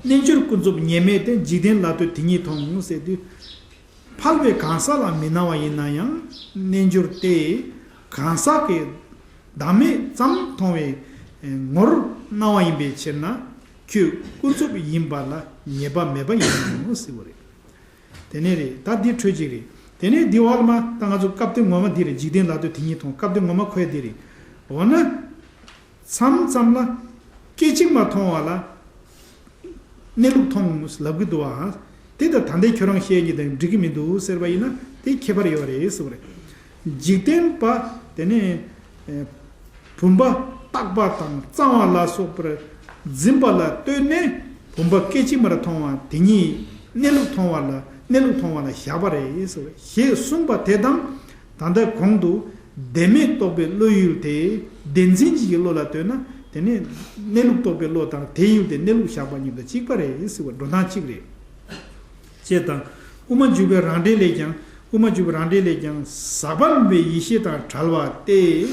རྣལ་འབྱོར་ཀུན་རྫོབ་ཉེས་མེད་དེ། འཇིག་རྟེན་ལ་ལྟོས་དེ་ཉིད་མཐོང་ཟེར་དུས། ཕལ་པའི་གང་ཟག་ལ་མི་སྣང་བ་ཡིན་ན་ཡང་རྣལ་འབྱོར་དེ་གང་ཟག་གི་བདག་མེད་ཙམ་མཐོང་བའི་ངོར་སྣང་བ་ཡིན་པའི་ཕྱིར་ན། ཁྱོད་ཀུན་རྫོབ་ཡིན་པ་ལ་ཉེས་པ་མེད་པ་ཡིན་ནོ་ཟེར་བ་རེད། དེ་ནས་རེད། ད་འདི་འཕྲོས་གཅིག་རེད། དེ་ནས་འདི་བར་ལ་མ་ད་ང་ཚོ་སྐབས་དེ་ངོ་མ་འདི་རེད། འཇིག་རྟེན་ལ་ལྟོས་དེ་ཉིད་མཐོང་། སྐབས་དེ་ངོ་མ་ཁོ་ཡ་འདི་རེད། འོ་ན། མཚམས་མཚམས་ལ་སྐད་ཅིག་མ་མཐོང་བ་ལ་གནས་ལུགས་མཐོང་ལབ་ཀྱི་འདུག་བ། དེ་ལྟར་ད་ལྟའི་ཁྱོད་རང་བཤད་ཀྱི་དང་འགྲིག་གི་མི་འདུག་ཟེར་བ་ཡིན་ན་དེ་ཁྱད་པར་ཡོད་རེད་ཟེར་བ་རེད། འཇིག་རྟེན་པ་དེ་ནས་བུམ་པ་རྟག་པ་དང་གཙང་བ་ལ་སོགས་པར་འཛིན་པ་ལ་ལྟོས་ནས་བུམ་པ་སྐད་ཅིག་མར་མཐོང་བ་དེ་ཉིད་གནས་ལུགས་མཐོང་བ་ལ་གནས་ལུགས་མཐོང་བ་ལ་བཞག་པ་རེད་ཟེར་བ་ཞེས་གསུངས་པ་དེ་དང་། ད་ལྟ་གོང་དུ་བདེན་མེད་རྟོགས་པའི་བློའི་ཡུལ་དེ་བདེན་འཛིན་གྱི་བློ་ལ་ལྟོས་ན་དེ་ནི་གནས་ལུགས་རྟོགས་པའི་བློ་དང་དེའི་ཡུལ་དེ་གནས་ལུགས་བཞག་པ་གཉིས་དང་གཅིག་པ་རེད་ཟེར་བ་འགྲོ་སྟངས་གཅིག་རེད། ཅེས་དང་། དབུ་མ་འཇུག་པའི་རང་འགྲེལ་ལས་ཀྱང་། དབུ་མ་འཇུག་པའི་རང་འགྲེལ་ལས་ཀྱང་ཟག་པ་མེད་པའི་ཡེ་ཤེས་དང་བྲལ་བ་སྟེ།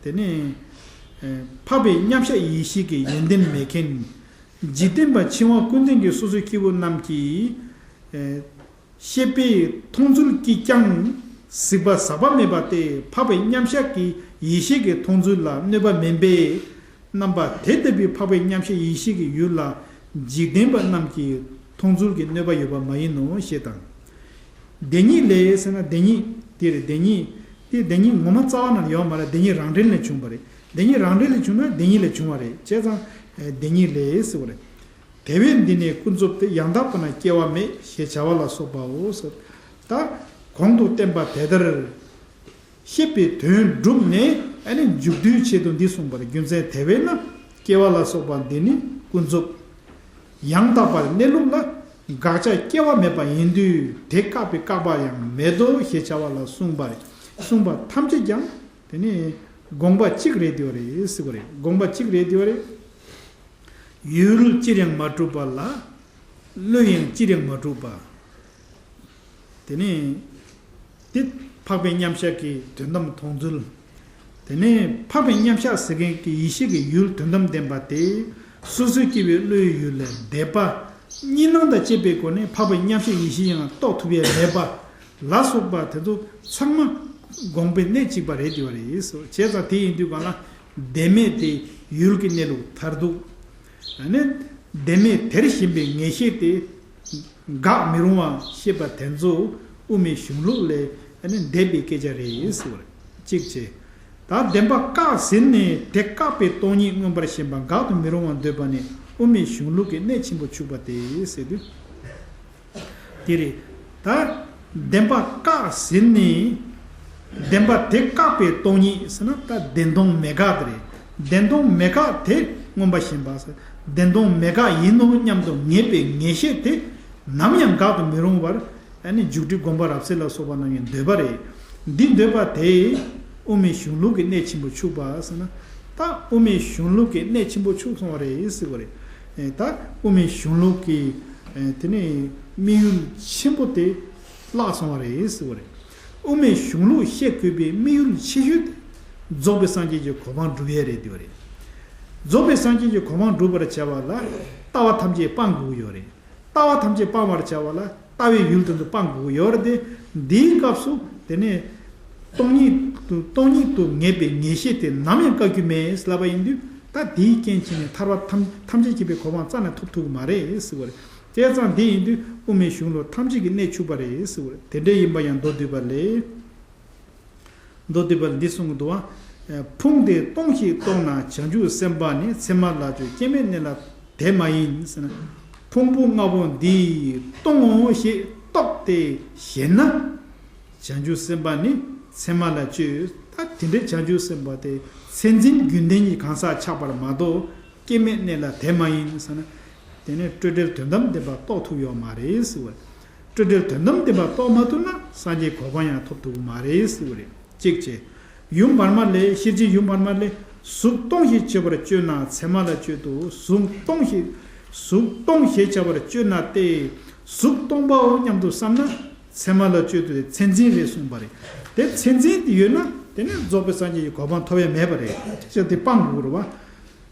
དེ་ནི་འཕགས་པའི་མཉམ་གཞག་ཡེ་ཤེས་ཀྱི་ཡོན་ཏན་མེད་མཁན། འཇིག་རྟེན་པ་འཆིང་བ་ཀུན་ལྡན་གྱི་སོ་སོའི་སྐྱེ་བོ་རྣམས་ཀྱིས། ཤེས་པས་མཐོང་ཚུལ་གྱིས་ཀྱང་གཟིགས་པ་ཟག་པ་མེད་པ་སྟེ་འཕགས་པའི་མཉམ་གཞག་གི་ཡེ་ཤེས་ཀྱི་མཐོང་ཚུལ་ལ་གནོད་པ་མིན་པས། རྣམ་པ་དེ་ལྟ་བུའི་འཕགས་པའི་མཉམ་གཞག་ཡེ་ཤེས་ཀྱི་ཡུལ་ལ་འཇིག་རྟེན་པ་རྣམས་ཀྱི་མཐོང་ཚུལ་གྱི་གནོད་པ་ཡོད་པ་མ་ཡིན་ནོ་ཞེས་དང་། བདེན་གཉིས་ལས་ཟེར་ན་བདེན་གཉིས་དེ་རེད། བདེན་གཉིས་དེ་བདེན་གཉིས་ངོ་མ་རྩ་བ་ནས་ཡོད་མ་རེད། བདེན་གཉིས་རང་འགྲེལ་ལས་བྱུང་བ་རེད། བདེན་གཉིས་རང་འགྲེལ་ལས་བྱུང་ན་བདེན་གཉིས་ལས་བྱུང་བ་རེད། བྱས་ཙང་བདེན་གཉིས་ལས་ཟེར་བ་རེད། དེ་བས་འདི་ནི་ཀུན་རྫོབ་སྟེ། ཡང་དག་པ་ན་སྐྱེ་བ་མེད་ཞེས་བྱ་བ་ལ་སོགས་པའོ། ད་གོང་དུ་བསྟན་པ་དེ་ལྟར་ཤེས་པའི་དོན་བསྒྲུབས་ནས་ཨ་ནི་མཇུག་བསྡུའི་ཆེད་དུ་འདི་གསུངས་པར། རྒྱུ་མཚན་དེ་བས་ན་སྐྱེ་བ་ལ་སོགས་པ་འདི་ནི་ཀུན་རྫོབ་ཡང་དག་པར་གནས་ལུགས་ལ་དགག་བྱ་སྐྱེ་བ་མེད་པ་ཡིན་དུས་དེ་བཀག་པའི་བཀག་པ་ཡང་མེད་དོ་ཞེས་བྱ་བ་ལ་གསུངས་པ། གསུངས་པ་ཐམས་ཅད་ཀྱང་དེ་ནི་དགོངས་པ་གཅིག་རེད་དེ་བ་རེད་ཟེར་བ་རེད། དགོངས་པ་གཅིག་རེད་དེ་བ་རེད། ཡུལ་ཅིར་ཡང་མ་གྲུབ་པ་ལ། བློས་ཡང་ཅིར་ཡང་མ་གྲུབ་པ། དེ་ནི། དེ་འཕགས་པའི་མཉམ་གཞག་གི་དོན་དམ་མཐོང་ཚུལ། དེ་ནས་འཕགས་པའི་མཉམ་གཞག་ཟེར་མཁན་གྱི་ཡེ་ཤེས་ཀྱི་ཡུལ་དོན་དམ་བདེན་པ་དེ། སོ་སོའི་སྐྱེ་བོའི་བློའི་ཡུལ་ལས་འདས་པ། གཉིས་སྣང་དང་བཅས་པའི་སྒོ་ནས་འཕགས་པའི་མཉམ་གཞག་ཡེ་ཤེས་ཡང་རྟོགས་ཐུབ་ཡས་མེད་པ། ལ་སོགས་པ་དེ་ཚོ་ཚང་མ་དགོངས་པའི་གནད་གཅིག་པ་རེད་དེ་བ་རེད་ཟེར། བྱས་ཙང་དེ་ཡིན་དུས་གང་ལ། བདེན་མེད་དེ་ཡུལ་གྱི་གནས་ལུགས་མཐར་ཐུག་ཨ་ནི་བདེན་མེད་དེར་ཞེན་པའི་ངེས་ཤེས་དེ་དགག་མི་རུང་བ་ཤེས་པ་དེ་ཚོ་དབུ་མའི་གཞུང་ལུགས་ལས་ཨ་ནི་འདས་པའི་སྐད་ཆ་རེད་ཟེར་བ་རེད། གཅིག་བྱས། ད་བདེན་པ་བཀག་ཟིན་ནས་དེ་བཀག་པའི་སྟོང་ཉིད་མངོན་པར་ཞེན་པ་དགག་ཏུ་མི་རུང་བར་འདོད་པ་ནི་དབུ་མའི་གཞུང་ལུགས་ཀྱི་གནད་ཆེན་པོ་འཆུགས་པ་སྟེ་ཟེར་དུས། དེ་རེད། ད་བདེན་པ་བཀག་ཟིན་ནས། བདེན་པ་དེ་བཀག་པའི་སྟོང་ཉིད་ཟེར་ན་ད་བདེན་སྟོང་མེད་དགག་དེ་རེད། བདེན་སྟོང་མེད་དགག་དེ་མངོན་པར་ཞེན་པ་ཟེར། བདེན་སྟོང་མེད་དགག་ཡིན་ནོ་སྙམ་དུ་ངེས་པའི་ངེས་ཤེས་དེ་ནམ་ཡང་དགག་ཏུ་མི་རུང་བར། ཨ་ནི་འཇུག་སྒྲིབ་སྒོམ་པ་རབ་གསལ་ལ་སོགས་པ་རྣམས་ཀྱི་འདོད་པ་རེད། འདི་འདོད་པ་དེ་དབུ་མའི་གཞུང་ལུགས་ཀྱི་གནད་ཆེན་པོ་འཆུགས་པ་ཟེར་ན། ད་དབུ་མའི་གཞུང་ལུགས་ཀྱི་གནད་ཆེན་པོ་འཆུགས་སོང་བ་རེད་ཟེར་བ་རེད། ཨེ་ད་དབུ་མའི་གཞུང་ལུགས་ཀྱི་ཨེ་དེ་ནས་དམིགས་ཡུལ་ཆེན་པོ་དེ་བརླག་སོང་བ་རེད་ཟེར་བ་རེད། དབུ་མའི་གཞུང་ལུགས་ཤེས་དགོས་པའི་དམིགས་ཡུལ་ཆེ་ཤོས་དེ་རྫོགས་པའི་སངས་རྒྱས་ཀྱི་གོ་འཕང་སྒྲུབ་ཡས་རེད་དེ་བ་རེད། རྫོགས་པའི་སངས་རྒྱས་ཀྱི་གོ་འཕང་སྒྲུབ་པར་བྱ་བ་ལ་ལྟ་བ་ཐམས་ཅད་སྤང་དགོས་ཀྱི་ཡོད་རེད། ལྟ་བ་ཐམས་ཅད་སྤང་བར་བྱ་བ་ལ་ལྟ་བའི་ཡུལ་དེ་ཚོ་སྤང་དགོས་ཀྱི་ཡོད་རེད་དེ། འདིའི་སྐབས་སུ་དེ་ནས་སྟོང་ཉིད་དུ་སྟོང་ཉིད་དུ་ངེས་པའི་ངེས་ཤེས་དེ་ནམ་ཡང་བཀག་རྒྱུ་མེད་ལབ་པ་ཡིན་དུས། ད་དེའི་རྐྱེན་བྱས་ནས་ཐར་པ་ཐམས་ཐམས་ཅད་མཁྱེན་པའི་གོ་འཕང་རྩ་ནས་ཐོབ་ཐུབ་ཀྱི་མ་རེད་ཟེར་བ་རེད། བྱས་ཙང་དེ་ཡིན་དུས་དབུ་མའི་གཞུང་ལུགས་ཐམས་ཅད་ཀྱི་གནད་འཆུགས་པ་རེད་ཟེར་བ་རེད། དེ་འདྲ་ཡིན་པ་ཡང་མདོ་སྡུད་པ་ལས། མདོ་སྡུད་པ་ལ་འདི་གསུང་གི་འདུག་བ། ཕུང་སྟེ་སྟོང་ཞིག་རྟོགས་ན་བྱང་ཆུབ་སེམས་དཔའ་ནི། མཚན་མ་ལ་སྤྱོད་སྐྱེ་མེད་གནས་ལ་དེ་མ་ཡིན་ཟེར་ན། ཕུང་པོ་ལྔ་པོ་འདི་སྟོང་ངོ་ཞེས་རྟོགས་ཏེ་ཞེན་ན། བྱང་ཆུབ་སེམས་དཔའ་ནི་མཚན་མ་ལ་སྤྱོད། ད་དེ་འདྲའི་བྱང་ཆུབ་སེམས་དཔའ་དེ་མཚན་འཛིན་རྒྱུན་ལྡན་གྱི་གང་ཟག་ཆགས་པར་མ་གཏོགས། སྐྱེ་མེད་གནས་ལ་དེ་མ་ཡིན་ཟེར་ན། དེ་ནས་སྤྲོས་བྲལ་དོན་དམ་བདེན་པ་རྟོགས་ཐུབ་ཡོད་མ་རེད་ཟེར་བ། སྤྲོས་བྲལ་དོན་དམ་བདེན་པ་རྟོགས་མ་ཐུབ་ན་སངས་རྒྱས་གོ་འཕང་ཡང་ཐོབ་ཐུབ་ཀྱི་མ་རེད་ཟེར་བ་རེད། གཅིག་བྱས། ཡུམ་བར་མ་ལས། ཤེར་ཕྱིན་ཡུམ་བར་མ་ལས། གཟུགས་སྟོང་ཞེས་བརྗོད་པར་སྤྱོད་ན་མཚན་མ་ལ་སྤྱོད་དོ། གཟུགས་སྟོང་ཞེས་གཟུགས་སྟོང་ཞེས་བྱ་བར་སྤྱོད་ན་སྟེ། གཟུགས་སྟོང་པའོ་སྙམ་དུ་བསམ་ན་མཚན་མ་ལ་སྤྱོད་དོ། མཚན་འཛིན་རེད་གསུངས་པ་རེད། དེ་མཚན་འཛིན་དེ་ཡོད་ན་དེ་ནས་རྫོགས་པའི་སངས་རྒྱས་ཀྱི་གོ་འཕང་ཐོབ་ཡ་མེད་པ་རེད། ཅེས་དེ་སྤང་དགོས་རེད་བ།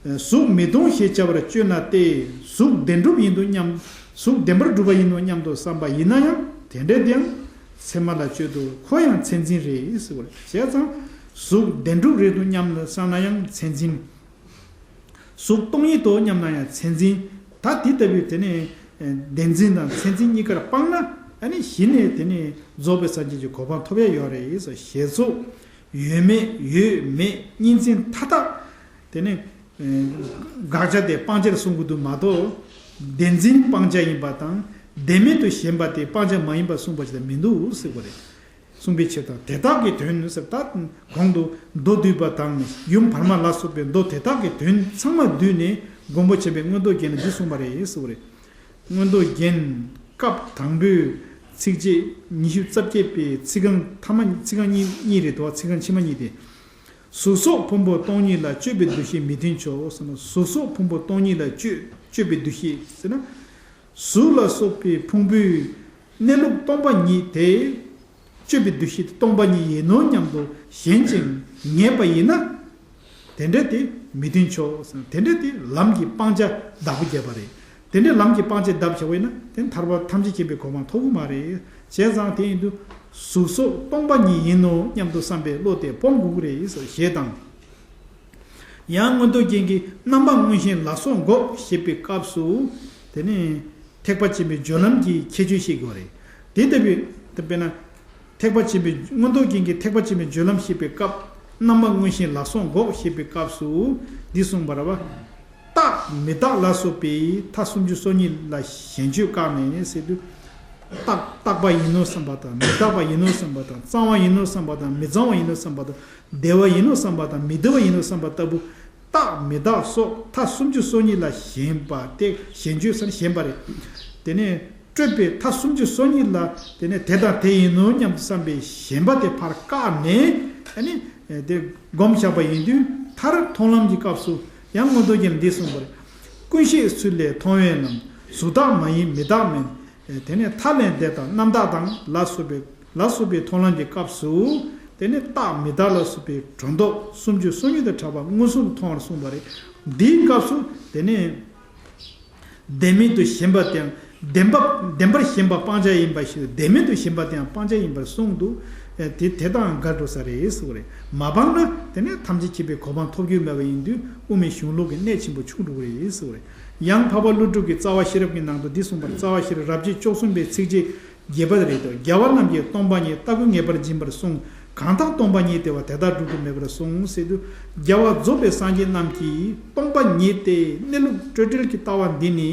གཟུགས་མི་སྟོང་ཞེས་བྱ་བར་སྤྱོད་ན་སྟེ། གཟུགས་བདེན་གྲུབ་ཡིན་དུ་སྙམ། གཟུགས་བདེན་པར་གྲུབ་པ་ཡིན་ནོ་སྙམ་དུ་བསམ་པ་ཡིན་ན་ཡང་དེ་འདྲ་དེའང་མཚན་མ་ལ་སྤྱོད་དོ། ཁོ་ཡང་མཚན་འཛིན་རེད་ཟེར་བ་རེད། བྱས་ཙང་གཟུགས་བདེན་གྲུབ་རེད་དུ་སྙམ་ན་བསམ་ན་ཡང་མཚན་འཛིན། གཟུགས་སྟོང་ཉིད་དོ་སྙམ་ན་ཡང་མཚན་འཛིན། ད་དེ་ལྟ་བུའི་དེ་ནས་བདེན་འཛིན་དང་མཚན་འཛིན་གཉིས་ཀར་སྤངས་ན་ཨ་ནི་གཞི་ནས་དེ་ནས་རྫོགས་པའི་སངས་རྒྱས་ཀྱི་གོ་འཕང་ཐོབ་ཡ་ཡོད་རེད་ཟེར། ཞེས་སོགས་ཡོད་མེད་ཡོད་མེད་གཉིས་འཛིན་མཐའ་དག་དེ་ནས། དགག་བྱ་དེ་སྤང་བྱར་གསུང་གི་འདུག་མ་གཏོགས། བདེན་འཛིན་སྤང་བྱ་ཡིན་པ་དང་། བདེན་མེད་དུ་ཞེན་པ་དེ་སྤང་བྱ་མ་ཡིན་པར་གསུངས་པ་ཞིག་ལ་མི་འདུག་ཟེར་བ་རེད། གསུངས་པའི་ཕྱིར་དང་དེ་དག་གི་དོན་ཟེར། ད་གོང་དུ་མདོ་སྡུད་པ་དང་ཡུམ་བར་མ་ལ་སོགས་པའི་མདོ་དེ་དག་གི་དོན་ཚང་མ་བསྡུས་ནས་མགོན་པོ་ཆེན་པོས་མངོན་རྟོགས་རྒྱན་ལ་འདི་གསུངས་པ་རེད་ཟེར་བ་རེད། མངོན་རྟོགས་རྒྱན་སྐབས་དང་པོའི་ཚིགས་བཅད་ཉི་ཤུ་རྩ་བརྒྱད་པའི་ཚིག་རྐང་ཐ་མ་ཚིག་རྐང་གཉིས་གཉིས་རེད་དོ། ཚིག་རྐང་ཕྱི་མ་གཉིས་དེ། གཟུགས་སོགས་ཕུང་པོ་སྟོང་ཉིད་ལ་སྤྱོད་པའི་འདུ་ཤེས་མི་མཐུན་ཕྱོགས་ཟེར་ན། གཟུགས་སོགས་ཕུང་པོ་སྟོང་ཉིད་ལ་སྤྱོད་སྤྱོད་པའི་འདུ་ཤེས་ཟེར་ན། གཟུགས་ལ་སོགས་པའི་ཕུང་པོའི་གནས་ལུགས་སྟོང་པ་ཉིད་དེ་སྤྱོད་པའི་འདུ་ཤེས་དེ་སྟོང་པ་ཉིད་ཡིན་ནོ་སྙམ་དུ་ཞེན་ཅིང་ངེས་པ་ཡིན་ན། དེ་འདྲ་དེ་མི་མཐུན་ཕྱོགས་ཟེར་ན། དེ་འདྲ་དེ་ལམ་གྱི་སྤང་བྱ་བདག་པོ་བརྒྱབ་པ་རེད། དེ་འདྲའི་ལམ་གྱི་སྤང་བྱ་བརྒྱབ་བྱ་བས་ན་དེ་ཐར་པ་ཐམས་ཅད་མཁྱེན་པའི་གོ་འཕང་ཐོབ་ཀྱི་མ་རེད། བྱས་ཙང་དེ་ཡིན་དུས་གཟུགས་སོགས་སྟོང་པ་ཉིད་ཡིན་ནོ་སྙམ་དུ་བསམ་པའི་བློ་དེ་སྤོང་དགོས་ཀྱི་རེད་ཟེར་ཞེས་དང་། ཡང་མངོན་རྟོགས་རྒྱན་གྱི་རྣམ་པ་མངོན་ཞེན་ལ་སོགས་འགོག་ཞེས་པའི་སྐབས་སུ། དེ་ནི་ཐེག་པ་ཆེན་པོའི་སྦྱོར་ལམ་གྱི་ཁྱད་ཆོས་ཤེས་དགོས་རེད། དེ་ལྟ་བུའི་དཔེར་ན། ཐེག་པ་ཆེན་པོའི་མངོན་རྟོགས་རྒྱན་གྱི་ཐེག་པ་ཆེན་པོའི་སྦྱོར་ལམ་བཤད་པའི་སྐབས། རྣམ་པ་མངོན་ཞེན་ལ་སོགས་འགོག་ཞེས་པའི་སྐབས་སུ་འདི་གསུངས་པ་རེད་བ། རྟག་མི་རྟག་ལ་སོགས་པའི་མཐའ་སུམ་ཅུ་སོ་གཉིས་ལ་ཞེན་སྤྱོད་བཀག་ནས་ཟེར་དུས། རྟག་རྟག་པ་ཡིན་ནོ་བསམ་པ་དང་མི་རྟག་པ་ཡིན་ནོ་བསམ་པ་དང་གཙང་བ་ཡིན་ནོ་བསམ་པ་དང་མི་གཙང་བ་ཡིན་ནོ་བསམ་པ་དང་བདེ་བ་ཡིན་ནོ་བསམ་པ་དང་མི་བདེ་བ་ཡིན་ནོ་བསམ་པ་ལྟ་བུ། རྟག་མི་རྟག་སོགས་མཐའ་སུམ་ཅུ་སོ་གཉིས་ལ་ཞེན་པ་སྟེ་ཞེན་སྤྱོད་ཟེར་ན་ཞེན་པ་རེད། དེ་ནས་སྤྲོས་པའི་མཐའ་སུམ་ཅུ་སོ་གཉིས་ལ་དེ་ནས་དེ་དང་དེ་ཡིན་ནོ་སྙམ་དུ་བསམ་པའི་ཞེན་པ་དེ་ཕར་བཀག་ནས་ཨ་ནི་དེ་སྒོམ་བཞག་པ་ཡིན་དུས། མཐར་མཐོང་ལམ་གྱི་སྐབས་སུ་ཡང་མངོན་རྟོགས་རྒྱན་འདི་གསུངས་པ་རེད། ཀུན་ཤེས་ཚུལ་ལས་མཐོང་བའི་ལམ། གཟུགས་བདག་མ་ཡིན་མི་རྟག་མིན། དེ་ནས་མཐའ་ལས་འདས་དང་རྣམ་དག་དང་ལ་སོགས་པའི་ལ་སོགས་པའི་མཐོང་ལམ་གྱི་སྐབས་སུ། དེ་ནས་རྟག་མི་རྟག་ལ་སོགས་པའི་སྒྲོ་འདོགས་སུམ་ཅུ་སོ་གཉིས་དང་བྲལ་བ་མངོན་སུམ་དུ་མཐོང་བར་གསུངས་པ་རེད། འདིའི་སྐབས་སུ་དེ་ནས་བདེན་མེད་དུ་ཞེན་པ་དེའང་བདེན་པ་བདེན་པར་ཞེན་པ་སྤང་བྱ་ཡིན་པ་ཞིག་བདེན་མེད་དུ་ཞེན་པ་དེའང་སྤང་བྱ་ཡིན་པར་གསུངས་འདུག་དེ་དེ་དང་འགལ་འགྲོ་ས་རེད་ཟེར་བ་རེད། མ་སྤངས་ན་དེ་ནས་ཐམས་ཅད་མཁྱེན་པའི་གོ་འཕང་ཐོབ་རྒྱུ་མེད་པ་ཡིན་དུས་དབུ་མའི་གཞུང་ལུགས་ཀྱི་གནད་ཆེན་པོ་ཆུང་འགྲོ་གི་རེད་ཟེར་བ་རེད། ཡང་འཕགས་པ་ཀླུ་སྒྲུབ་ཀྱི་རྩ་བ་ཤེས་རབ་ཀྱི་ནང་དུ་འདི་གསུངས་པར། རྩ་བ་ཤེས་རབ་རབ་བྱེད་བཅུ་གསུམ་པའི་ཚིགས་བཅད་རྒྱས་པ་རེད་དོ། རྒྱལ་བ་རྣམས་ཀྱིས་སྟོང་པ་ཉིད་ལྟ་ཀུན་ངེས་པར་འབྱིན་པར་གསུངས། གང་དག་སྟོང་པ་ཉིད་དེ་བ་དེ་དག་སྒྲུབ་ཏུ་མེད་པར་གསུངས་ཟེར་དུས། རྒྱལ་བ་རྫོགས་པའི་སངས་རྒྱས་རྣམས་ཀྱིས་སྟོང་པ་ཉིད་དེ་གནས་ལུགས་སྤྲོས་བྲལ་གྱི་ལྟ་བ་འདི་ནི།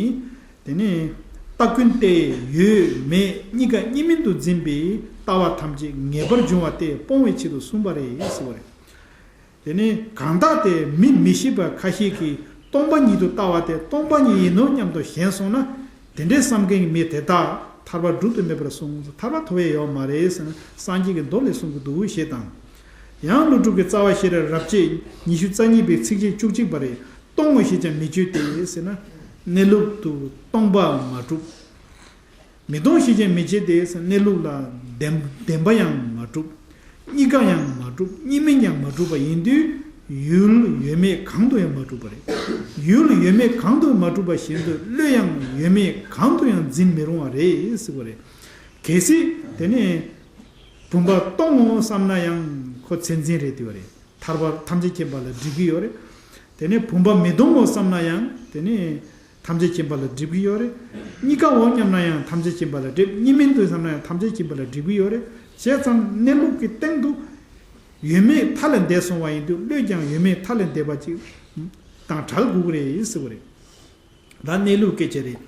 དེ་ནས་ལྟ་ཀུན་ཏེ་ཡོད་མེད་གཉིས་ཀ་གཉིས་མིན་དུ་འཛིན་པའི་ལྟ་བ་ཐམས་ཅད་ངེས་པར་འབྱུང་བ་སྟེ་སྤོང་བའི་ཆེད་དུ་གསུངས་པ་རེད་ཟེར་བ་རེད། དེ་ནས་གང་དག་དེ་མི་མི་ཤེས་པ་ཁ་ཤས་ཀྱིས་སྟོང་པ་ཉིད་དུ་ལྟ་བ་དེ་སྟོང་པ་ཉིད་ཡིན་ནོ་སྙམ་དུ་ཞེན་སོང་ན། དེ་འདྲའི་བསམ་མཁན་གྱི་མི་དེ་དག་ཐར་པ་སྒྲུབ་ཏུ་མེད་པར་གསུངས། ཐར་པ་ཐོབ་ཡས་ཡོད་མ་རེད་ཟེར་ན་སངས་རྒྱས་ཀྱི་མདོ་ལས་གསུང་གི་འདུག་ཞེས་དང་། ཡང་ཀླུ་སྒྲུབ་ཀྱི་རྩ་བ་ཤེས་རབ་རབ་བྱེད་ཉི་ཤུ་རྩ་གཉིས་པའི་ཚིགས་བཅད་བཅུ་གཅིག་པ་རེད། སྟོང་ངོ་ཞེས་ཀྱང་མི་བརྗོད་དེ་ཟེར་ན། གནས་ལུགས་དུ་སྟོང་པ་མ་གྲུབ། མི་སྟོང་ཞེས་ཀྱང་མི་བྱེད་དེ། གནས་ལུགས་ལ་བདེན་བདེན་པ་ཡང་མ་གྲུབ། གཉིས་ཀ་ཡང་མ་གྲུབ། གཉིས་མིན་ཡང་མ་གྲུབ་པ་ཡིན་དུས། ཡུལ་ཡོད་མེད་གང་དུ་ཡང་མ་གྲུབ་པ་རེད། ཡུལ་ཡོད་མེད་གང་དུ་མ་གྲུབ་པ་བཞིན་དུ་བློས་ཡང་ཡོད་མེད་གང་དུ་ཡང་འཛིན་མི་རུང་བ་རེད་ཟེར་བ་རེད། གལ་སྲིད་དེ་ནས་བུམ་པ་སྟོང་ངོ་བསམ་ན་ཡང་ཁོ་མཚན་འཛིན་རེད་དེ་བ་རེད། ཐར་པ་ཐམས་ཅད་མཁྱེན་པ་ལ་སྒྲིབ་ཀྱི་ཡོད་རེད། དེ་ནས་བུམ་པ་མི་སྟོང་ངོ་བསམ་ན་ཡང་དེ་ནས་ཐམས་ཅད་མཁྱེན་པ་ལ་སྒྲིབ་ཀྱི་ཡོད་རེད། གཉིས་ཀའོ་སྙམ་ན་ཡང་ཐམས་ཅད་མཁྱེན་པ་ལ་སྒྲིབ། གཉིས་མིན་དུ་བསམ་ན་ཡང་ཐམས་ཅད་མཁྱེན་པ་ལ་སྒྲིབ་ཀྱི་ཡོད་རེད། བྱས་ཙང་གནས་ལུགས་ཀྱི་སྟེང་དུ་ཡོད་མེད་མཐའ་ལས་འདས་སོང་བ་ཡིན་དུས་བློས་ཀྱང་ཡོད་མེད་མཐའ་ལས་འདས་པ་ཅིག་དང་བྲལ་དགོས་ཀྱི་རེད་ཟེར་བ་རེད། ད་གནས་ལུགས་སྐད་ཆ་རེད།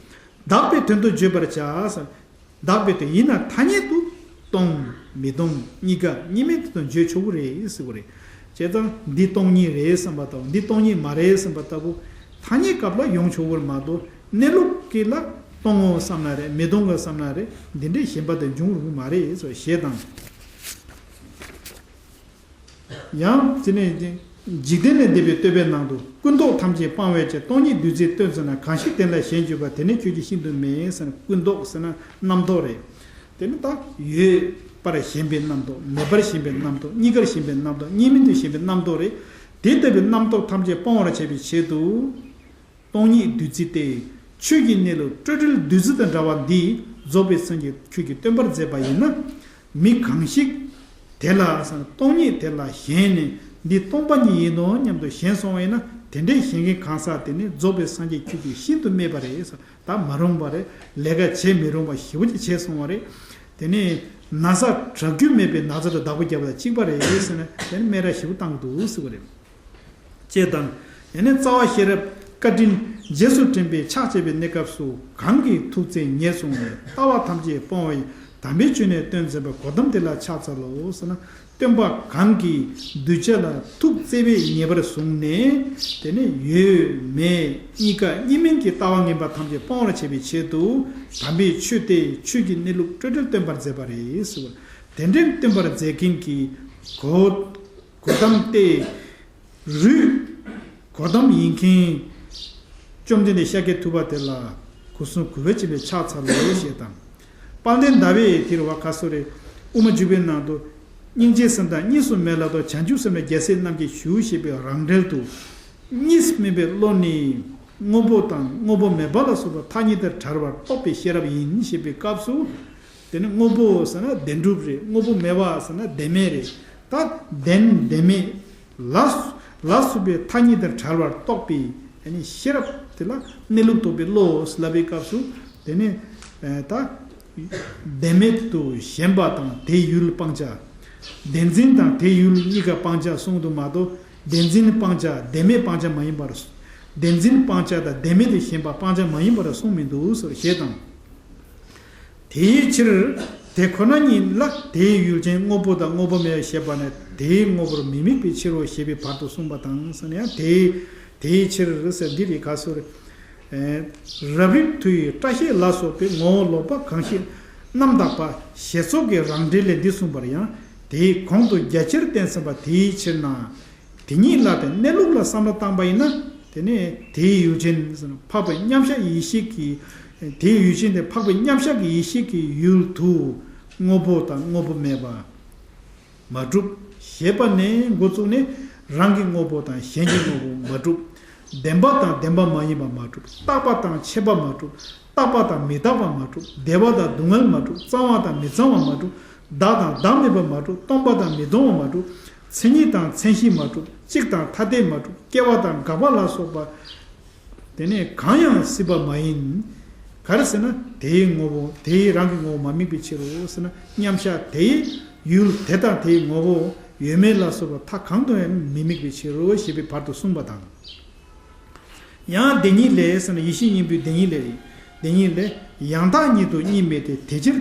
དག་པའི་དོན་དུ་བརྗོད་པར་བྱ། དག་པའི་དོན་ཡིན་ན་ཐ་སྙད་དུ་སྟོང་མི་སྟོང་གཉིས་ཀ་གཉིས་མིན་དུ་བརྗོད་ཆོག་གི་རེད་ཟེར་བ་རེད། བྱས་ཙང་འདི་སྟོང་ཉིད་རེད་བསམ་པ་དང་འདི་སྟོང་ཉིད་མ་རེད་བསམ་པ་ལྟ་བུ་ཐ་སྙད་སྐབས་ལ་ཡོང་ཆོག་གི་རེད་མ་གཏོགས། གནས་ལུགས་ཀྱི་ལ་སྟོང་ངོ་བསམ་ན་རེད། མི་སྟོང་གི་བསམ་ན་རེད། འདི་འདྲའི་ཞེན་པ་དེ་འབྱུང་རུང་མ་རེད་ཟེར་བ་ཞེས་དང་། ཡང་དེ་ནས་འཇིག་རྟེན་ལས་འདས་པའི་བསྟོད་པའི་ནང་དུ། ཀུན་རྟོག་ཐམས་ཅད་སྤང་བའི་ཕྱིར། སྟོང་ཉིད་བདུད་རྩིའི་སྟོན་ཚུལ་ན། གང་ཞིག་དེ་ལ་ཞེན་བརྗོད་པ། དེ་ནི་ཁྱོད་ཀྱིས་ཤིན་ཏུ་མེད་ཟེར་ན། ཀུན་རྟོག་ཟེར་ན་རྣམ་རྟོག་རེད། དེ་ནི་ད་ཡོད་པར་ཞེན་པའི་རྣམ་རྟོག་མེད་པར་ཞེན་པའི་རྣམ་རྟོག་གཉིས་ཀར་ཞེན་པའི་རྣམ་རྟོག་གཉིས་མིན་དུ་ཞེན་པའི་རྣམ་རྟོག་རེད། དེ་ལྟ་བུའི་རྣམ་རྟོག་ཐམས་ཅད་སྤང་བར་བྱ་བའི་ཆེད་དུ། སྟོང་ཉིད་བདུད་རྩི་སྟེ། ཆོས་ཀྱི་གནས་ལུགས་སྤྲོས་བྲལ་བདུད་རྩི་དང་འདྲ་བ་འདི་རྫོགས་པའི་སངས་རྒྱས་ཁྱོད་ཀྱིས་སྟོན་པར་མཛད་པ་ཡིན་ན། མི་གང་ཞིག་དེ་ལ་སྟོང་ཉིད་དེ་ལ་ཞེན་ནས་འདི་སྟོང་པ་ཉིད་ཡིན་ནོ་སྙམ་དུ་ཞེན་སོང་བ་ཡིན་ན། དེ་འདྲའི་ཞེན་མཁན་གང་ཟག་དེ་ནི་རྫོགས་པའི་སངས་རྒྱས་ཁྱོད་ཀྱིས་ཤིན་ཏུ་སྨད་པ་རེད། ད་མ་རུང་བ་རེད། ལས་ཀ་བྱེད་མི་རུང་བ་ཞེ་པོ་ཅིག་བྱས་སོང་བ་རེད། དེ་ནས་ན་ཚ་དྲག་རྒྱུ་མེད་པའི་ན་ཚ་དང་བདག་པོ་རྒྱབ་ལ་གཅིག་པ་རེད་ཟེར་ན། དེ་ནི་སྨད་ར་ཞེ་པོ་བཏང་གི་འདུག་ཟེར་བ་རེད། ཅེས་དང་། ཡང་ན་རྩ་བ་ཤེས་རབ་བཀའ་དྲིན་རྗེས་སུ་དྲན་པའི་ཕྱག་བྱས་པའི་གནས་སྐབས་སུ། གང་གིས་ཐུགས་བརྩེ་ཉེར་བཟུང་ནས། ལྟ་བ་ཐམས་ཅད་སྤོང་བའི་དམ་པའི་ཆོས་ནི་སྟོན་མཛད་པ་གོ་ཏམ་དེ་ལ་ཕྱག་འཚལ་ལོ་ཟེར་ན། སྟོན་པ་གང་གིས་གདུལ་བྱ་ལ་ཐུགས་བརྩེ་བས་ཉེ་བར་བཟུང་ནས། དེ་ནས་ཡོད་མེད་གཉིས་ཀ་གཉིས་མིན་གྱི་ལྟ་བ་ངན་པ་ཐམས་ཅད་སྤོང་བར་བྱེད་པའི་ཆེད་དུ། དམ་པའི་ཆོས་དེ་ཆོས་ཀྱི་གནས་ལུགས་སྤྲོས་བྲལ་སྟོན་པར་མཛད་པ་རེད་ཟེར་བ། དེ་འདྲའི་སྟོན་པར་མཛད་མཁན་གྱི་གོ་གོ་ཏམ་སྟེ། རུས་གོ་ཏམ་ཡིན་མཁན། བཅོམ་ལྡན་འདས་ཤཱཀྱ་ཐུབ་པ་དེ་ལ་སྒོ་གསུམ་གུས་པ་ཆེན་པོས་ཕྱག་འཚལ་ལོ་ཞེས་དང་། དཔལ་ལྡན་ཟླ་བས་དེར་བ་ཁ་སོ་རེ། དབུ་མ་འཇུག་པའི་ནང་དུ། སྙིང་རྗེའི་སེམས་དང་གཉིས་སུ་མེད་ལ་སོགས། བྱང་ཆུབ་སེམས་ལ་རྒྱལ་སྲས་རྣམས་ཀྱིས་ཞུ་ཞེས་པའི་རང་འགྲེལ་དུ། གཉིས་མིན་པའི་བློ་ནི་དངོས་པོ་དང་དངོས་པོ་མེད་པ་ལ་སོགས་པ་ཐ་སྙད་དུ་བྲལ་བར་རྟོགས་པའི་ཤེས་རབ་ཡིན་ཞེས་པའི་སྐབས་སུ། དེ་ནི་དངོས་པོ་ཟེར་ན་བདེན་གྲུབ་རེད། དངོས་པོ་མེད་པ་ཟེར་ན་བདེན་མེད་རེད། ད་བདེན་བདེན་མེད་ལ་ལ་སོགས་པའི་ཐ་སྙད་དུ་བྲལ་བར་རྟོགས་པའི་ཤེས་རབ་དེ་ལ་གནས་ལུགས་རྟོགས་པའི་བློ་ལབ་པའི་སྐབས་སུ། དེ་ནི་ད་བདེན་མེད་དུ་ཞེན་པ་དང་དེའི་ཡུལ་སྤང་བྱ། བདེན་འཛིན་དང་དེའི་ཡུལ་གཉིས་ཀ་སྤང་བྱ་གསུངས་འདུག་མ་གཏོགས། བདེན་འཛིན་སྤང་བྱ་བདེན་མེད་སྤང་བྱ་མ་ཡིན་པར། བདེན་འཛིན་སྤང་བྱ་དང་བདེན་མེད་དུ་ཞེན་པ་སྤང་བྱ་མ་ཡིན་པར་གསུངས་མི་འདུག་ཟེར་ཞེས་དང་། དེའི་ཕྱིར་དེ་ཁོ་ན་ཉིད་ལ་དེའི་ཡུལ་ཅན་དངོས་པོ་དང་དངོས་པོ་མེད་པ་ཞེས་པ་ནི་དེའི་དངོས་པོར་མི་དམིགས་པའི་ཕྱིར་རོ་ཞེས་པའི་བར་དུ་གསུངས་པ་དང་ཟེར་ན་ཡང་དེའི་དེའི་ཕྱིར་ཟེར་འདི་རེད་ག་སོ་རེད། རབ་རིབ་མཐུ་ཡིས་སྐྲ་ཤད་ལ་སོགས་པའི་ངོ་བོ་ལོག་པ་གང་ཞིག་རྣམ་དག་པ་ཞེས་སོགས་ཀྱི་རང་འགྲེལ་ལས་འདི་གསུངས་པར་ཡང་དེའི་གོང་དུ་རྒྱ་ཆེར་བསྟན་ཟིན་པ་དེའི་ཕྱིར་ན། དེ་ཉིད་ལ་དེ་གནས་ལུགས་ལ་བསམ་བློ་བཏང་པ་ཡིན་ན། དེ་ནས་དེའི་ཡུལ་ཅན་འཕགས་པའི་མཉམ་གཞག་ཡེ་ཤེས་ཀྱི། དེའི་ཡུལ་ཅན་དེ་འཕགས་པའི་མཉམ་གཞག་གི་ཡེ་ཤེས་ཀྱི་ཡུལ་དུ་དངོས་པོ་དང་དངོས་པོ་མེད་པ། མ་གྲུབ། ཞེས་པ་ནས་འགོ་བཙུགས་ནས་རང་གི་དངོས་པོ་དང་གཞན་གྱི་དངོས་པོ་མ་གྲུབ། བདེན་པ་དང་བདེན་པ་མ་ཡིན་པ་མ་གྲུབ། རྟག་པ་དང་ཆད་པ་མ་གྲུབ། རྟག་པ་དང་མི་རྟག་པ་མ་གྲུབ། བདེ་བ་དང་སྡུག་བསྔལ་མ་གྲུབ། གཙང་བ་དང་མི་གཙང་བ་མ་གྲུབ། བདག་དང་བདག་མེད་པ་མ་གྲུབ། སྟོང་པ་དང་མི་སྟོང་བ་མ་གྲུབ། མཚན་ཉིད་དང་མཚན་གཞི་མ་གྲུབ། གཅིག་དང་ཐ་དད་མ་གྲུབ། སྐྱེ་བ་དང་འགག་པ་ལ་སོགས་པ། དེ་ནས་གང་ཡང་སྲིད་པ་མ་ཡིན། ག་རེ་ཟེར་ན་དེའི་ངོ་བོ་དེའི་རང་གི་ངོ་བོ་མ་དམིགས་པའི་ཕྱིར་རོ་ཟེར་ན། མཉམ་གཞག་དེའི་ཡུལ་དེ་དང་དེའི་ངོ་བོ་ཡོད་མེད་ལ་སོགས་པ་མཐའ་གང་དུ་ཡང་མི་དམིགས་པའི་ཕྱིར་རོ་ཞེས་པའི་བར་དུ་གསུངས་པ་དང་། ཡང་བདེན་གཉིས་ལས་ཟེར་ན་ཡེ་ཤེས་སྙིང་པོའི་བདེན་གཉིས་ལས། བདེན་གཉིས་ལས། ཡང་དག་ཉིད་དུ་གཉིས་མེད་དེ། དེ་ཕྱིར་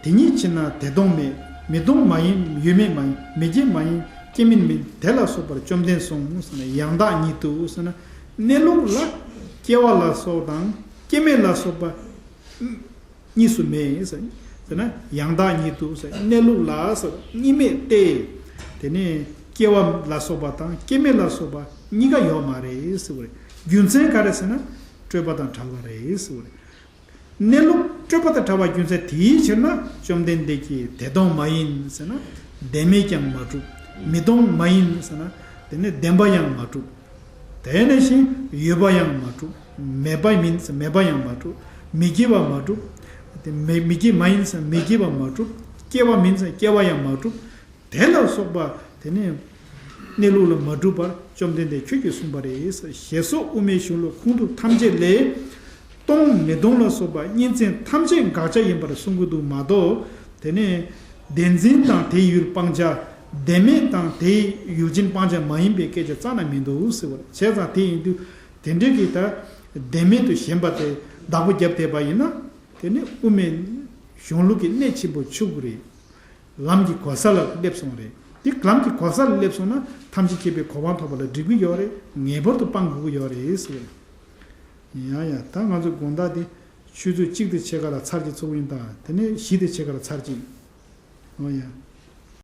དེ་ཉིད་ཕྱིར་ན་དེ་སྟོང་མེད། མི་སྟོང་མ་ཡིན། ཡོད་མེད་མ་ཡིན། མི་སྐྱེ་མ་ཡིན། སྐྱེ་མིན་མིན། དེ་ལ་སོགས་པར་བཅོམ་ལྡན་གསུངས་ཟེར་ན། ཡང་དག་ཉིད་དུ་ཟེར་ན། གནས་ལུགས་ལ་སྐྱེ་བ་ལ་སོགས་དང་སྐྱེ་མེད་ལ་སོགས་པ་གཉིས་སུ་མེད་ཟེར་ན། ཡང་དག་ཉིད་དུ་ཟེར་གནས་ལུགས་ལ་ཟེར་གཉིས་མེད་དེ། དེ་ནས་སྐྱེ་བ་ལ་སོགས་པ་དང་སྐྱེ་མེད་ལ་སོགས་པ་གཉིས་ཀ་ཡོད་མ་རེད་ཟེར་བ་རེད། རྒྱུ་མཚན་ག་རེ་ཟེར་ན་སྤྲོས་པ་དང་བྲལ་བ་རེད་ཟེར་བ་རེད། གནས་ལུགས་སྤྲོས་པ་དང་བྲལ་བ་རྒྱུ་མཚན་དེའི་ཕྱིར་ན་བཅོམ་ལྡན་འདས་ཀྱིས་དེ་སྟོང་མ་ཡིན་ཟེར་ན། བདེན་མེད་ཀྱང་མ་གྲུབ། མི་སྟོང་མ་ཡིན་ཟེར་ན། དེ་ནི་བདེན་པ་ཡང་མ་གྲུབ། དེ་ནང་བཞིན་ཡོད་པ་ཡང་མ་གྲུབ། མེད་པ་མིན་ཟེར་མེད་པ་ཡང་མ་གྲུབ། མི་སྐྱེ་བ་མ་གྲུབ། དེ་མི་མི་སྐྱེ་མ་ཡིན་ཟེར་མི་སྐྱེ་བ་མ་གྲུབ། སྐྱེ་བ་མིན་ཟེར་སྐྱེ་བ་ཡང་མ་གྲུབ། དེ་ལ་སོགས་པ་དེ་ནི་གནས་ལུགས་ལ་མ་གྲུབ་པར་བཅོམ་ལྡན་འདས་ཁྱོད་ཀྱིས་གསུངས་པ་རེད། ཞེས་སོགས་དབུ་མའི་གཞུང་ལུགས་ཁུངས་ཐུབ་ཐམས་ཅད་ལས། སྟོང་མི་སྟོང་ལ་སོགས་པ་གཉིས་ཚན་ཐམས་ཅད་དགག་བྱ་ཡིན་པར་གསུང་གི་འདུག་མ་གཏོགས། དེ་ནི་བདེན་འཛིན་དང་དེའི་ཡུལ་སྤང་བྱ། བདེན་མེད་དང་དེའི་ཡུལ་ཅན་སྤང་བྱ་མ་ཡིན་པའི་སྐད་ཆ་རྩ་ནས་མི་འདུག་ཟེར་བ་རེད། བྱས་ཙང་དེ་ཡིན་དུས་དེ་འདྲའི་གི་ད་བདེན་མེད་དུ་ཞེན་པ་དེ་བདག་པོ་བརྒྱབ་བསྡད་པ་ཡིན་ན། དེ་ནི་དབུ་མའི་གཞུང་ལུགས་ཀྱི་གནད་ཆེན་པོ་འཆུག་གི་རེད། ལམ་གྱི་གོལ་ས་ལ་སླེབས་སོང་རེད། འདི་ལམ་གྱི་གོལ་ས་ལ་སླེབས་སོང་ན་ཐམས་ཅད་མཁྱེན་པའི་གོ་འཕང་ཐོབ་པ་ལ་འགྲིག་གི་ཡོད་རེད། ངེས་པར་དུ་སྤང་དགོས་ཀྱི་ཡོད་རེད་ཟེར། ཡང་ཡང་ད་ང་ཚོ་དགོང་དག་འདི་ཆུ་ཚོད་གཅིག་དང་ཕྱེད་ཀ་ལ་ཚར་གཅིག་ཚུགས་ཡིན་དང་དེ་ནས་བཞི་དང་ཕྱེད་ཀ་ལ་ཚར་གཅིག་འོ་ཡ།